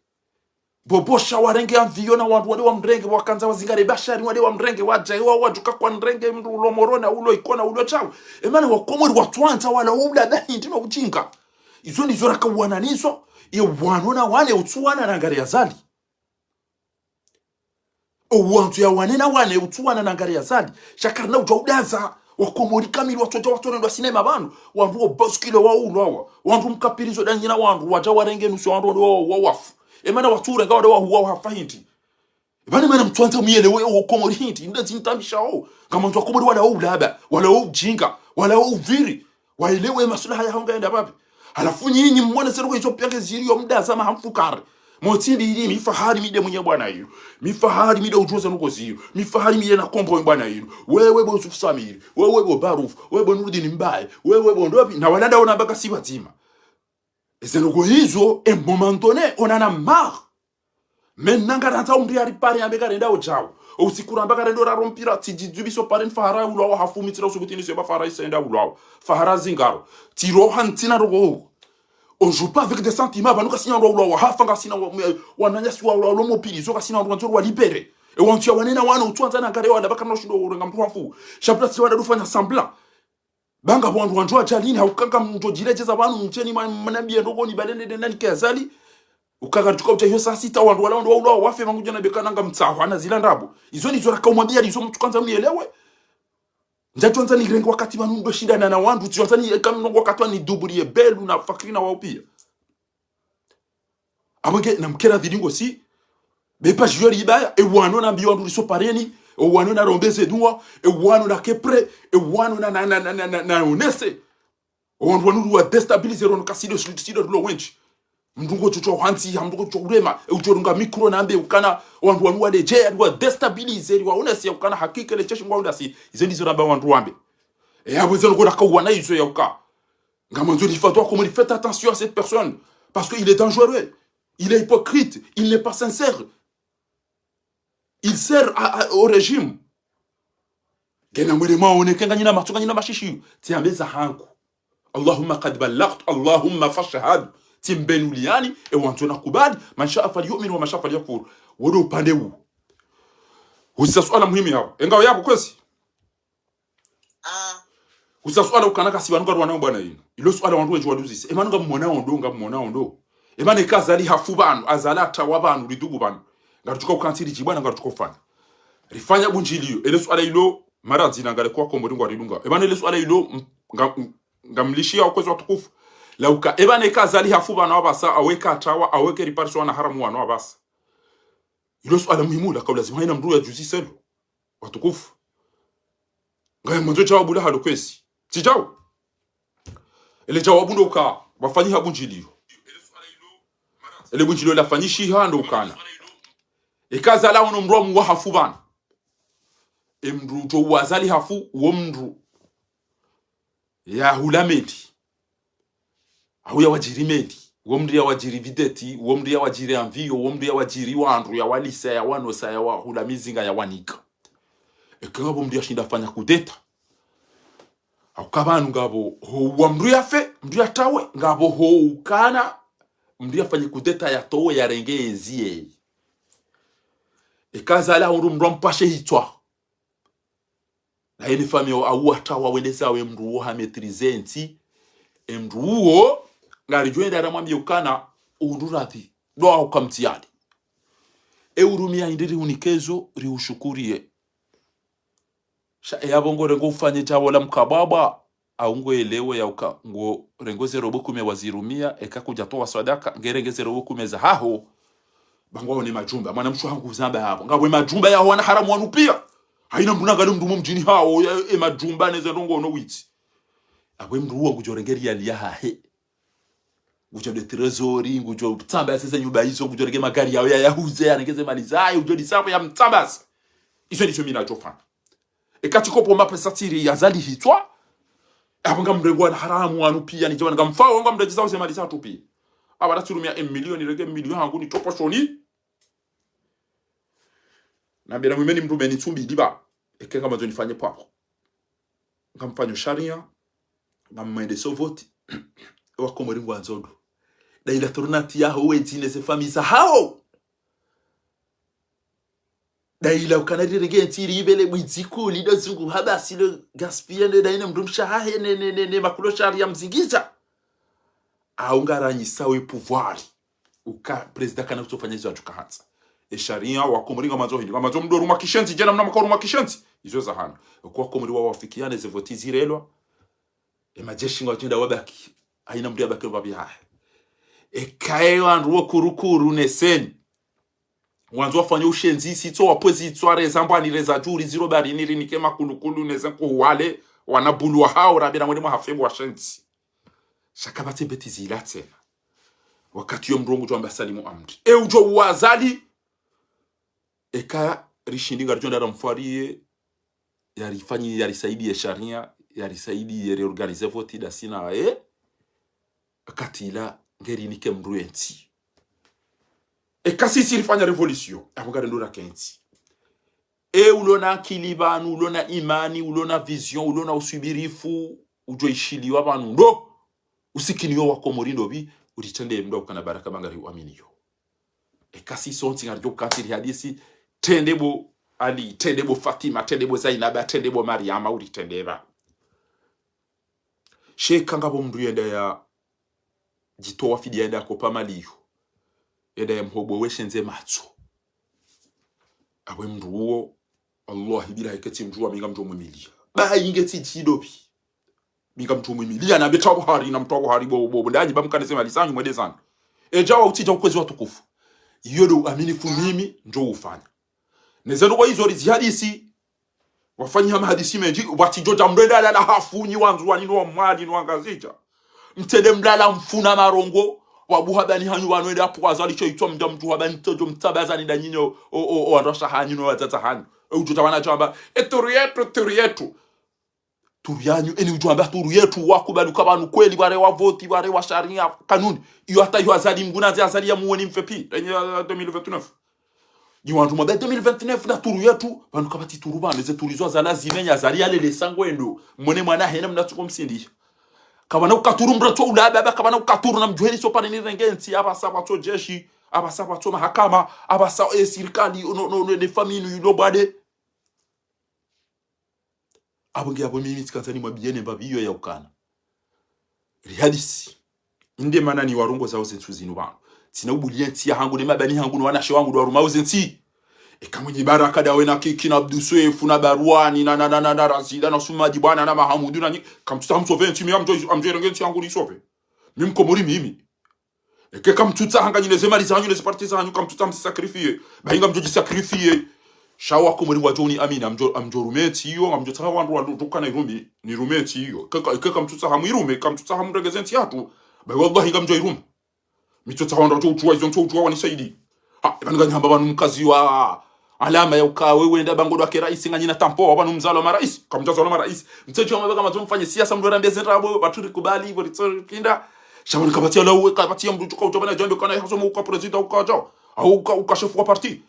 Bobosha warenge avion na wandru wale wamrenge, wakandza wazingare Bashari wale wamrenge, wadja iwa wadjuka kwa mrenge mndru ulo Moroni, ulo Ikona, ulo djau. Emana wakomori watsuandza wala oula bahindi no udjinga. Izo ndizo rakauwana nizo, ye wanu na wane utsuwana na ngari Azali. Owantru ya wane na wane utsuwana na ngari Azali. Sha karina udja udaza, wakomori kamili watsodja watsonendwa sinema pvanu. Wandru wo bascule waulwawa. Wandru mkapirizo danyina wandru, wadja warenge nusu wandru wandru wa, wa, wafu. Emana watsurenga wandru wahuwa wafa hindi. Pvanu emana mtsuandza muyelewe owakomori hindi, inde zintambishao. Ngamwandzo wakomori wala oulaba, wala oudjinga, wala ouviri. Waelewe masulaha yaho ngayenda pvapvi. Halafu nyinyi mwone ze ndrongoo izo pia ngeziriyo mdaza mahamfukare. Motsi mbili, mi Fahari mi nde mwenye bwana iyo. Mi Fahari mi nde udjuwa ze ndrongoo ziyo. Mi Fahari mi nde na kombo bwana inu. Wewe bo Yusuf Samiri. Wewe bo Baruf. Wewe bo Nurudini Mbaye. Wewe bo ndopvi. Na wala ndaona baka si pvadzima. Eze ndrongoo izo, un moment donné, on en a marre. Maintenant ngarandza umri aripare yambe karenda odjao. Usiku ramba karenda oraro mpira, tsidjidzubiso pare ni Fahara ulwawa hafu mi tsira usubuti nise ba Fahara isa enda ulwawa. Fahara zingaro. Tsiroha ntsina ndrongoo. On joue pas avec des sentiments, pvanu kasina ndrongoo ulwawa hafa, kasina wa, mwe, wananyasi wa ulwawa lo mopirizo, kasina ndrongoo ndzoro wa libérer. E wantru ya wane na wane, utsuandza na ngare wala baka na ushindo urenga mndru wafu. Sha pvila tsiri wada dufanya semblant. Banga wandru wandjo adjalini, hauka ngamdjo djiredjeza pvanu mdjeni mwa, mwanambiye ndrongoo ni balende de nani ke Azali. Uka karitsuka udja iyo saa sita wandru wala wandru waulwawa wafe, pvangu djana beka nanga mtsaho, ana zila ndrabo. Izo ndizo rakaumwambiya, ndizo mtsukandza muyelewe. Ndjatsuandza nirenge wakati pvanu ndo shindana na wandru, tsiandza ni eka mno wakati wa ni double ye belu na fakiri na wao pia. Apvo nge na mkera dhidi ngo si. Be pa jiyori ibaya, e wanu nambiye wandru risopareni, e wanu narombe ze dua, e wanu nake prêt, e wanu na, na, na, na, na, na, na onese. Wandru wanu wa déstabiliser, wanu kasido, sido, sido lo wendji. Mndru ngo tsotso hantsi, ha mndru ngo tsotso urema, e udjo runga micro nambe ukana, wandru wanu wa deje, wa déstabiliser, wa onese ukana hakika le sheshi ngwa udasi, ize ndizo ramba wandru wambe. E apvo ize ngo raka wana izo ya uka. Ngamandzo rifadwa comme il fait attention à cette personne. Parce que il est dangereux. Il est hypocrite. Il n'est pas sincère. Il sert à, à, au régime. Ngena mwele maone, ke nganyina matso, nganyina mashishi. Tsiambe za hangu. اللهم قد بلغت، اللهم فاشهد. Tsimbenuliani, e wandzo na kubali. من شاء فليؤمن ومن شاء فليكفر. Wodo upande wu. Huzisa suala muhimu yapvo. Engawe yapvo kwezi. Ah. Huzisa suala ukana kasi pvanu ngarwana bwana yinu. Ilo suala wandru wendji waluzisa. E manu ngamwona ondo, ngamwona ondo. E mana eka Azali hafu pvanu, Azali atawa pvanu, lidugu pvanu. Ngarutsuka ukantsi ridjibwa na ngarutsuka ufanya. Rifanya bundjiliyo. Ele suala ilo, mara ndzina ngale kwa Komori ngwarilunga. E mana ele suala ilo, m-, nga-, m-, ngamlishiya okwezi watukufu. Lauka, e mana eka Azali hafu pvanu apvasa, awe eka atawa, awe ke ripariswa na haramu wanu apvasa. Ilo suala muhimu, laka ulazimu haina mndru yadjuzise lo. Watukufu. Ngaya mwandzo djawabu la halo kwezi. Tsi djawu. Ele djawabu ndo uka, wafanyiha bundjiliyo. Ele bundjiliyo lafanyishiha ndo ukana. Eka Azali ono mndru wa muwa hafu pvanu. E mndru udjo wa Azali hafu, wo mndru yahula meli. Au yawadjiri meli. Wo mndru yawadjiri videti, wo mndru yawadjiri anviyo, wo mndru yawadjiri wandru, yawalisa, yawanosa, yawahula mizinga, yawanika. Eka ngapvo mndru yashinda fanya kudeta. Au ka pvanu ngapvo ho uwa mndru yafe, mndru yatawe, ngapvo ho ukana, mndru yafanye kudeta yatowe yarenge ezi yeye. Eka Azali ahundru mndru ampashe hitswa. Na yeni famiyi au atawa wende zawe mndru uwo ha maîtriser entsi. E mndru uwo, ngaridjo enda ramwambiye ukana, uhundru radhi. Ndo uka mtihani. E urumia hindri rihunike zo, rihushukuriye. Sha e yapvo ngo rengo ufanye djawo la mkabwabwa, au ngo elewe ya uka, ngo rengo ze robo kume wazirumia, eka kudjatowa swadaka, ngerenge ze robo kume za haho, ba ngwaone majumba, mwana mshe hangu zamba yapvo. Ngapvo e majumba ya wana haramu wanu pia. Haina mndru nangalie mndru mo mdjini hawo, ya, e majumba neze ndrongoo no witsi. Apvo e mndru uwo ngudjo renge riyali ya hahe. Ngudjo de trésor, ngudjo tsamba yaseze nyumba izo, ngudjo renge magari yawo ya, yahuze, yarenge ze mali zayo, ngudjo disambo ya mtsambasa. Izo ndizo mi nadjofanya. Eka tsi kopvo mapesa tsiri ya Azali hitswa. Apvo ngamrengo wana haramu wanu pia, nidje wana ngamfao, ngamredjeza uze mali zatru pia. Apvo nda tsirumia e milioni, renge milioni hangu nitsowe poshoni. Nambie na mwimeni mndru meni tsumbi diba. Eke ngamwandzo nifanye pvapvo. Ngamfanyo sharia. Ngamwende so voti. Ewa Komori ngwandzo ndo. Daila tournante yaho wendji neze famiyi za hawo. Daila ukana rirenge entsi ribele bwidziku lido zunguha basi lo gaspiller ne daina mndru mshe hahe ne, ne, ne, ne makulo sharia mzingiza. Au ngaranyisa we pouvoir. Uka président kana kutsofanya izo yatsuka hantsa. E sharia wa Komori ngamwandzo hindri. Ngamwandzo mdo ruma kishenzi, djena mna mako ruma kishenzi. Izo za hanu. Kwa Komori wawafikiane ze voti zirelwa. E majeshi ngwadjo enda wabaki. Haina mndru yabaki wapvi hahe. Eka e wandru wo kurukuru ne seni. Wandzo wafanye ushenzi, sitso wapvwe zitswa reza mbwani reza djuri ziro barini rinike makulukulu neze nkuhu wale, wana bulu wa hawo, rabena mwende mwa hafebu washenzi. Sha kapvatsi beti zila tsena. Wakati yo mndru ngudjo amba salimu amri. E udjo wa Azali. Eka rishindi ngaridjo enda ramfwariye, yarifanyi, yarisaidiye sharia, yarisaidiye réorganiser voti dasina, e, wakati ila ngerinike mndru entsi. Eka sisi rifanya révolution, apvo ngarendo rake entsi. E ulona akili pvanu, ulona imani, ulona vision, ulona uswibirifu, udjo ishiliwa pvanu ndo. Usikiniyo wa Komori ndopvi, uritrende mndru ukana baraka ba ngari uaminiyo. Eka si sontsi ngaridjo ukantsi rihadisi, trende bo Ali, trende bo Fatima, trende bo Zainaba, trende bo Mariama, uritrende pva. Sha eka ngapvo mndru yenda ya djitowa fidiya yenda yakopa mali yo. Yenda ya mhobo weshenze matso. Apvo e mndru uwo, wallahi billahi ketsi mndru wa mi ngamdjo mwimiliya. Ba inge tsi tsi dopvi. Mi ngamdjo mwimiliya na mbe twabu hari, na mtwabu hari bo, bo, bo, ndanyi ba mkane ze mali zanyu mwende zanyu. Edja wa utsidja ukwezi watukufu. Iyo ndo uaminifu mimi ndjo ufanya. Ne zendrongoo izo rizihadisi, wafanyiha mahadisi mendji, watsidjo dja mrenda lala hafu nyi Wandzuwani no wa Mwali no wa Ngazidja. Mtsende mlala mfuna marongo, wabuha bani hanyu wanu ende apvo wazalisho itswa mdja mdjuha bani todjo mtsaba zani nda nyinyi o, o, o, o wandrwasha hanyu no wadzadze hanyu. E udjo tawana djamba, e turu yetru, turu yetru. Turu yanyu, eni udjo amba turu yetru, wakubali uka pvanu kweli, ware wa voti, ware wa sharia, kanuni. Iyo hata iyo Azali mguna ze Azali ya muweni mfe pi, enyi ya deux mille vingt-neuf. Nyi wandru mwambe deux mille vingt-neuf na turu yetru, pvanu kapvatsi turu pvanu, ze turu izo Azali zimenya, Azali yalele sango endo. Mwone mwana hena mna tsuko msindiha. Kapvana ukaturu mdru tso ulaba, ba kapvana ukaturu na mdjuheni so pare ni renge ntsi, apvasa pvatso jeshi, apvasa pvatso mahakama, apvasa, eh, sirikali, no, no, no, ne famille inu ilo bwade. Apvo nge apvo mimi tsikandza nimwambiyeni mbapvi iyo ya ukana. Rihadisi. Inde mana ni warongoza uze ntsu zinu pvanu. Tsina ubuliye ntsi ya hangu, ne mabani hangu, no wanashe wangu, ndo waruma uze ntsi. Eka mwenye baraka dawe na Kiki na Abdu Swefu na Barwani na, na, na, na, na Razida na Sumadi bwana na Mahamudu na nyi. Kamtsutsaha msove ntsi, mi ngamdjo, ngamdjo irenge ntsi yangu nisove. Mi Mkomori mimi. Eke kamtsutsaha nganyine ze mali zanyu, ne ze parti zanyu, kamtsutsaha mzisakrifie. Bahi ngamdjo djisakrifie. Sha Wakomori wadjo ni amini, ngamdjo, ngamdjo rume ntsi iyo, ngamdjo tsaha wandru wandru dukana irume, nirume ntsi iyo. Eke ka, eke kamtsutsaha mwirume, kamtsutsaha mrenge ze ntsi yatru. Bahi wallahi ngamdjo irume. Mi tsotsaha wandru wadjo udjuwa izo ntso udjuwa wanisaidi. Ha, eba ninganyihamba pvanu mkazi wa alama ya uka wewe nda bango dwake raisi nganyina tampo, wa pvanu mzalwa maraisi, kamdjazalwa maraisi. Mtsedjo wa mabaka madzo mfanye siasa mdru rambe ze ndrabo, pvatsu rikubali, pvo ritso kinda. Sha pvanu kapvatsi ya lawe, kapvatsi ya mdru tsuka udjo pvana djambe kana ya haso mwa uka prezida uka djao. Au uka, uka shefu wa parti.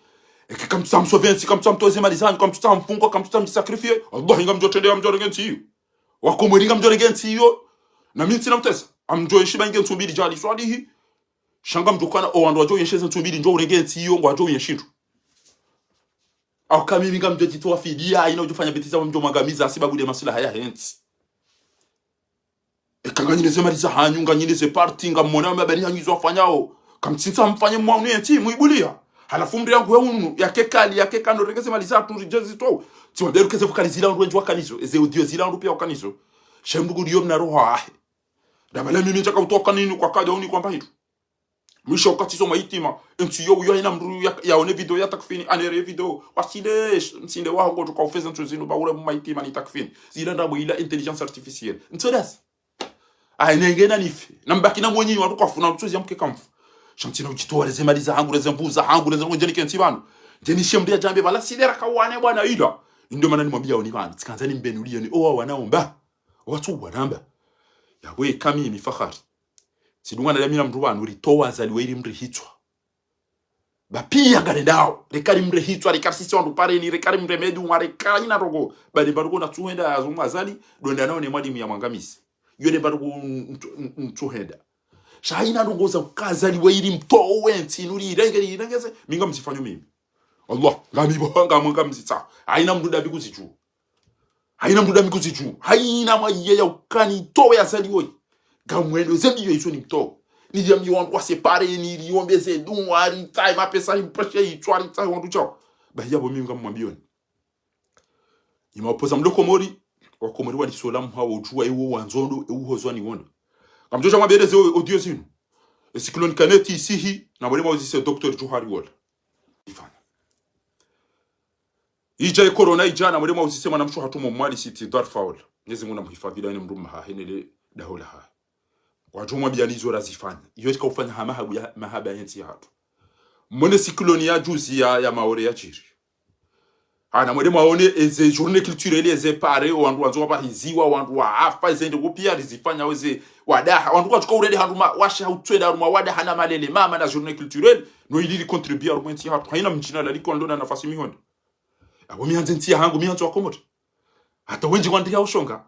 Eke kamtsutsaha msove ntsi, kamtsutsaha mtowe ze mali zanyu, kamtsutsaha mfungo, kamtsutsaha mdjisakrifie. Wallahi ngamdjo trende, ngamdjo renge ntsi iyo. Wakomori ngamdjo renge ntsi iyo. Na mi ntsina mtesa. Ngamdjo enshi ba inge ntsu mbili djali swalihi. Sha ngamdjo kana o wandru wadjo yenshi ze ntsu mbili ndjo urenge ntsi iyo, ngwadjo yenshi ndru. Au ka mimi ngamdjo djitowa fidiya, ina udjo fanya betiza mdjo mwangamiza, hasibabu nde maslaha yahe ntsi. Eka nganyine ze mali za hanyu, nganyine ze parti, ngamwona mabani hanyu izo wafanyao. Kamtsintsa mfanye mwaunu ye ntsi, mwibuliya. Halafu mdru yangu we unu, yake kali, yake kando, renge ze mali za hatru, ridje zitowe. Tsi wambe rukeze fukari zila undru wendji wakanizo, eze audio zila undru piya wakanizo. Sha mdru kuliyo mna roho yahe. Ndabala mimi ntsaka utoka nini kwa kada uni kwamba hitu. Mwisho wakati zo mayitima, entsi yo uyo hayina mdru ya, yaone video ya Takfini, anere video, wasile, sh-, ntsinde waho ngo tuka ufeza ntsu zinu, ba ule mayitima ni Takfini. Zila ndrabo ila intelligence artificielle. Ntsu dasi. Ayi, nenge na nife. Na mbaki na mwenyi wandru kwafuna mtsuzi ya mke kamfu. Sha ntsina udjitowa leze mali za hangu, leze mvu za hangu, leze ngo ndjeni kentsi pvanu. Ndjeni she mdru ya djambe, bala sile raka wane bwana ila. Ndo mana nimwambiya oni pvanu. Tsikandza nimbeni uliyo ni owa wanaomba. Watsu wanamba. Yawe kami ni fahari. Tsidunga na damina mdru pvanu, ritowa Azali wa ili mrihitswa. Ba piya ngarendao. Reka ri mrihitswa, reka ri sisi wandru pareni, reka ri mremedi, umwa reka ina rogo. Ba nde mbaruko na tsuhenda ya zumwa Azali, donda nao ne mwalimu ya mwangamizi. Yo nde mbaruko ntsu-, ntsu-, ntsuhenda. Sha hayina ndrongo za uka Azali wa ili mtowe ntsi, nuri irenge, irengeze, mi ngamzifanyo mimi. Allah, ngami bo, ngamwe ngamzitsaha. Hayina mdru ndapvi kuzidjuwa. Hayina mdru ndapvi kuzidjuwa. Hayina mwaye ya ukani towe Azali woyi. Ngamwendo ze mbiyo izo nimtowe. Niliyambiye wandru wa sépare, niliyombe ze dunwa, ritsahe mapesa, rimpreshe itswa, ritsahe wandru djao. Bahi yapvo mimi ngamwambiyoni. Ima opoza mlo Komori, Wakomori walisola mhawo udjuwa ewo wandzo ndo, ewo hozwa ni wondo. Ngamdjo dja mwambeleze audio zinu. E cyclone Kenneth isihi, na mwele mwauzise Docteur Djuhari wola. Ifanya. Idja ye corona idja, na mwele mwauzise mwana mshe hatru mo Mwali siti dwarfa ola. Mwenyezi Mungu na mhifadhi la ene mdru mahahe ne le daho lahahe. Kwadjo mwambiyani izo razifanya. Iyo tsika ufanya ha mahabu ya, mahaba ye ntsi ya hatru. Mwone cyclone ya juzi ya, ya Maore ya djiri. Hana mwele mwaone eze journée culturelle, eze pare, wandru wandzo wapvahiziwa, wandru wahafa, eze ndrongo piya rizifanya, eze wadaha. Wandru kwatsuka urende handru ma, washa utswenda harumwa wadaha na malele, mama na journée culturelle, no ili ricontribuer harumwa entsi ya hatru. Hayina mdjina laliko ndo na nafasi mihonde. Apvo mi handze ntsi ya hangu, mi handzo Wakomori. Hata wendji wandriya ushonga.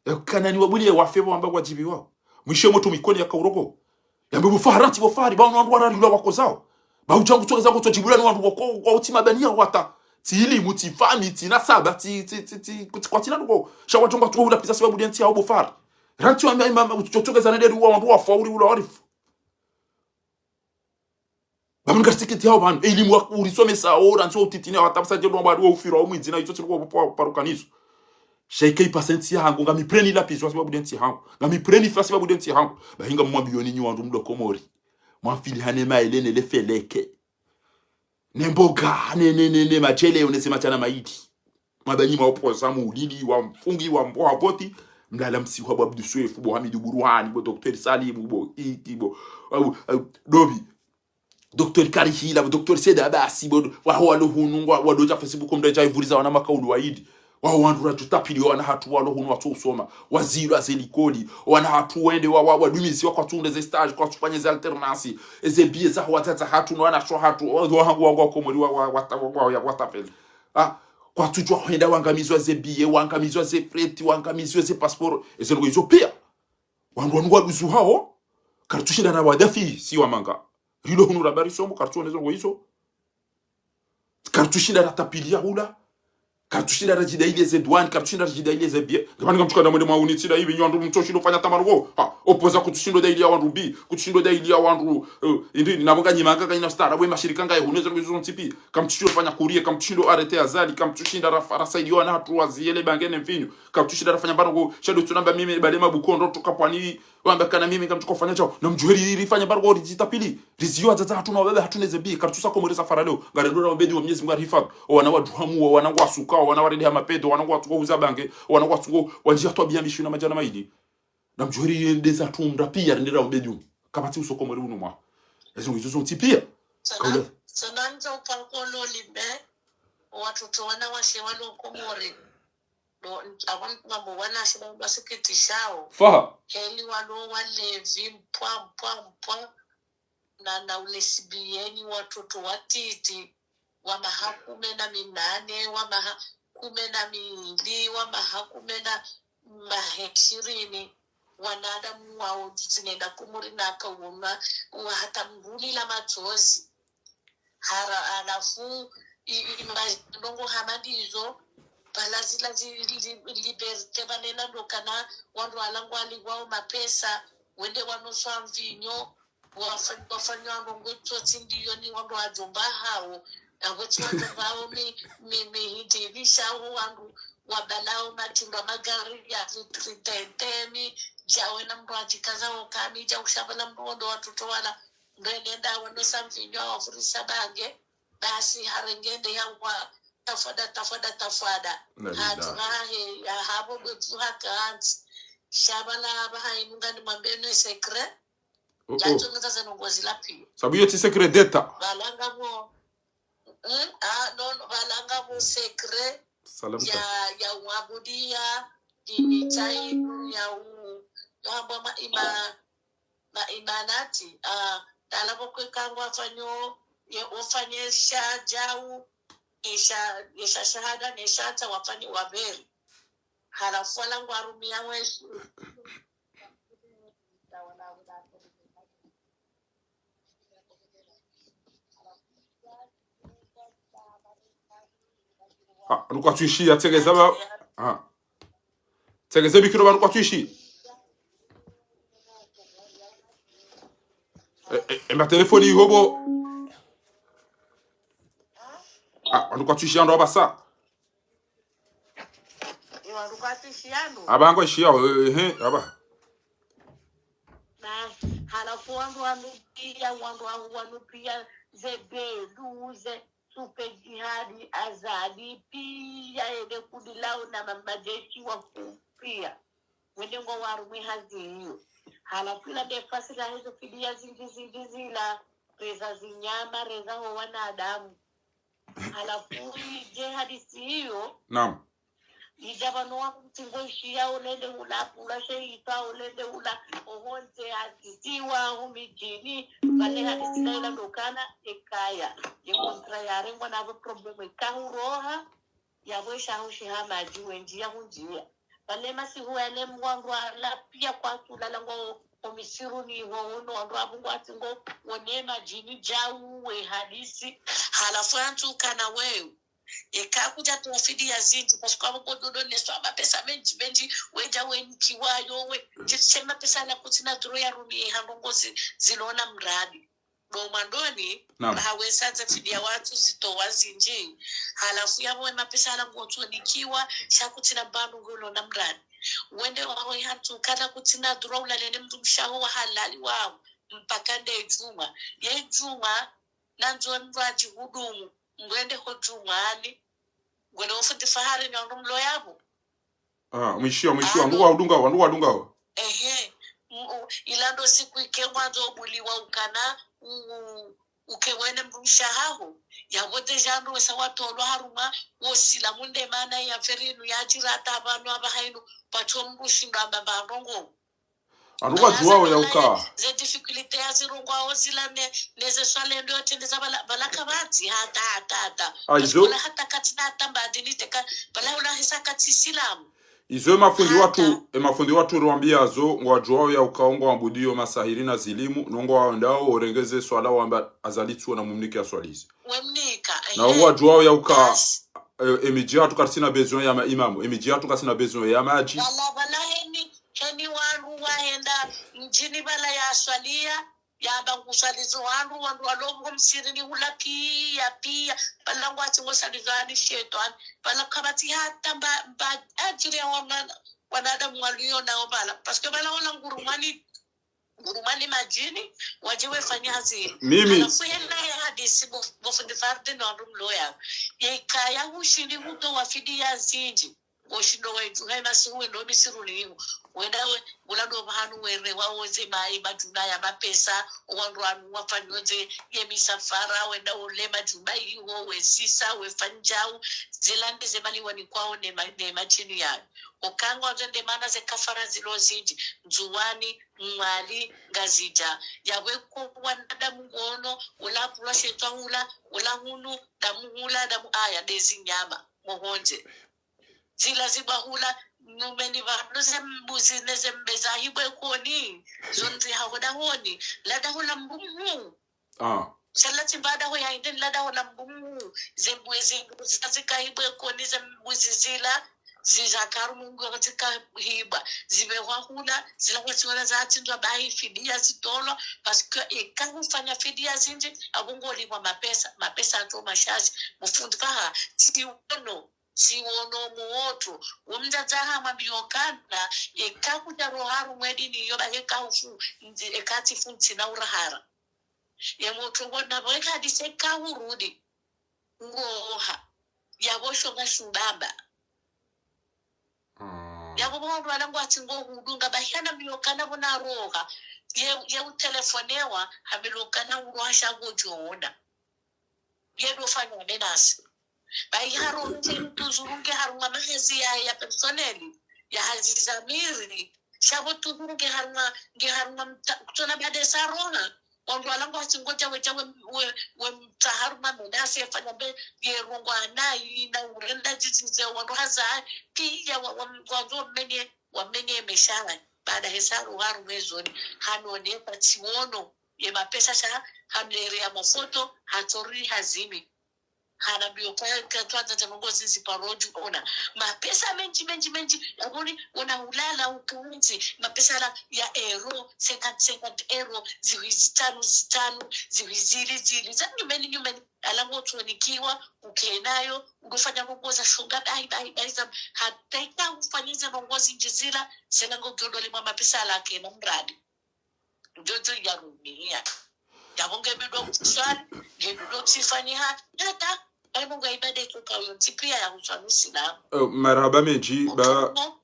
Eka nani wabuliye wafe bo wamba kwadjibiwa. Mwishe motru mikoni ya kauroko. Yambe bo fahari, ntsi bo fahari, ba wanu wandru wararilwa wakozao. Ba udja ngutsogeza ngutsodjibula ni wandru wako, kwa uti mabaniya wata. Tsi ilimu, tsi fami, tsi nasaba, tsi, tsi, tsi, tsi, kutsi kwatsina ndrongo. Sha wadjo ngwatsuka hula pisa sibabu nde ntsi ya bo fahari. Rantsi wa mama, mama, utsotsogeza nende ruwa wandru wafa uri ula warifu. Ba mnga sikiti hao pvanu, elimu wa kurisomesa, ora, ntso utitine, wa tabasa djelo, wa ufira, wa mwidzi, na itso tsiri kwa, kwa, parukanizo. Sha ika ipasa entsi yahangu, ngami prenez la prise, wasibabu de ntsi yahangu. Ngami prenez fa sibabu de ntsi yahangu. Bahi ngamwambiyo nyi wandru mdo Komori. Mwamfilihane maele ne le feleke. Ne mboga, ne, ne, ne, ne madjele, yo ne ze madjana maili. Mwabanyi mwaopposants, mulili, wamfungi, wambo, wavoti. Mlala msihu bo Abdou Soefo, bo Hamidou Bourhane, bo Docteur Salim, bo Iti, bo, au, au, Dobi. Docteur Karihila, bo Docteur Said Abassi, bo, waho walo hunu, wa, walo dja Facebook, mdru dja ivuriza wana makaulu waidi. Waho wandru radjo tapili, wana hatru walo hunu watso usoma. Wazilwa ze likoli. Wana hatru wende, wa, wa, wadumisiwa kwatsunde ze stage, kwatsufanya ze alternance. Eze billet zaho wadzadze hatru, no wanashe hatru, wa, wa, hangu, wangu wa Komori, wa, wa, wa, wa, wa, wa, watapeli. Ah, kwatsudjwa hwenda wangamizwa ze billet, wangamizwa ze fret, wangamizwa ze passeport. Eze ndrongo izo pia. Wandru wanu waduzu hawo, kartsushinda na wadafi, si wamanga. Rilo hunu ramba risomo, kartsuone ze ndrongo izo. Kartsushinda ratapiliya hula. Kartsushinda radjidailiye ze douane, kartsushinda radjidailiye ze billet. Ngapvani kamtsuka ndamwende mwaunitsila ivi nyi wandru mtsoshindro fanya tamaro. Ha, opposants kutsushindo dailiya wandru billet, kutsushindo dailiya wandru, eh, indri, nabo nganyimanga kanyina stara, we mashirika ngaye hunu, eze ndrongo izo zontsi pia. Kamtsushindo fanya courrier, kamtsushindo arrêter Azali, kamtsushinda rafa-, rasaidiya wana hatru waziye le bange ne mvinyo. Kamtsushinda rafanya mbano ko, sha ndo tsunamba mimi, bale mabukondo, toka pwani, wamba kana mimi ngamtsukofanya shao. Namdjuwe ri, rifanya mbano ko, ridjitapili. Riziyo wadzadze hatru na wababa hatru ne ze billet. Kartsusa Komori za fara leo. Ngarendo na wabedi wa Mwenyezi Mungu arihifazi. O wana wadjuhamu, o wana ngwasuka, o wana warendeha mapesa, o wana ngwatsuka uza bange, o wana ngwatsuka wandjiya twabiya mishwi na madjana maili. Namdjuwe ri yende za tunda pia, rende na wabedi. Kapvatsi uso Komori unu mwa. Eze ndrongo izo zontsi pia. Sana, kaula. Sana nzo pakolo libe, watoto wanawashe walo Komori. Ndo, abo ngambo wanashe ba, basikitishao. Faha. Heli walo walevi mpwa, mpwa, mpwa. Na, na ulesibieni watoto watiti, wa maha kume na minane, wa maha kume na mili, wa maha kume na mahe shirini. Wanadamu wao tsinenda Komori nakawona, wa hata mvuli la matsozi. Hara, halafu, i, i, ma-, ndrongo hama ndizo, pvala zila zi, li, li, liberté banena ndo kana, wandru wala ngwalipvwao mapesa, wende wanoswa mvinyo, wafa-, wafanya ndrongo tsotsi ndiyo ni wandru wadjomba hawo, na wetsi wadjomba hawo mi, mi, mi hindri, ni shawo wandru, wabalao matunda magari ya tri, tri, tentemi, djawe na mndru adjikaza okami, dja ushabala mndru wondo watoto wala, ndo enenda wanosa mvinyo, wavurisa bange, basi harenge nde ya wa tafwada, tafwada, tafwada. Na lila. Hatu hahe, ya habo bwe tu haka anti. Shabala aba ha inunga ni mwambe no secret. Oh, oh. Ya tongeza za ndrongo zila pia. Sabu iyo tsi secret d'État. Balanga bo. Hmm? Ah, non, non, balanga bo secret. Salam ya, ta. Ya wabudia, dini tainu, ya u, ya wamba ma ima, ma imanati, ah, dala bo kwe kangwa fanyo, ye ofanye sha djau, ye sha, ye sha shahada, ne sha ta wafanye waberi. Halafu wala ngwarumia wesu. Ah, anu kwatsuishiya, tsengeza ba. Ah. Tsengeza bikiro ba anu kwatsuishi. E, e, e, matelefoni iho bo. Ah, anu kwatsuishi ando abasa. Iwa anu kwatsuishi ando. Aba ngwaishiyao, eh, eh, aba. Na, halafu wandru wanu pia, wandru wanu, wanu pia, ze belu, ze Supe Jihadi, Azali, pia, ele kundi lao na mamajeshi wakuu pia. Wende ngwawarumia hazi iyo. Halafu ila nde fasi la hezo fidiya zindji, zindji zila, reza zinyama, reza ho wanadamu. Halafu idje hadisi iyo. Naam. Idja pvanu wakutsi ngoishiyao lende hula, pula sheitwa, lende hula, oho ntsi hatisiwa, ho midjini, pvale hadisi la ila ndo kana, ekaya. Ye contrat yarengwa na pvo problème ikahuroha, ya pvo esha hushiha madji wendji ya hundjiya. Pvale masihu yale mndru wandru wala pia kwatsulala ngo, omisiruni ho, ono wandru apvo ngwatsi ngo, wone madjini djau, we hadisi. Halafu antsu kana wewe. Eka kudja towa fidiya zindji, parce que apvo bododo neswa mapesa mendji, mendji, wedja wenikiwayo, we, ndjitse mapesa la kutsina dro ya rumi, ha ndrongo zi, zilona mradi. ndo mwandoni, naam, bahawesa za fidiya watru zitowa zinji. Halafu yapvo emapesa yala ngotsonikiwa, sha kutsina mbapvi ngulo na mradi. Wende waho hantru kana kutsina dhwara ulale ne mdrumshe waho wa halali waho, mpaka nde djumwa. Ye djumwa, nandzo mdru adjihudumu, ngwende ho djumwani, ngwende wo fundi Fahari ne wandru mlo yapvo. Ah, mwishiwa, mwishiwa, anu, ndugu wadungawa, ndugu wadungawa. Ehe. M-, u-, ila ndo siku ike ngwandzo ubuliwa ukana, u-, u-, uke wene mdrumshe waho. Yapvo déjà ndo wesa watolwa harumwa, wo silamu nde mana ya affaire inu yadjiri hata pvanu apvaha inu, pvatsi mdru shindo amba mba ndrongo. Anu wadjuwao ya uka ze difficulté ya zirongwao zila ne, ne ze swala ndo yotrendeza pvala, pvala kapvatsi, hata, hata, hata. Ah, izo. Parce que hata katsina hata mbadili teka, pvala hula hisa katsi silamu. Izo emafundi watru, hata emafundi watru riwambiyazo, ngwadjuwao ya uka ngwabudiyo masahiri na zilimu, no ngwendao urengeze swala wamba Azali tsuona mumnike aswalize. Wemnika, na ehe, ngwadjuwao ya uka, basi, eh, emidji yatru katsina besoin ya maimamu, emidji yatru katsina besoin ya madji. Pvala, pvala heni, heni wandru wahenda mdjini pvala yaswaliya, yamba nguswalizo wandru, wandru walo msihirini hula piya, piya. Pvala ngwatsi ngoswalizo ani shetwani. Pvala kapvatsi hata mba, mba, adjiri ya wana, wanadamu waliyo nao pvala. Parce que pvala wala ngurumwani, ngurumwani madjini, wadje wefanye hazi. Mimi. Halafu yena ye hadisi bo, bo fundi Fahari ne wandru mlo yapvo. Yekaya hushindi hutowa fidiya zinji. Ngoshindo waidjuha emasihu wendo misiruni iho. Wenda we, ngula ndo pvahanu were wawo ze ma-, emadjumba ya mapesa, owandru wanu wafanyao ze ye misafara, wenda ole madjumba iho, wesisa, wefanyao, zila nde ze mali wanikwao ne ma-, ne madjini yayo. Oka ngwandzo nde mana ze kafara zilo zinji, Ndzuwani, Mwali, Ngazidja. Yapvo eka wanadamu ngono, ula pvulwa shetwa hula, ula hunu, damu hula, damu aya, nde zinyama, mohondze. Zila zibwa hula, nyumeni pvanu ze mbuzi ne ze mbe zahibwa ekoni, zo ndzi haho dahoni, la daho la mbumu. Ah. Sha la tsi mba daho ya hindri, la daho la mbumu, ze mbu-, ze mbuzi zazikahibwa ekoni, ze mbuzi zila, zizaka harumwa ngo zikahibwa, zibehwa hula, zila kwatsiona zatsindzwa bahi fidiya zitolwa, parce que eka hufanya fidiya zinji, apvo ngolipvwa mapesa, mapesa yatso mashashi, bo fundi Fahari, tsi wono. Tsi wono mwoto. Wo mdzadze hamwambiya ukana, eka kudja roha harumwa edini iyo bahi eka hufu, ndzi-, eka tsifu ntsina urahara. Ye mwoto wona pvo eka hadisi eka hurudi. Uroha. Yapvo shonga shubaba. Mm. Yapvo pvo wandru wala ngwatsi ngohudunga, bahi hanambiya ukana pvo naroha. Ye, ye utelefonewa, hambilwa ukana uroha sha ngodjo ona. Ye ndo fanywa menace. Bahi haroha nge mtu zuru nge harumwa mahazi ya, ya personnel, ya hazi za miri. Sha pvo tu zuru nge harumwa, nge harumwa mta-, kutsona baada sa roha. Wandru wala ngwatsi ngodja wedja we, we, we mta harumwa menace, yefanya mbe, ye rongwa nayi, na urenda zizi ze wandru haza, piya wa, wa, ngwandzo wamenye, wamenye meshara. Baada hesa roha harumwa ezoni, hanone pvatsi wono. Ye mapesa sha, hamlereya mafoto, hatsori hazimi. Hanambiya uka, ka twandza tsa nongo zizi paro dju ona. Mapesa menji, menji, menji. Yapvo ni, wona hulala ukantsi. Mapesa yala ya euro, cinquante, cinquante euro. Zihwi zitsanu, zitsanu. Zihwi zili, zili. Za nyumeni, nyumeni. Yala ngotsonikiwa, ukenayo, ungofanya nongo za shonga, bahi, bahi, bahi, za, hata eka ufanya ze nongo zinji zila, sena ngo gyodo limwa mapesa yala kena mradi. Ndjo ndjo yarumiya. Yapvo nge bidwa kutsiswali, nge bidwa kutsifanyiha, hata, hayi Mungu ibada ituka uyo, ntsi piya ya kutswa nusilamu. Eh, marahaba menji, ba, otumo,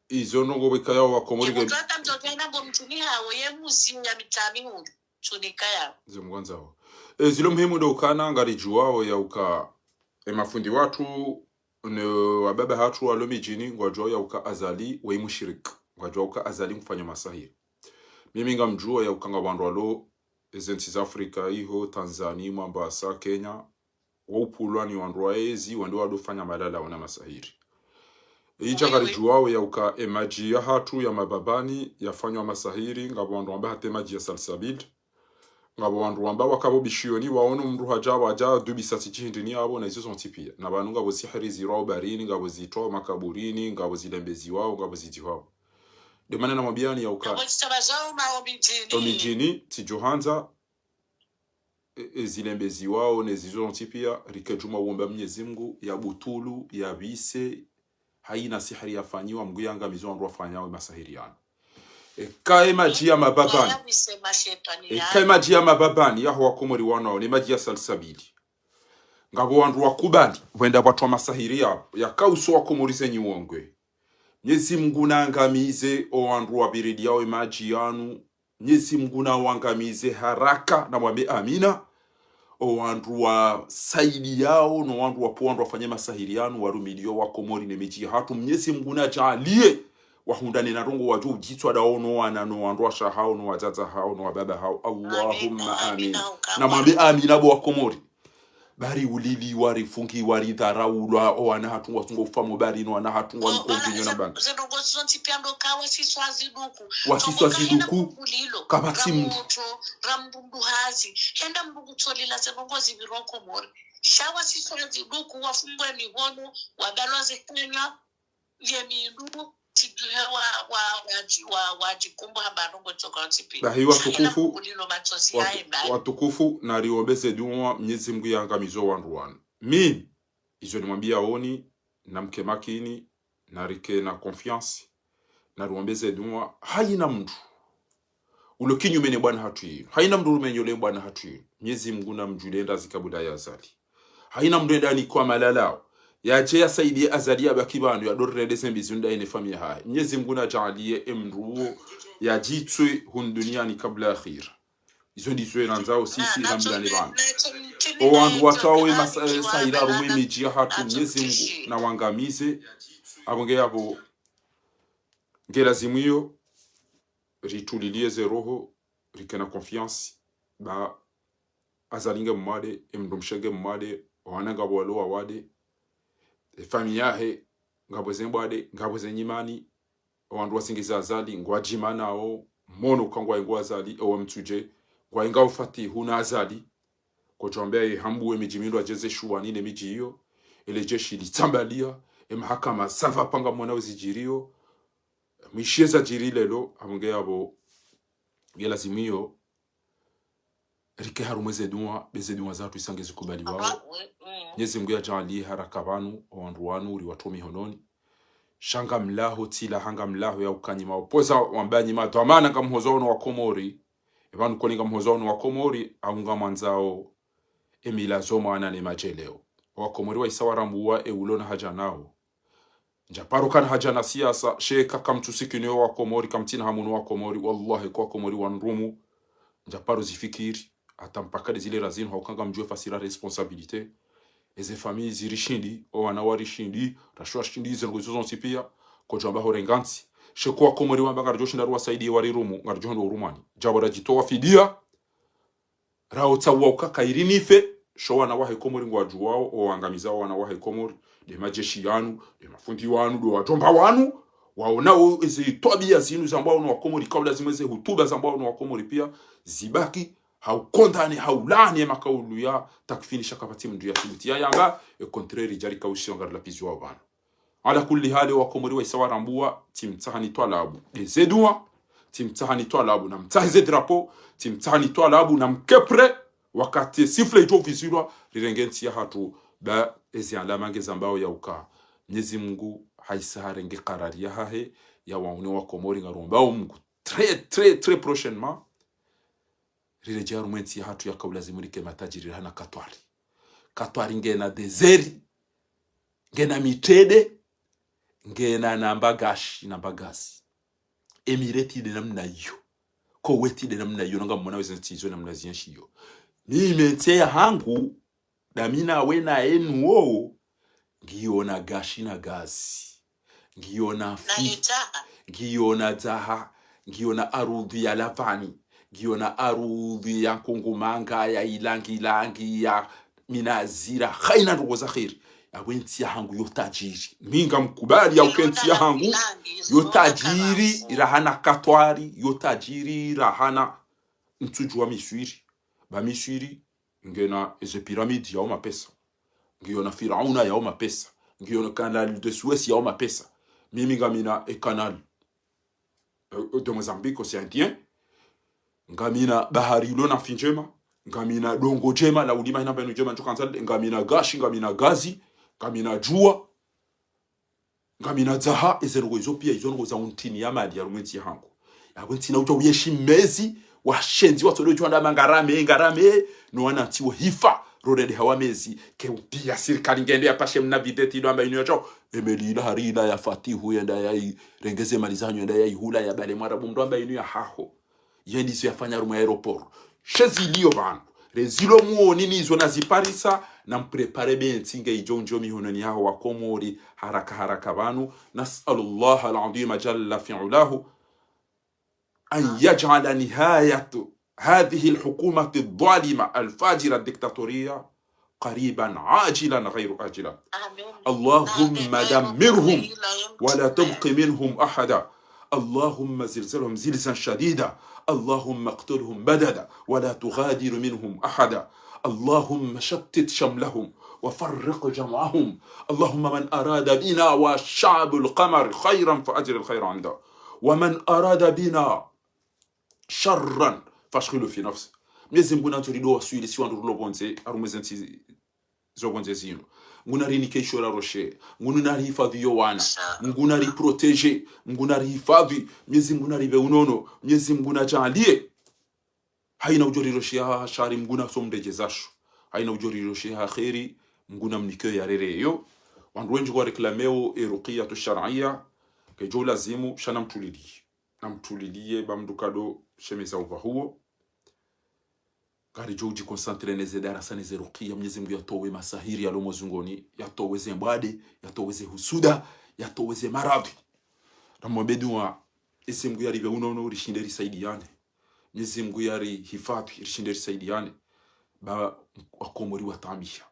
izo nongo wekaya wa Komori nge mtoto hata mtoto ena mbo mtuni hawo, ye muzi ya mitami hulu, tsunika yawo. Ze mgwanza wo. Eh, zilo muhimu ndo ukana, ngaridjuwao ya uka, emafundi watru, ne wababa hatru walo midjini, ngwadjuwao ya uka Azali, we mushiriki. Ngwadjuwao uka Azali ngufanya masahiri. Mimi ngamdjuwa ya uka nga wandru walo, ezentsi za Afrika iho, Tanzania, Mombasa, Kenya, waupvulwa ni wandru wa ezi, wandru wado fanya malala wana masahiri. Idja ngaridjuwao ya uka emadji ya hatru ya Mababani, yafanywa masahiri, ngapvo wandru wamba hata emadji ya Salsabil, ngapvo wandru wamba wakapvo bishiyoni, waono mndru hadja, wadja, dubisa tsi tshihindri ni yapvo, na izo zontsi piya. Na pvanu ngapvo sihiri zirwao barini, ngapvo zitrwao makaburini, ngapvo zilembeziwao, ngapvo zidzihwao. Nde mana namwambiyani ya uka ngapvo zitsaba zao ma omidjini. Omidjini, tsidjo handza. e, e zilembeziwao ne zizo zontsi pia, rike djuma uomba Mnyezi Mngu ya butulu, ya bise, haina sihiri yafanyiwa, Mngu yangamize wandru wafanyao e masahiri yanu. Eka e madji ya mababani. Eka e madji ya mababani, yaho Wakomori wanu, ne madji ya Salsabili. Ngapvo wandru wakubali, wenda pvwatrwa masahiri yapvo, yakauso Wakomori ze nyiwongwe. Mnyezi Mngu naangamize o wandru wabiridiao e madji yanu, Mnyezi Mngu nawangamize haraka, namwambe amina. O wandru wasaidiyao, no wandru wapvo wandru wafanye masahiri yanu, warumilio Wakomori ne midji yahatru. Mnyezi Mngu nadjaaliye, wahundrane na ndrongoo wadjo udjitswa dao no wana, no wandru washe hao, no wadzadze hao, no wababa hao. Allahumma amin. Namwambe amina bo Wakomori. Bari ulili, warifungi, waridharaulwa, o wana hatru ngwatsungwa ufa mo bari, no wana hatru ngwa nkonvinyo na bana. Ze ndrongoo zontsi pia ndo ka wasiswa ziduku. Wasiswa ziduku, kapvatsi mndru. Ramutso, ramdundu hazi. Henda mndru kutsolila ze ndrongoo zipviro Komori. Sha wasiswa ziduku, wafungwa mihono, wabalwa ze kanya, ye mindru, tsidjuhe wa, wa, wadji-, wa, wadjikumbu hamba ndrongoo tsoka ntsi pia. Bahi watukufu, watu-, watukufu, nariombe ze dua, Mnyezi Mngu yangamize wandru wanu. Mimi, izo nimwambiaoni, namke makini, narike na confiance, nariombe ze dua, haina mndru ulo kinyume ne bwana hatru yinu. Haina mndru urumenyo le bwana hatru yinu. Mnyezi Mngu namdjulie ndrazi kabula ya Azali. Haina mndru enda nikwa malalao. Yadje yasaidiye Azali yabaki pvanu, yadorende ze mbi zinu ndaye ne famiyi yahahe. Mnyezi Mngu nadjaaliye e mndru uwo yadjitswe hunu duniani kabula akhira. Izo ndizo erandzao sisi, na, na, hamdani pvanu. O wandru watrwao e masa-, e sahiri harumwa e midji yahatru, Mnyezi Mngu nawangamize. Apvo nge yapvo, nge lazimu iyo, ritulilie ze roho, rike na confiance, ba Azali nge mwade, e mndru mshe nge mwade, o wana ngapvo walo wawade, e famiyi yahe ngapvo ze mbwade, ngapvo ze nyimani, o wandru wasingiza Azali, ngwadjimanao, mono uka ngwayi ngwa Azali, o wamtsudje, ngwayi ngwa ufatihu na Azali, kodjwambe ye hambu e midji mindru adjeze shuwani ne midji iyo, ele jeshi litsambalia, e mahakama sava panga mwana wezidjirio, mwishiye zadjiri lelo, apvo nge yapvo, nge lazimu iyo, rike harumwa ze dua, be ze dua zahatru isa nge zikubaliwao. Mnyezi Mngu yadjaaliye haraka pvanu, o wandru wanu, uri watrwa mihononi. Sha ngamlaho, tsi laha ngamlaho ya ukanyima, opoza wamba nyima, dhwamana ngamhozao no Wakomori. E pvanu koni ngamhozao no Wakomori, au ngamwandzao e mila zo mwana ne madjeleo. Wakomori waisa warambuwa e ulo na haja nao. Ndjaparo kana haja na siasa, sha eka kamtsusikini o Wakomori, kamtsina hamu no Wakomori, wallahi ko Wakomori wandrumu, ndjaparo zifikiri, hata mpaka de zile razinu, hauka ngamdjuwe fasira responsabilité. Eze famiyi zirishindi, o wana warishindi, rashuwa shindi, ize ndrongoo izo zontsi pia, kodjwamba ho rengantsi. Sha eka Wakomori wamba ngaridjo shinda ruwasaidiye warirumu, ngaridjo hendo urumwani. Djapvo radjitowa fidia, raotsaua uka kayiri nife, sho wana wahe Komori ngwadjuwao, o wangamiza wana wahe Komori, de majeshi yanu, de mafundi wanu, de wadjomba wanu, waonao eze twabia zinu zambwao no Wakomori, kabula zimwe ze hutuba zambwao no Wakomori pia, zibaki, haukondane, haulaani e makaulu ya takfini sha kapvatsi mndru ya subuti ya yamba, e contraire djarika usiwa ngarilapiziwao pvanu. Ala kulli hali, Wakomori waisa warambuwa, tsimtsahani twalabu de ze dua, tsimtsahani twalabu namtsahe ze drapeau, tsimtsahani twalabu namke prêt, wakati sifflet idjo uvizilwa, rirenge ntsi yahatru, ba ezi alama nge zambao ya uka Mnyezi Mngu haisa harenge karari yahahe, ya waune Wakomori, ngarombao Mngu très, très, très prochainement, riredjee harumwa e ntsi yahatru yaka ulazimu rike matadjiri rahana katwari. Katwari ngena désert, ngena mitrende, ngena na mbagashi, na mbagazi. Emirati de namna iyo. Koweti de namna iyo, nonga mwona weze ntsi izo namna zienshi iyo. Mimi e ntsi yahangu, damina wena enu wowo, ngiyo na gashi na gazi. Ngiyo na fi-, ngiyo na dzaha, ngiyo na arudhi ya lapvani, ngiyo na arudhi ya nkungumanga, ya ilangilangi, ya minazira, haina ndrongoo za kheri. Yapvo e ntsi yahangu yo tajiri. Mi ngamkubali ya uka e ntsi yahangu yo tajiri, irahana katwari, yo tajiri, irahana ntsudjuwa Miswiri. Ba Miswiri, ngena eze pyramide yao mapesa. Ngiyo na Firauna yao mapesa. Ngiyo na Canal de Suez yao mapesa. Mimi ngamina e canal, euh, de Mozambique, océan Indien. Ngamina bahari ilo na fi ndjema. ngamina dongo djema la ulima hina mba inu djema ntsu kandza, ngamina gashi, ngamina gazi, ngamina djuwa, ngamina dzaha, eze ndrongoo izo pia, izo ndrongoo za untini ya mali ya harumwa entsi yahangu. Yapvo ntsina udja uyeshi mezi, washenzi, watsolo udjuwa ndama ngarame, ngarame, no wana ntsi wo hifa, rorendeha wa mezi, ke upia sirikali ngende yapashe mna videti ndo amba inu ya tshao, emeli ila hari ila ya Fatihu, yenda yayi, rengeze mali zanyu, yenda yayi hula, ya bale mwarabu mndru amba inu ya haho. Ye ndizo yafanya harumwa aéroport. She zilio pvanu. Rezilo mwoni nizo naziparisa, na mprépare be ntsi nge idjo ndjo mihononi yaho wa Komori, haraka haraka pvanu. نسأل الله العظيم جل في علاه أن يجعل نهاية هذه الحكومة الظالمة الفاجرة الدكتاتورية قريبا عاجلا غير آجلا. آمين. اللهم آمين. دمرهم ولا تبق منهم أحدا. اللهم زلزلهم زلزالا شديدا. اللهم اقتلهم بددا ولا تغادر منهم أحدا. اللهم شتت شملهم وفرق جمعهم. اللهم من أراد بنا وشعب القمر خيرا فأجر الخير عنده، ومن أراد بنا شرا فأشغله في نفسه. Mnyezi Mngu nandzo rido waswili si wandru rulo pvondze, harumwa eze ntsi zo pvondze zinu. Mngu narinike isho la roshe. Mngu narihifadhwi yo wana. Mngu nariprotéger. Mngu narihifadhwi. Mnyezi Mngu naripve unono. Mnyezi Mngu nadjaanlie. Hayina udjo rirosheha shari, Mngu natso mredjeza sho. Hayina udjo rirosheha kheri, Mngu namnike yo yarereyo. Wandru wendji ngwa réclaméo e ruqiyatu shar'iyya, kaidjo lazimu, sha namtuliliye. Namtuliliye, ba mndru kado shemeza upvahuo. Ngaridjo udji concentré neze darasa neze ruqiyya, Mnyezi Mngu yatowe masahiri yalo mozungoni, yatowe ze mbwade, yatowe ze husuda, yatowe ze maradhi. Namwombe dua, Mnyezi Mngu yaripve unono, rishinde risaidiane. Mnyezi Mngu yarihifadhwi, rishinde risaidiane. Ba wakomori wataabisha.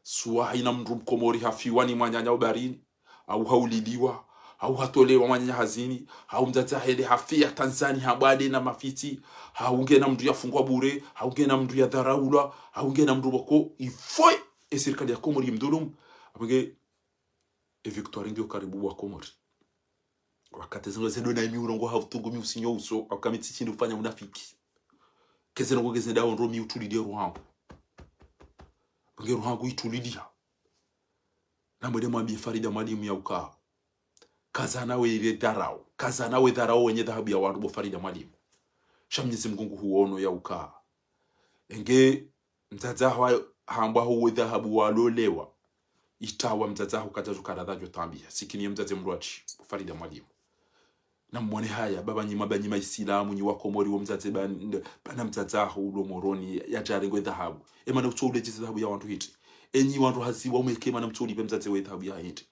Suwa hayina mndru mkomori hafiwa ni mwananya ubarini, hau hauliliwa, hau hatolewa mwananya hazini, hau mdzadze hende hafiya Tanzania ha mbwade na mafitsi, hau ngena mndru yafungwa bure, hau ngena mndru yadharaulwa, hau ngena mndru pvoko, il faut e sirikali ya Komori imdhulumu. Apvo nge e victoire ngiyo karibu wa Komori. Wakati zinu zendo na imi urongoa ha utungu mi usinyo uso, hauka mi tsishindi ufanya unafiki. Keze ndrongoo keze ndao ndro mi utulidie roho yangu. Nge roho yangu itulidia. Namwende mwambie Farida Mwalimu ya uka. Kaza nawe ile dharau. Kaza nawe dharau wenye dhahabu ya wandru bo Farida Mwalimu. Sha Mnyezi Mngu ngu huono ya uka. Enge mdzadze haho hambwa ho we dhahabu walolewa. Itawa mdzadze haho kadja zo kara dhadjo tambia. Sikini ye mdzadze mrwadji, bo Farida Mwalimu. Namwone haya, ba ba nyi ma, ba nyi maisilamu, nyi wakomori wo mdzadze ba, ba na mdzadze haho ulo Moroni, yadja yarenge dhahabu. Emana utso uledjeze dhahabu ya wandru hindri. Enyi wandru hazi wa mweke emana mtso ulipve mdzadze we dhahabu ya hindri.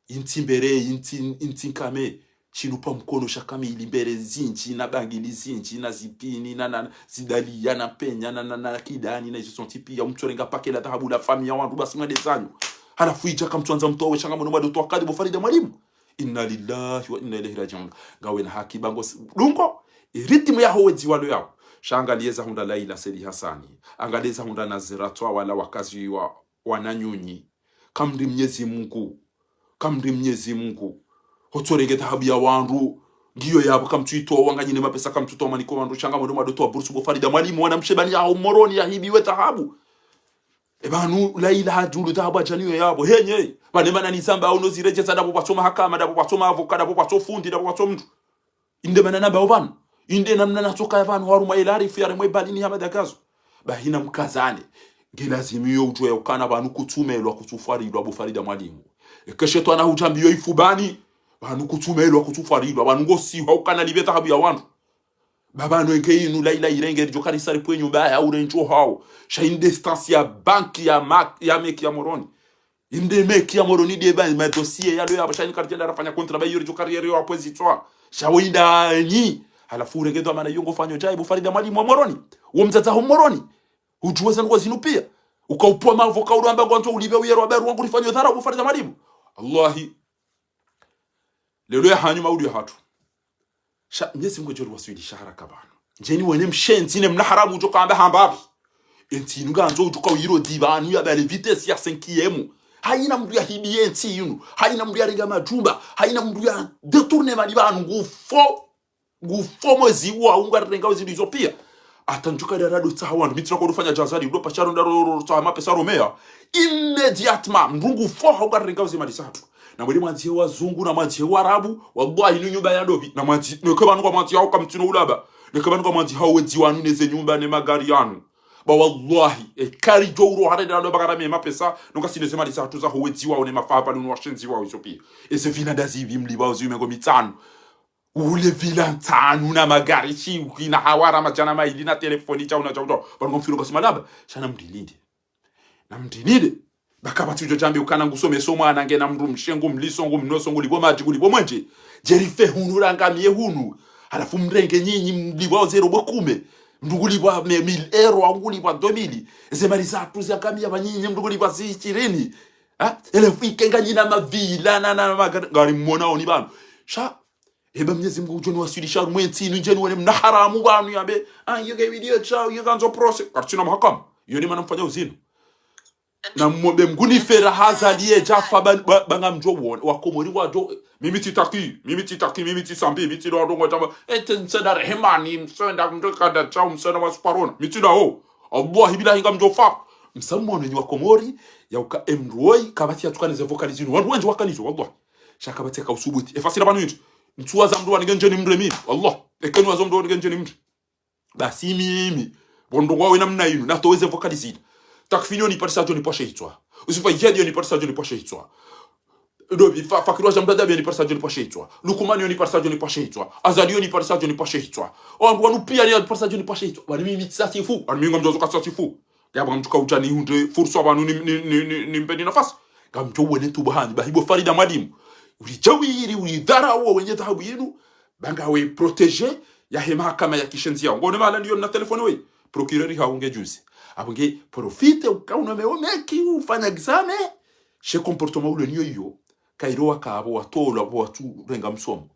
Intsi mbere, intsi, intsi nkame, shinu pa mkono sha kamili mbere zindji, na bangili zindji, na zipini, na, na, na zidaliya, na penya, na, na, na kidani, na izo zontsi pia, umtsorenga pake la dhahabu la famiyi ya wandru basi mwende zanyu. Halafu idja kamtswandza mtowe sha ngamwono mwado towa kadi bo Farida Mwalimu. Inna lillahi wa inna ilayhi rajiun. Ngawe na haki ba ngo si, dungo, e rythme yaho wedzi walo yaho. Sha angaliye za hundra Laila Saidi Hasani. Angaliye za hundra Nazira Twaha wala wakazi wa, wa Nanyunyi. Kamri Mnyezi Mngu. Kamri Mnyezi Mngu. Hotsorenge dhahabu ya wandru. Ngiyo yapvo kamtsuitowa, nganyine mapesa kamtsutowa maniko wandru. Sha ngamwono mwado towa bursu bo Farida Mwalimu, wana mshe bani yaho Moroni yahibiwe dhahabu. E pvanu Laila hadjulu dhahabu hadja nayo yapvo. Henye. Pvane mana nizamba hau no ziredjeza ndapvo pvatso mahakama, ndapvo pvatso maavoka, ndapvo pvatso fundi, ndapvo pvatso mndru. Inde mana namba opvanu. Inde namna natsokaya pvanu harumwa e larifu yaremwe balini ya madagazo. Bahi namkazane. Nge lazimu yo udjuwe ya ukana pvanu kutsumelwa kutsufwarilwa bo Farida Mwalimu. Eke shetwani hudjambiyo ifubani. Pvanu kutsumelwa kutsufwarilwa. Pvanu ngosihwa ukana lipve dhahabu ya wandru. Ba pvanu enge inu Laila irenge ridjo karisa ripve nyumba ya urendjo hao. Sha inde instance ya banki ya mak, ya meki ya Moroni. Inde meki ya Moroni de ba, ma dossier yalo yapvo sha ini karidjenda rafanya contrat ba iyo ridjo kari yeri wapve zitswa. Sha we inda nyi. Halafu urenge dhwamana iyo ngofanyo djayi bo Farida Mwalimu wa Moroni. Wo mdzadze haho Moroni. Udjuwe za ndrongoo zinu pia. Uka upvwa maavoka uramba ngwandzo ulipve uyero wa baru wangu rifanyo dhara bo Farida Mwalimu. Allahi. Lelo ya hanyu maudu ya hatru. Sha, Mnyezi Mngu ngudjo riwaswilisha haraka pvanu. Ndjeni wene mshenzi ne mna haramu udjo kamba hamba pvi. Entsi inu ngandzo udjo ka uyiro dibanu ya bale vitesse ya cinquième. Hayina mndru yahibiye entsi inu. Hayina mndru yarenga madjumba. Hayina mndru ya détourné mali pvanu ngufo. Ngufo mwezi wa unga renga wezi ndizo pia. Hata ndjuka dara do tsaha wandru, mi tsi rako ndo fanya djazari, ndo pasharo nda ro, ro, ro tsaha mapesa ro meya. Immédiatement, mndru ngu foha uka renga uze mali zahatru. Na mwende mwandzihe wazungu, na mwandzihe warabu, wallahi inu nyumba ya ndopvi, na mwandzi, neke pvanu ka mwandzi hao ka mtsina ulaba, neke pvanu ka mwandzi hao wedzi wanu neze nyumba ne magari yanu. Ba wallahi, e kari djo uro hare dara ndo bakara me mapesa, no ka si neze mali zahatru za ho wedzi wao ne mafaha pvanu no washenzi wao izo pia. Eze villa ndazi pvi mlipvao zi mengo mitsanu. Ule villa ntsanu na magari shiwuki na hawara madjana mayili na telefoni djau na djau djau. Pvanu ngo mfiro ka si malaba. Sha na mndilinde. Na mndilinde. Ba kapvatsi udjo djambe ukana ngu somesa mwana nge na mndru mshe ngu mliso ngu mnoso ngu lipvo madji ngu lipvo mwenje. Djeri fe hunu rangamiye hunu. Halafu mrenge nyinyi mlipvao zero bo kume. Mndru ngu lipva me, mille euros, ngu lipva deux mille. Ze mali zahatru za ngamiya pva nyinyi mndru ngu lipva zi ishirini. Ha? Halafu ike nganyina mavilla na, na, na magari. Ngari mwona oni pvanu. Sha Eba Mnyezi Mngu udjo niwaswilisha harumwa entsi inu, ndjeni wone mna haramu pvanu yambe, ah, iyo ke video djao, iyo kandzo procès. Karitsina mahakama. Iyo ni mana mfanya uzinu. Na mwombe Mngu ni fera hazaliye djafa ba, ba, ba ngamdjo wone. Wakomori wadjo, mimi tsitaki, mimi tsitaki, mimi tsisambi, mimi tsilo ndrongo tamba. Ete msenda rehemani, msenda mndru kanda djao, msenda wasuparona. Mi tsina ho. Wallahi billahi ngamdjo fa. Msamu wanu nyi Wakomori, ya uka M D Y, kapvatsi ya tukanize vocal zinu. Wandru wendji wakanizo, wallahi. Sha kapvatsi ka usubuti. Efasila pvanu indji. Ntsuwaza mndru wanike ndjeni mndru mimi. Wallah. Eke niwazo mndru wanike ndjeni mndru. Basi mimi. Pvo ndrongo wawe namna inu. Natowe ze vocal zinu. Takfini yo niparisa djo nipvashe hitswa. Usufa Iyadi yo niparisa djo nipvashe hitswa. Ndopvi, fa, Fakiri wa Jamdada yo niparisa djo nipvashe hitswa. Lukumani yo niparisa djo nipvashe hitswa. Azali yo niparisa djo nipvashe hitswa. Wandru wanu pia ni niparisa djo nipvashe hitswa. Wani mimi tsasifu. Wani mimi ngamdjo zo ka tsasifu. Yapvo ngamdjo ka udja nihundre fursa pvanu ni, ni, ni, ni, nimpeni nafasi. Ngamdjo wone tu bahani, ba hibo Farida Mwalimu. Ulidjawiri, ulidharau wenye dhahabu yinu. Ba ngawe protégé yahe mahakama ya kishenzi yao. Ngone mahala ndiyo mna telefoni we. Procureur hau nge juzi. Apvo nge profite uka uno meo meki ufanya examen. She comportement ulo niyo iyo. Kairo waka apvo watolwa apvo watsurenga msomo.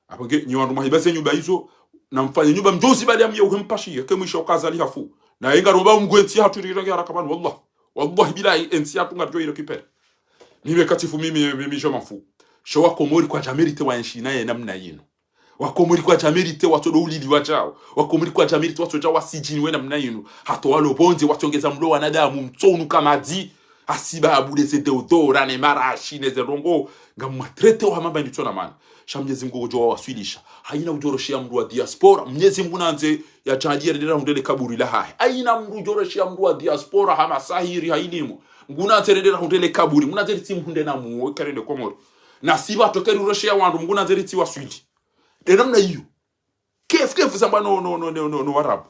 Apvo nge, nyi wandru mwahiba ze nyumba izo, na mfanye nyumba mdjozi bali ya mye uhe mpashi, yeke mwisha uka Azali hafu. Na yenga romba Mngu entsi yahatru irirenge haraka pvanu, wallah. Wallahi billahi entsi yahatru ngaridjo irécupérer. Mimi katifu mimi, mimi je m'en fous. Sha Wakomori kwadja mérité wa enshi naye namna yinu. Wakomori kwadja mérité watso ndo ulili wadjao. Wakomori kwadja mérité watso dja wasidjini we namna yinu. Hata walo pvondze watsongeza mlo wanadamu mtso unuka madzi. Hasibabu neze deodora ne marashi neze ndrongo. Ngamwa traité wa hama mba inu tsona mana. Sha Mnyezi Mngu ngudjo wawaswilisha. Hayina udjo roshea mndru wa diaspora. Mnyezi Mngu nandze yadjaliye rendera hundre le kaburi lahahe. Hayina mndru udjo roshea mndru wa diaspora ha masahiri ha ilimu. Ngu nandze rendera hundre le kaburi. Ngu nandze ritsi mhundre na muwe karende Komori. Na si pvatso keri roshea wandru. Ngu nandze ritsi waswili. Nde namna iyo. Kefu kefu samba no, no, no, no, no, no Warabu.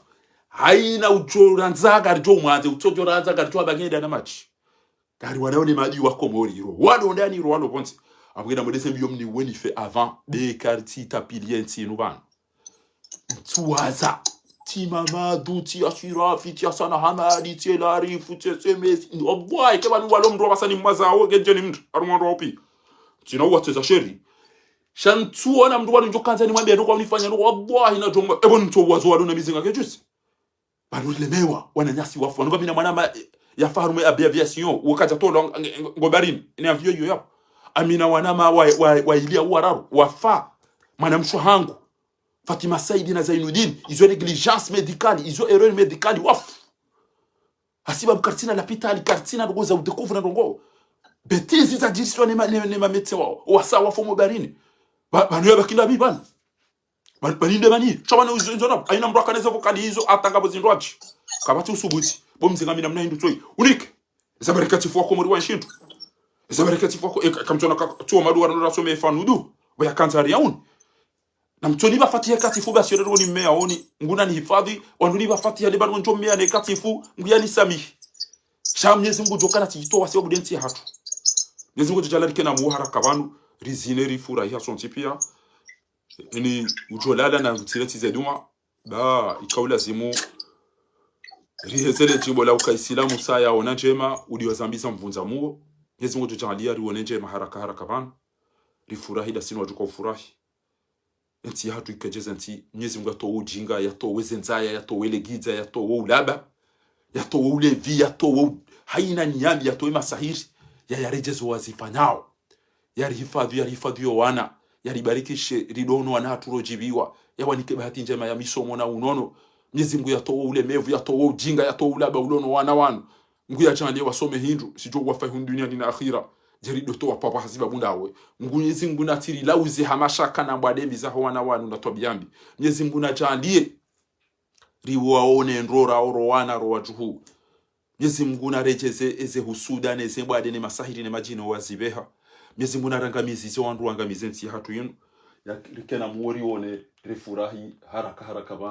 Hayina udjo randza ngaridjo mwandze, utsodjo randza ngaridjo wabangida na madji. Ngari wanaone madji Wakomori, ro walo ndani, ro walo pvondze. Apvo ngena mwendese mbiyo mniwe nife avant, be karitsi tapiliye ntsi inu pvanu. Ntsuwaza. Tsi Mamadu, tsi Ashirafi, tsi Hassan Hamadi, tsi El Arifu, tsi S M S. Wallahi, ke pvanu walo mndru wa pvasa ni mwaza, wo nge ndjeni mndru, harumwa wandru wa upi. Tsina uwatseza sheri. Sha ntsuona mndru wali ndjo kandza nimwambiye nuko unifanya nuko, wallahi na djomba. Epvo ntso wazo walo na mizinga ke juzi. Pvanu lemewa, wananyasi wafu. Wanu pvamina mwana ma, yafa harumwa abi aviation, wakadja tolwa ng-, ng-, ngo bahari, ni avion iyo yapvo. Amina wana ma wa, wa, wa iliya wararu, wafa. Mwana mshe hangu. Fatima Saidi na Zainudine, izo négligence médicale, izo erreur médicale, wafu. Hasibabu karitsina lapitali, karitsina ndrongo za udécouvre na ndrongo. Bêtise zadjiriswa ne ma, ne, ne ma médecin wao. Wasa wafu mo baharini. Ba, pvanu yabaki ndapvi pvanu. Ba, pvanu nde pvani. Sha pvanu izo, izo na, hayina mndru akaneze vocal izo, hata ngapvo zindru adji. Kapvatsi usubuti. Bo mzinga mi namna hindru tsoyi. Unike. Eza barikatifu Wakomori wa nshintu. Eza barikatifu wako, e, ka, kamtsona ka, tso maduwa no rasome fanudu. Bo ya kanzari yauni. Na mtsoni pva fatiha katifu basi yodero ni mmeya oni, Mngu nanihifadhi, wandru ni pva fatiha ni bado ndjo mmeya ne katifu, Mngu yanisamihi. Sha Mnyezi Mngu djo kana tijitowa sibabu nde ntsi yahatru. Mnyezi Mngu djo djaanliya rike na muharaka pvanu, rizine rifurahi hasontsi pia. Ini udjo lala na mtsire tsize duma, ba, ika ulazimu, rihezele djimbo la uka Isilamu saya ona ndjema, udiwa zambi za mvundza muo. Mnyezi Mngu djo djaanliya rione ndjema haraka haraka pvanu. Rifurahi ndasi no wadjo ka ufurahi. Entsi yahatru ikedjeze ntsi, Mnyezi Mngu yatowe udjinga, yatowe ze ndzaya, yatowe legidza, yatowe ulaba, yatowe ulevi, yatowe u-, hayina nyambi, yatowe masahiri, ya yaredjeze wazifanyao. Yarihifadhi, yarihifadhi yo wana, yaribarikishe, ridono wana hatru rodjibiwa, yawanike bahati ndjema ya misomo na unono. Mnyezi Mungu yatowe ulemevu, yatowe ujinga, yatowe ulaba ulono wana wanu. Mungu yadjaanlie wasome hindru, sidjo wafa hunu duniani na akhira. Djeri ndo towa pvapvo haziba bundawe. Mungu, Mnyezi Mungu natirilauze ha mashaka na mbwade mbi zaho wana wanu na twabiya mbi. Mnyezi Mungu nadjaanlie riwaone ndro raoro wana ro wadjuhu. Mnyezi Mungu naredjeze eze husuda, neze mbwade, ne masahiri, ne madjini wazibeha. Mnyezi Mungu narangamize ze wandru wangamize ntsi yahatru yinu. Ya rikena muo rione rifurahi haraka haraka pvanu.